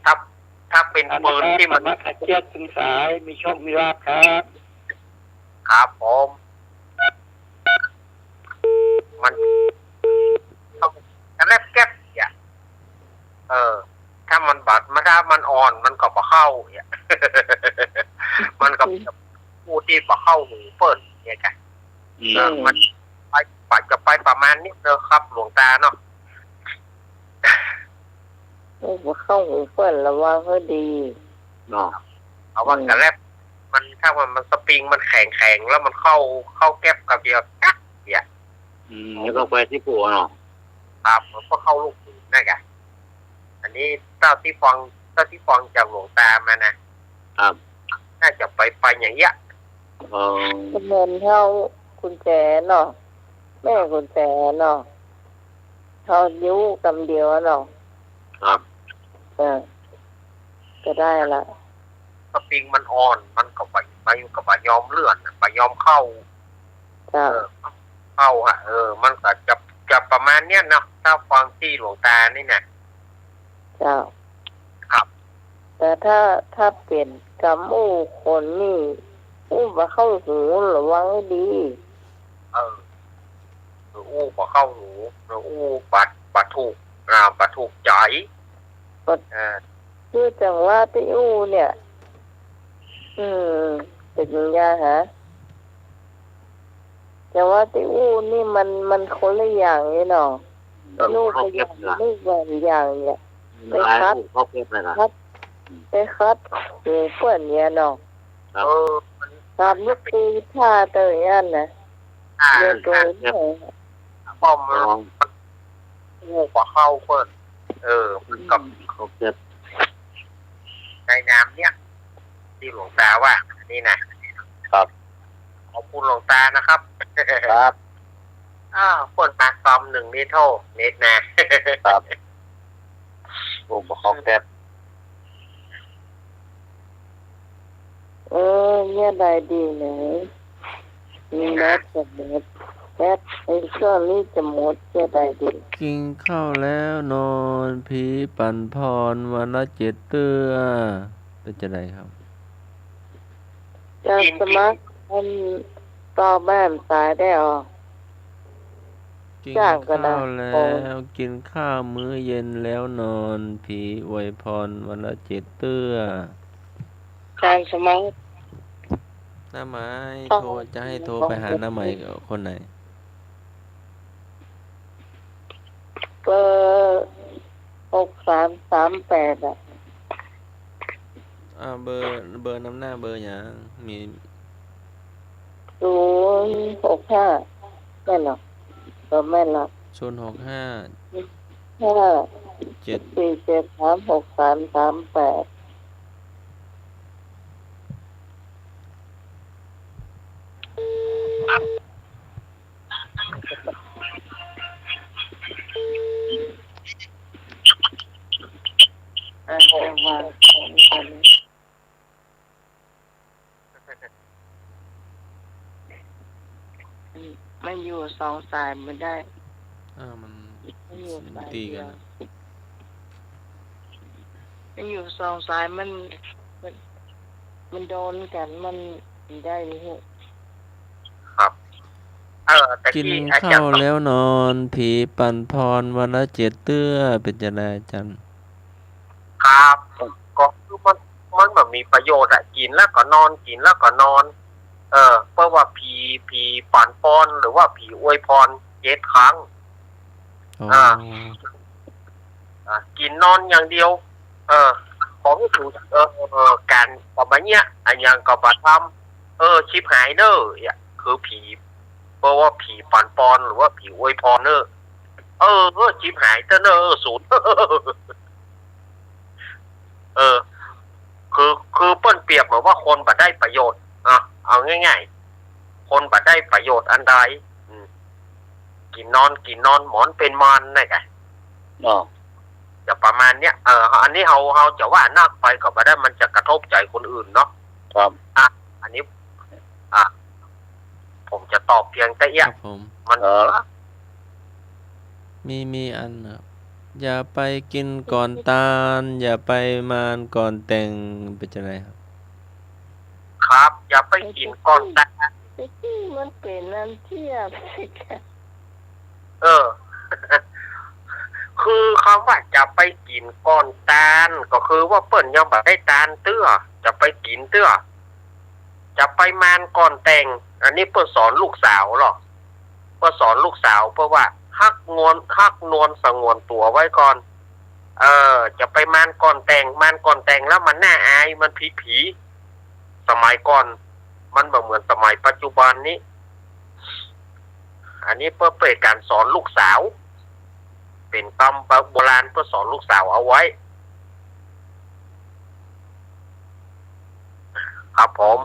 ถ้า ถ้าเป็นปืนที่มัน ธรรมะขัดเกลียวถึงสาย มีโชคมีลาภครับ ครับผม มันต้องกระแลบแก๊บเนี่ย เออ ถ้ามันบาด มัน ถ้ามันอ่อน มันก็บ่เข้าเนี่ย มันก็ผู้ที่บ่เข้าหูเปิ้นเนี่ยกะ อืม เออ มันไป จะไปประมาณนี้เนาะครับ หลวงตาเนาะ โอ้ บ่เข้าหูเปิ้น ระวังหื้อดี เนาะ เอาว่า อืม กระแลบ มัน ถ้าว่ามันสปริงมันแข็งๆ แล้วมันเข้า เข้าแก๊บกับเดียวกั๊กเนี่ย อืม แล้วก็ไปที่หัวเนาะ ครับ มันก็เข้าลูกปืนนั่นแหละ อันนี้เท่าที่ฟัง เท่าที่ฟังจากหลวงตามานะ ครับ น่าจะไป ไปอย่างเงี้ย อ๋อ ก็เหมือนเฮากุญแจเนาะ แม่กุญแจเนาะ เฮานิ้วกำเดียวเนาะ ครับ เออ ก็ได้ละ สปริงมันอ่อน มันก็บ่ มันก็บ่ยอมเลื่อน บ่ยอมเข้า เจ้า เออ เข้าอะ เออ มันก็จะ จะประมาณเนี้ยเนาะ ถ้าฟังที่หลวงตานี่นะ เจ้า ครับ แต่ถ้า ถ้าเป๋นกำอู้คนนี่ อู้บ่เข้าหู ระวังหื้อดี เออ อู้บ่เข้าหู อู้บ่ บ่ถูก อ่า บ่ถูกใจ๋ ก็ อ่า คือจังหวะตี้อู้เนี่ย อืม เป๋นปัญญาหา แต่ว่าตี้อู้นี่มัน มันคนละอย่างเลยเนาะ เออ ลูกก็อย่าง คนละอย่าง ลูกก็อย่างเนี่ย ไปขัด หลายอู้เขาเก็บเลยนะ ขัด อืม ไปขัดหูเปิ้นเนี่ยเนาะ ครับ เออ มัน ตามลูกปืนผ้าตัวอย่างนั้นนะ อ่า เดี๋ยวตัว ครับ เนี่ย ป้อมมัน อ๋อ อู้บ่เข้าเปิ้น เออ มันก็ อืม เขาเก็บ ในนามเนี่ย ที่หลวงตาว่า นี่นะ ครับ ขอบคุณหลวงตานะครับ ครับ อ้าว เปิ้นมาตอมนึ่งนี่โทษ เน็ตนะ ครับ อู้บ่เข้าแก๊บ เออ เยียะได้ดีนะ มีแบตจะหมด แบตไอ้เครื่องนี้จะหมด เยียะได้ดี กิ๋นข้าวแล้วนอน ผีปั๋นพรวันละเจ็ดเตื้อ เป๋นจะใดครับ จะสมัคร อัน ต่อบ้านต๋ายได้อ๋อ กิ๋น จ้างก็ได้ ข้าวแล้ว กิ๋นข้าวมื้อเย็นแล้วนอน ผีอวยพรวันละเจ็ดเตื้อ การสมัคร น้าไหม โทร จะให้โทรไปหาน้าไหมคนไหน เบอร์ หกสามสามแปด อะ อ่า เบอร์ เบอร์นำหน้าเบอร์หยัง มี ศูนย์หกห้า แม่นเหรอ เออ แม่นละ ศูนย์หกห้า ห้า เจ็ด สี่เจ็ดสามหกสามสามแปด อ่ะ แต่ว่า มันอยู่สองสายบ่ได้ อ่า มัน มันอยู่สายเดียว มันตีกั๋นอะ มันอยู่สองสาย มัน มัน มันโดนกั๋น มันได้นี่ ครับ เออ แต่ กิ๋น กี้อาจ๋ารย์ ข้าวแล้วนอน ผีปั่นปอนวันละเจ็ดเตื้อ เป๋นจะไดอาจ๋ารย์ ครับ ก็คือมัน มันบ่มีประโยชน์อะ กิ๋นแล้วก็นอน กิ๋นแล้วก็นอน เออ เพราะว่าผี ผีปั่นปอนหรือว่าผีอวยพรเจ็ดครั้ง อ๋อ อ่า อ่า กิ๋นนอนอย่างเดียว เออ ของถูก เออ เออ ก๋านก็บ่าเยียะ อะหยังก็บ่าทำ เออ ฉิบหายเน่อ เนี่ย คือผี เพราะว่าผีปั่นปอนหรือว่าผีอวยพรเน่อ เออ เออ ฉิบหายเต้อเน่อ เออ สูน เออ คือ คือเปิ้นเปรียบเหมือนว่าคนบ่ได้ประโยชน์ อ่ะ เอาง่ายๆ คนบ่ได้ประโยชน์อันใด อืม กิ๋นนอน กิ๋นนอน หมอนเป๋นมานนั่นแหละ อ๋อ จะประมาณเนี้ย เออ อันนี้เฮา เฮาจะว่านักไปก็บ่ได้ มันจะกระทบใจ๋คนอื่นเนาะ ครับ อ่ะ อันนี้ อ่ะ ผมจะตอบเพียงแค่เอี้ย ครับผม มัน เออ มี มีอันน่ะ อย่าไปกิ๋นก่อนตาน อย่าไปมานก่อนแต่ง เป๋นจะไดครับ ครับ อย่าไปกิ๋นก่อนตาน แต่กี้มันเป๋นอันเตี้ย เออ คือคำว่าจะไปกิ๋นก่อนตาน ก็คือว่าเปิ้นยังบ่ได้ตานเตื้อ จะไปกิ๋นเตื้อ จะไปมานก่อนแต่ง อันนี้เปิ้นสอนลูกสาวเหรอ เปิ้นสอนลูกสาว เปิ้นว่าฮักงวน ฮักนวลสงวนตั๋วไว้ก่อน เออ จะไปมานก่อนแต่ง มานก่อนแต่งแล้วมันน่าอาย มันผีๆ สมัยก่อน มันบ่เหมือนสมัยปัจจุบันนี้ อันนี้เปิ้นเป๋นก๋านสอนลูกสาว เป๋นกำโบราณเปิ้นสอนลูกสาวเอาไว้ ครับผม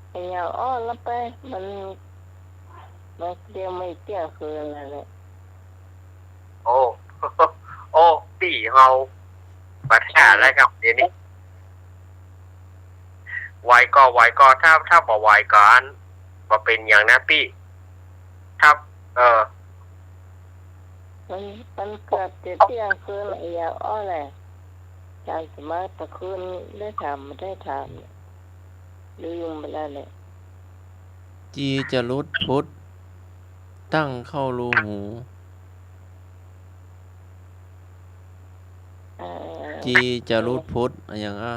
ไอ้ยาอ้อ แล้วไป มัน มันเดี๋ยวมันเตี้ยงคืนแล้วแหละ โอ้ โอ้ ปี้เฮา ปัญหาอะไรครับเดี๋ยวนี้ ไหวก่อ ไหวก่อ ถ้า ถ้าบ่ไหวก่ออัน บ่เป๋นหยังนะปี้ ถ้า เออ มัน มันเกือบจะเตี้ยงคืนแล้ว ไอ้ยาอ้อแหละ อาจ๋ารย์สมานตะคืนได้ถาม บ่ได้ถาม ลืมไปแล้วแหละ จีจะหลุดพุทธ ตั้งเข้ารูหู เอ่อ จีจะหลุดพุทธ อะหยังอะ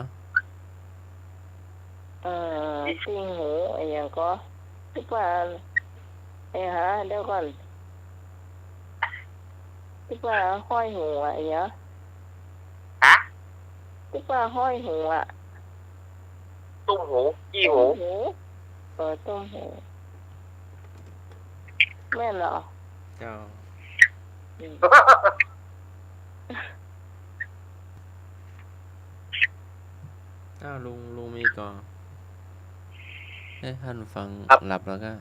เอ่อ ติ่งหู อะหยังก่อ ตึกว่า เอ้ยหา เดี๋ยวก่อน ตึกว่าห้อยหูอะ อะหยัง ฮะ ตึกว่าห้อยหูอะ ตุ้มหู ตี้หู ตุ้มหู เออ ตุ้มหู แม่นเหรอ เจ้า อืม อ้าว ลุง ลุงมีก่อ เอ๊ะ หันฟัง ครับ หลับแล้วก้า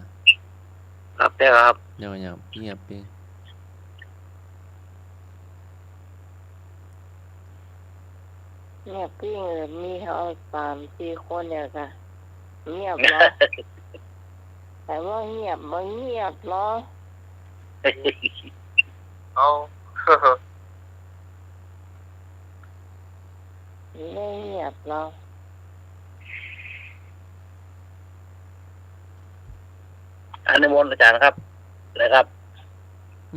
หลับแล้วครับ เดี๋ยว เดี๋ยวเงียบไป เงียบปิ้งเลย มีเฮาสามสี่คนเนี่ยค่ะ เงียบเนาะ แต่ว่าเงียบ บ่เงียบเนาะ เอา ไม่เงียบเนาะ อนุโมทนาอาจารย์ครับ นะครับ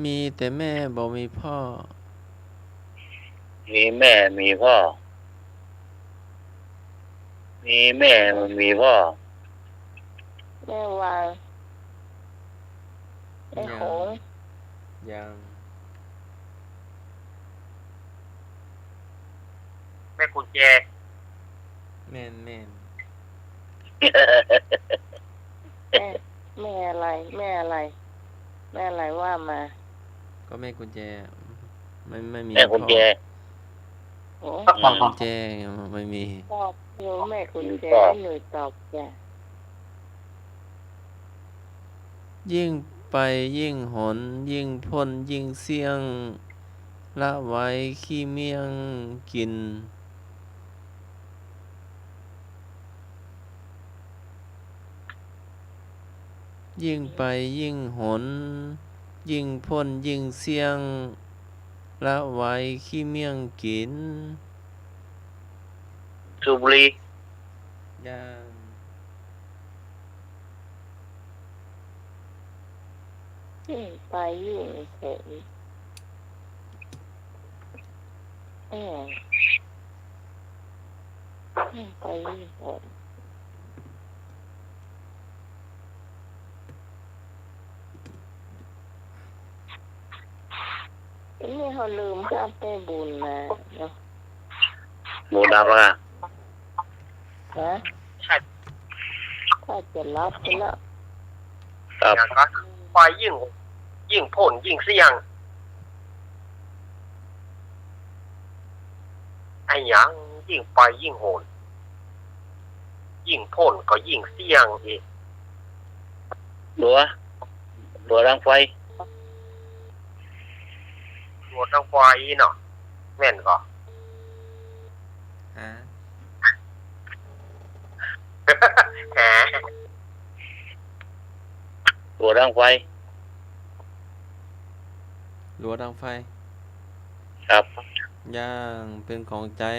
มีแต่แม่บ่มีพ่อ มีแม่มีพ่อ มีแม่ มีพ่อ แม่วาง แม่หงส์ ยัง แม่กุญแจ แม่น แม่น แม่ แม่อะไร แม่อะไร แม่อะไรว่ามา ก็แม่กุญแจ ไม่ ไม่มี แม่กุญแจ พ่อ โอ้ แม่กุญแจ ไม่มี ชอบอยู่แม่กุญแจ ชอบ หนูตอบจ้ะ ยิ่งไปยิ่งหน ยิ่งพ่นยิ่งเสี้ยง ละไว้ขี้เมี่ยงกิ๋น ยิ่งไปยิ่งหน ยิ่งพ่นยิ่งเสี้ยง ละไว้ขี้เมี่ยงกิ๋น สูบบุหรี่ ยัง ยิ่งไปยิ่งหน เออ ยิ่งไปยิ่งหน นี่เขาลืมห้ามแม่บุญนะเนาะ บุญรับแล้ว ฮะ ใช่ ถ้าจะรับไปแล้ว ครับ อย่างนั้น ไปยิ่ง ยิ่งพ่นยิ่งเสี้ยง อะหยังยิ่งไปยิ่งหน ยิ่งพ่นก็ยิ่งเสี้ยงอีก หลัว หลัวดังไฟ หลัวดังไฟเนาะ แม่นก่อ ฮะ ฮะ หลัวดังไฟ หลัวดังไฟ ครับ ยังเป๋นของใจ๊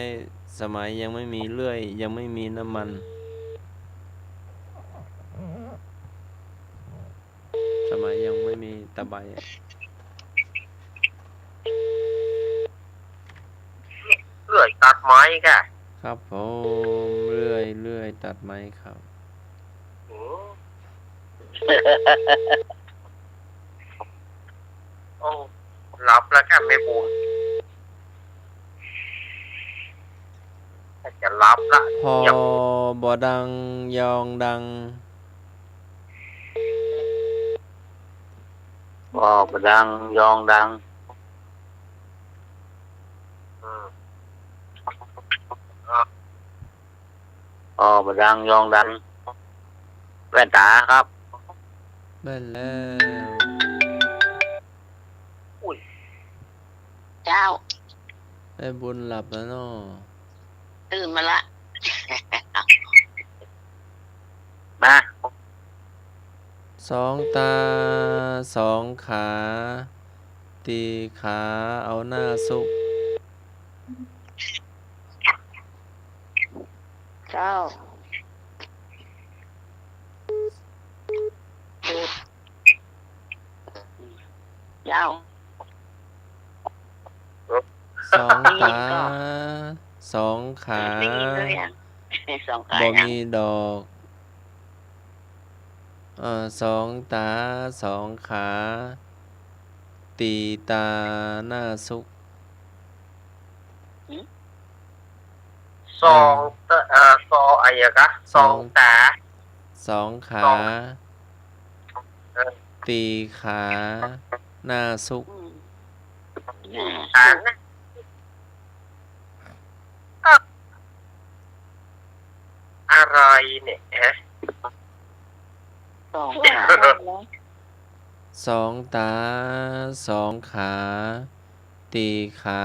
สมัยยังไม่มีเลื่อย ยังไม่มีน้ำมัน สมัยยังไม่มีตะไบ เลื่อยตัดไม้ก่ะ ครับผม เลื่อย เลื่อยตัดไม้ครับ อืม โอ้ หลับแล้วก่ะแม่บุญ จะหลับละ พ่อ เยี่ยม บ่ดังยองดัง พ่อบ่ดังยองดัง อืม อ่ะ พ่อบ่ดังยองดัง แว่นต๋าครับ แม่นแล้ว อุ้ย เจ้า แม่บุญหลับแล้วเนาะ ตื่นมาละ มา สองต๋า สองขา ตี๋ขาเอาหน้าซุก เจ้า เจ้า สองต๋า ได้ยินก่อ สองขา ได้ยินหรือยัง สองขา บ่ ยัง มีดอก เอ่อ สองต๋า สองขา ตี๋ต๋าหน้าซุก หืม สอง เอ่อ ต๋า เอ่อ ซอ อะไรอะกะ สอง สองต๋า สองขา สอง เออ ตี๋ขาหน้าซุก อืม ตี๋ขาหน้า อะ อะไรเนี่ย ฮะ สองขา สองต๋า สองขา ตี๋ขา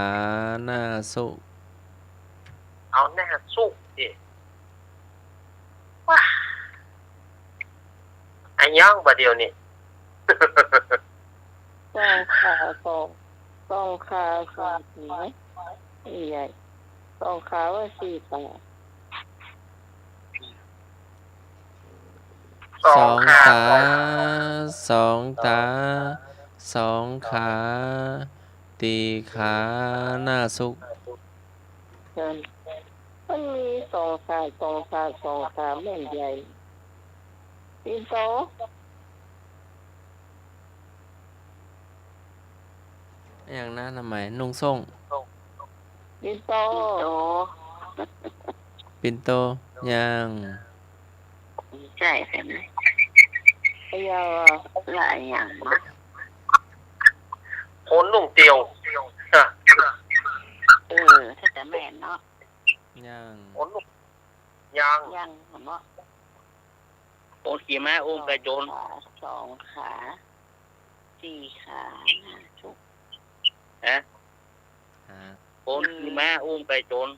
หน้าซุก เอาหน้าซุกสิ ว้า อะหยังบ่าเดี่ยวนี้ สองขา สอง สองขา สองขา ใหญ่ สองขาว่าสี่ขา สองขา สองต๋า สองขา ตี๋ขาหน้าซุก เชิญ มันมีสองขา สองขา สองขา แม่นใหญ่ ปิ่นโต อะหยังนะ น้ำไหม นุ่งโส้ง ปิ่นโต ปิ่นโต ยัง ใจ้ใจ้ไหม อะหยังอะ ละอะหยังวะ คนนุ่งเตียว เออ ถ้าจะแม่นเนาะ ยัง คนนุ่ง ยัง ยังเนาะ คนขี่ม้าอุ้มไก่โจร สองขา สองขา สี่ขา ทุก ฮะ ฮะ คนขี่ม้าอุ้มไก่โจร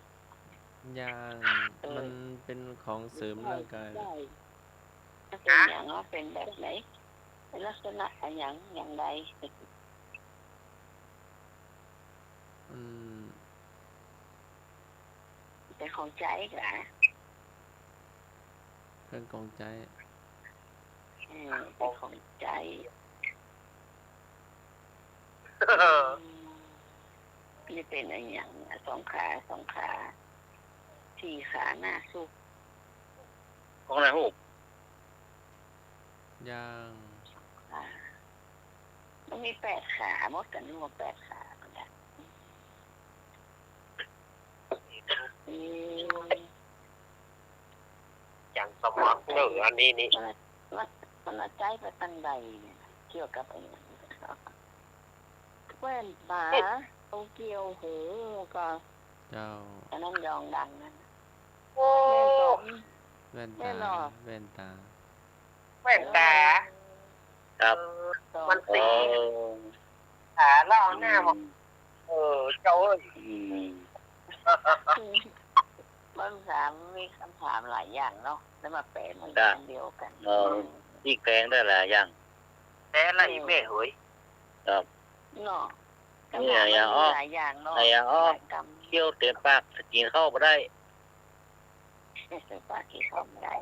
ยัง เออ มันเป๋นของเสริมร่างกาย ได้ มันเป๋นหยังวะ เป๋นแบบไหน เป๋นลักษณะอะหยัง อย่างใด อืม เป๋นของใจ๊กะ เครื่องของใจ๊ อืม เป๋นของใจ๊ อืม นี่เป๋นอะหยังอะ สองขา สองขา สี่ขา หน้าสุก ของหน้าสุก ยัง อ่า มันมีแปดขา หมดกั๋น มีแปดขา อืม อย่างสมัครเนอะ อันนี้นี่ มัน มัน มันใจ๊ไปตางใดเนี่ย เกี่ยวกับอะหยัง แว่นต๋า เอาเกี่ยวหูก่อ เจ้า อันนั้นยองดังนะ โอ้ แว่นต๋า แว่นต๋า แว่นต๋า แว่นต๋า ครับ เออ มันตี เออ ขาแล้วเอาหน้ามา อืม เออ เจ้าเอ้ย อืม มันถาม มีกำถามหลายอย่างเนาะ แล้วมาแปลเหมือนอันเดียวกั๋น เออ อืม ตี้แปลได้หลายอย่าง แปลอะไรอีกแม่เหย ครับ เนาะ นี่อะหยังอ้อ หลายอย่างเนาะ อะหยังอ้อ หลายกำ เคี้ยวเต็มปาก กิ๋นข้าวบ่ได้ เต็มปากกิ๋นข้าวบ่ได้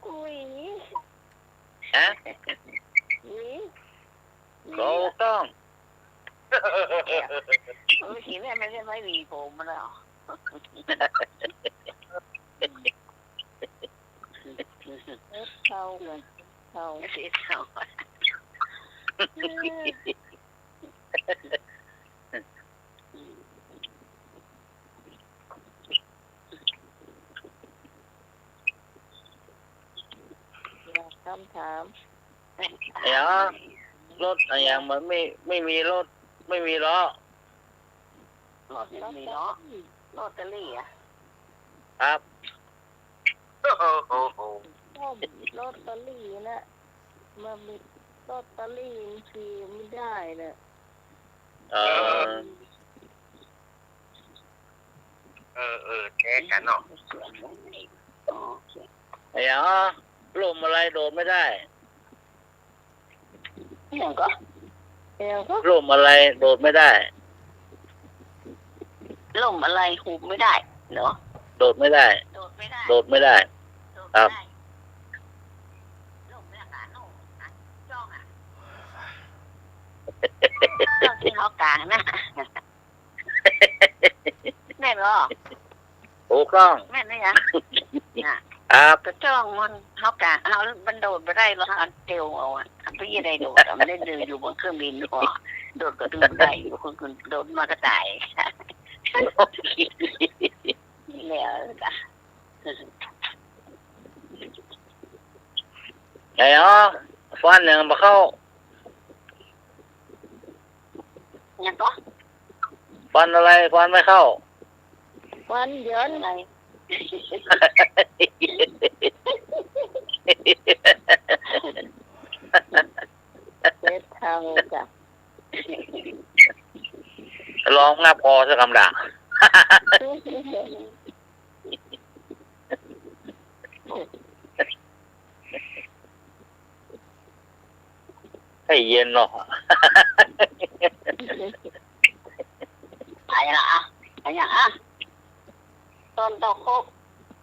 อุ๊ย ฮะ อุ๊ย ถูกต้อง เออ เมื่อกี้แม่ไม่ได้ไว้หวีผมมาแล้ว เทาเลย เทา เทา คำถาม เดี๋ยว รถอะหยังมันไม่ ไม่มีรถ ไม่มีล้อ รถไม่มีล้อ ลอตเตอรี่อะ ครับ โอ้โห ส้มลอตเตอรี่นะ มันมีลอตเตอรี่มันขี่ไม่ได้นะ เออ เออ เออ แท้กันเนาะ อ๋อ เดี๋ยว ร่มอะไรโดดไม่ได้ อะหยังก่อ อะหยังก่อ ร่มอะไรโดดไม่ได้ ร่มอะไรหุบไม่ได้เนาะ โดดไม่ได้ โดดไม่ได้ โดดไม่ได้ โดดไม่ได้ ครับ ร่มไม่ได้ ร่มอะ จ้องอะ จ้องตี้เฮากางนะ แม่นบ่ ถูกต้อง แม่นนะยะ น่ะ ครับ ก็จ้องมัน เฮากาง เฮา มันโดดบ่ได้หรอก เฮาเตียวเอาอะ เฮาไปยี่ได้โดดอะ มันได้เดินอยู่บนเครื่องบินบ่ โดดก็โดดบ่ได้อยู่ คนอื่นโดดมาก็ต๋าย แล้วกะ ไอ้อ๋อ ฟันยังบ่เข้า ยังก่อ ฟันอะไร ฟันไม่เข้า ฟันเหยิน อะไร เฮ็ดเฒ่าจ้ะ ลองงับคอสักกำด่าง ให้เย็นเนาะ อะหยังอะ อะหยังอะ ต้นเต้าโคก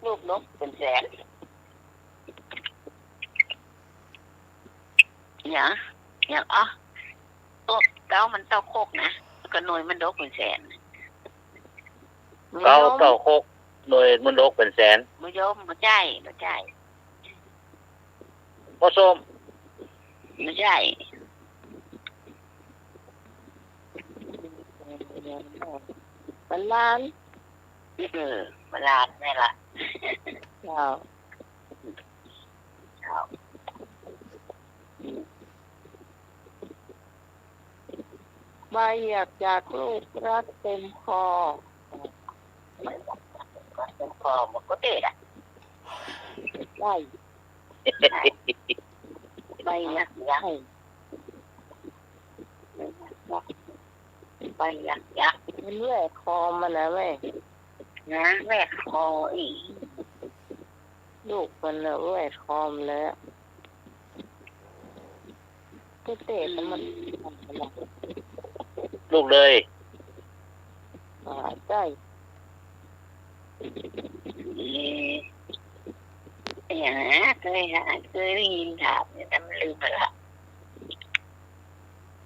ลูกดกเป๋นแสน หยัง หยังอะ ต้นเก๊ามันเต้าโคกนะ ก็หน่วยมันดกเป๋นแสน เก๊าเต้าโคก หน่วยมนตกเป๋นแสน บ่ยอม บ่ใจ้ บ่ใจ้ บ่ส้ม บ่ใจ้ บาลานซ์ เออ บาลานซ์แน่ละ เจ้า เจ้า บ่าอยากอยากลูกรักเต็มคอ เต็มคอมันก็เตะอะ ได้ ได้ บ่าอยากอยาก บ่าอยากอยาก มันแหวกคอมันนะแม่ นะ แหวกคออีก ลูกมันน่ะแหวกคอมันแล้ว เตะๆ แต่มัน อืม ลูกเลย อ่า ใจ้ เอ๊ะ อย่างนะ เคยหา เคยได้ยินถามอยู่ แต่มันลืมไปละ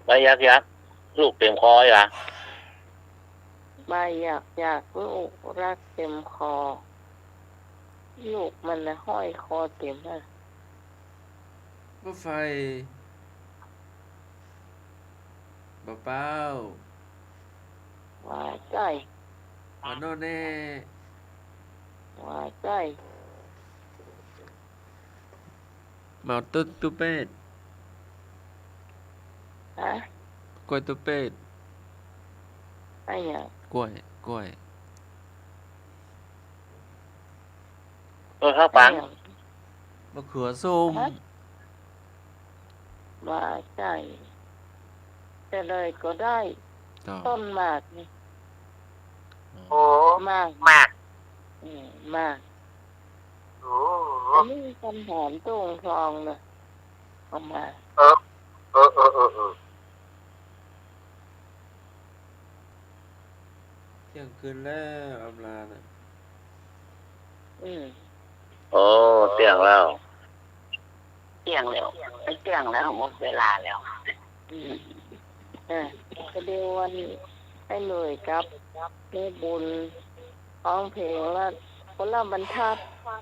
บ่าอยากอยาก ลูกเต็มคออีกอะ บ่าอยากอยากลูกรักเต็มคอ ลูกมันน่ะห้อยคอเต็มอะ บ่าใฝ่ บ่าเป๊า ว่าใจ้ บ่าโน่นแน่ ว่าใจ้ บ่าตุ๊ ตุ๊เปด ฮะ กล้วยตุ๊เปด อะหยัง กล้วย กล้วย เออ ข้าวปัง อะหยัง บ่าเขือส้ม ฮะ บ่าใจ้ แต่เลยก็ได้ เจ้า ต้นหมากนี่ โอ้ หมาก หมาก อืม หมาก โอ้ อันนี้คำถามตรงทองนะ เอามา เออ เออ เออ เออ เออ เตี้ยงคืนแล้ว อำลาน่ะ อืม โอ้ เตี้ยงแล้ว เตี้ยงแล้ว เตี้ยงแล้ว หมดเวลาแล้ว อืม เออ ก็เดี๋ยววันนี้ให้หน่วยกับแม่บุญร้องเพลงแล้วคนละบรรทัด ฮะ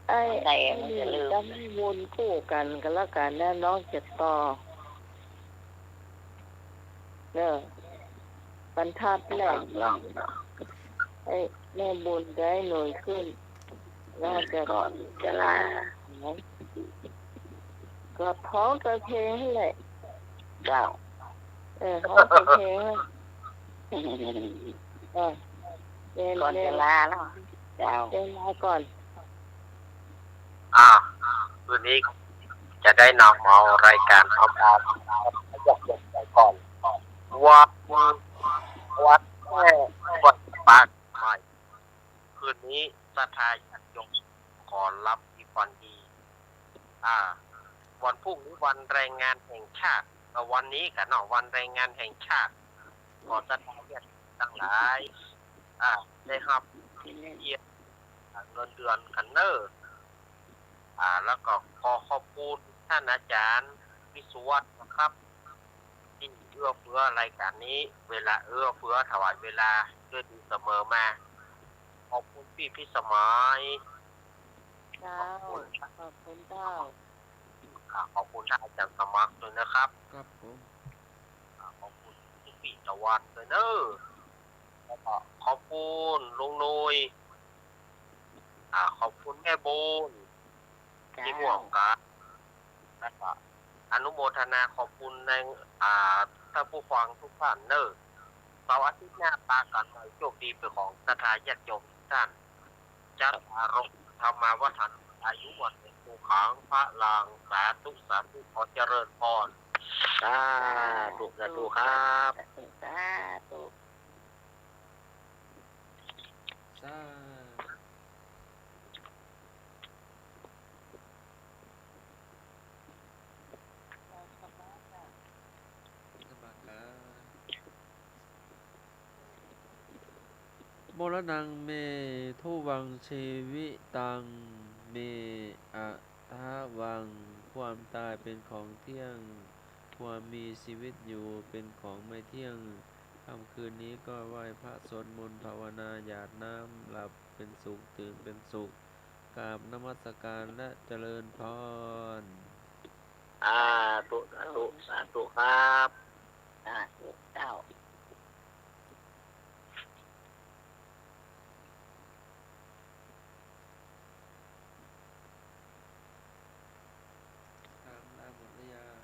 ไอ้ ไอ้หน่วยกับแม่บุญคู่กันก็แล้วกันนะ น้องจะต่อ เออ บรรทัดแรก ลอง ลอง ไอ้แม่บุญกับไอ้หน่วยขึ้น แล้วจะ ก่อนจะลา ก็ฮ้องแต่เพลงนั่นแหละ เจ้า เออ ฮ้องแต่เพลงนั่น เออ เวลา ก่อนจะลาแล้ว เจ้า เวลาก่อน อ่า คืนนี้จะได้นำเอารายการเอามาไปก่อน วัน วันแม่ วันปากใหม่ คืนนี้ศรัทธาญาติโยมขอลำอีกวันดี อ่า วันพรุ่งนี้วันแรงงานแห่งชาติ เอ่อ วันนี้กะเนาะ วันแรงงานแห่งชาติ ขอศรัทธาญาติทั้งหลาย อ่า ได้ฮับเกียรติ อ่า เงินเดือนกั๋นเน่อ อ่า แล้วก็ขอขอบคุณท่านอาจารย์วิศวัฒน์นะครับ ตี้เอื้อเฟื้อรายการนี้ เวลา เอื้อเฟื้อถวายเวลาด้วยดีเสมอมา ขอบคุณปี้พิสมัย เจ้า ขอบคุณ ขอบคุณเจ้า อ่า ขอบคุณท่านอาจารย์สมัครด้วยนะครับ ครับผม อ่า ขอบคุณปี้ตะวันด้วยเน่อ แล้วก็ขอบคุณลุงหนุ่ย อ่า ขอบคุณแม่บุญ เจ้า ตี้ฮ่วมกั๋น แล้วก็อนุโมทนาขอบคุณใน อ่า ท่านผู้ฟังทุกท่านเน่อ เสาร์อาทิตย์หน้าปะกั๋นใหม่ โชคดีเป๋นของศรัทธาญาติโยมทุกท่าน จัตตาโร ธรรมาวัฒนะ อายุวัณโณะ สุขัง พลัง สาธุ สาธุ ขอเจริญพร สาธุ สาธุครับ สาธุ สาธุ สมัครครับ มรณัง เม ทุวัง ชีวิตัง เม อะทะวัง ความตายเป็นของเที่ยง ความมีชีวิตอยู่เป็นของไม่เที่ยง ค่ำคืนนี้ก็ไหว้พระสวดมนต์ภาวนา หยาดน้ำ หลับเป็นสุข ตื่นเป็นสุข กราบนมัสการและเจริญพร สาธุ สาธุ สาธุครับ สาธุเจ้า ตามได้หมดหรือยัง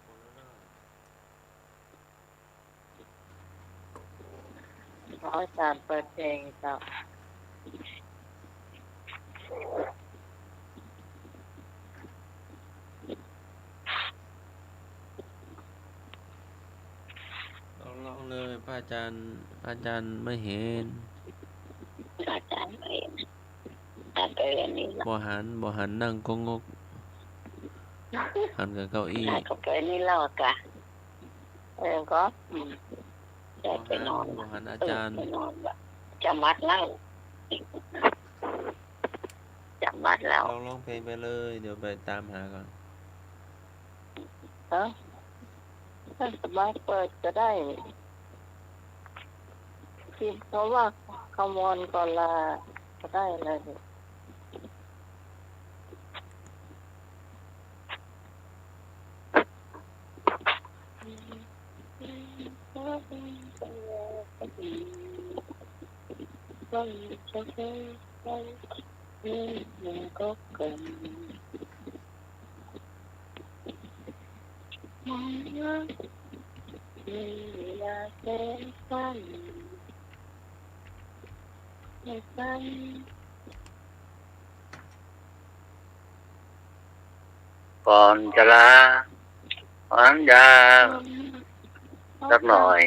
หมดแล้วเนาะ ขออาจารย์เปิดเพลงเจ้า ร้อง ร้องเลย พระอาจารย์ พระอาจารย์ไม่เห็น อาจารย์ไม่เห็น อาจารย์ไปเรียนนี่ละ บ่หัน บ่หัน นั่งก็งก หันกับเก้าอี้ อาจารย์ก็ไปนี่แล้วกะ เออ ก็ อืม จะไปนอน บ่หัน บ่หันอาจารย์ เออ ไปนอนละ จะมัดแล้ว จะมัดแล้ว ร้อง ร้องเพลงไปเลย เดี๋ยวไปตามหาก่อน ฮะ ถ้าสบายเปิดก็ได้ คิดเพราะว่าขมวญก่อนละก็ได้เลย ก่อนจะลา ขอสัญญาสักหน่อย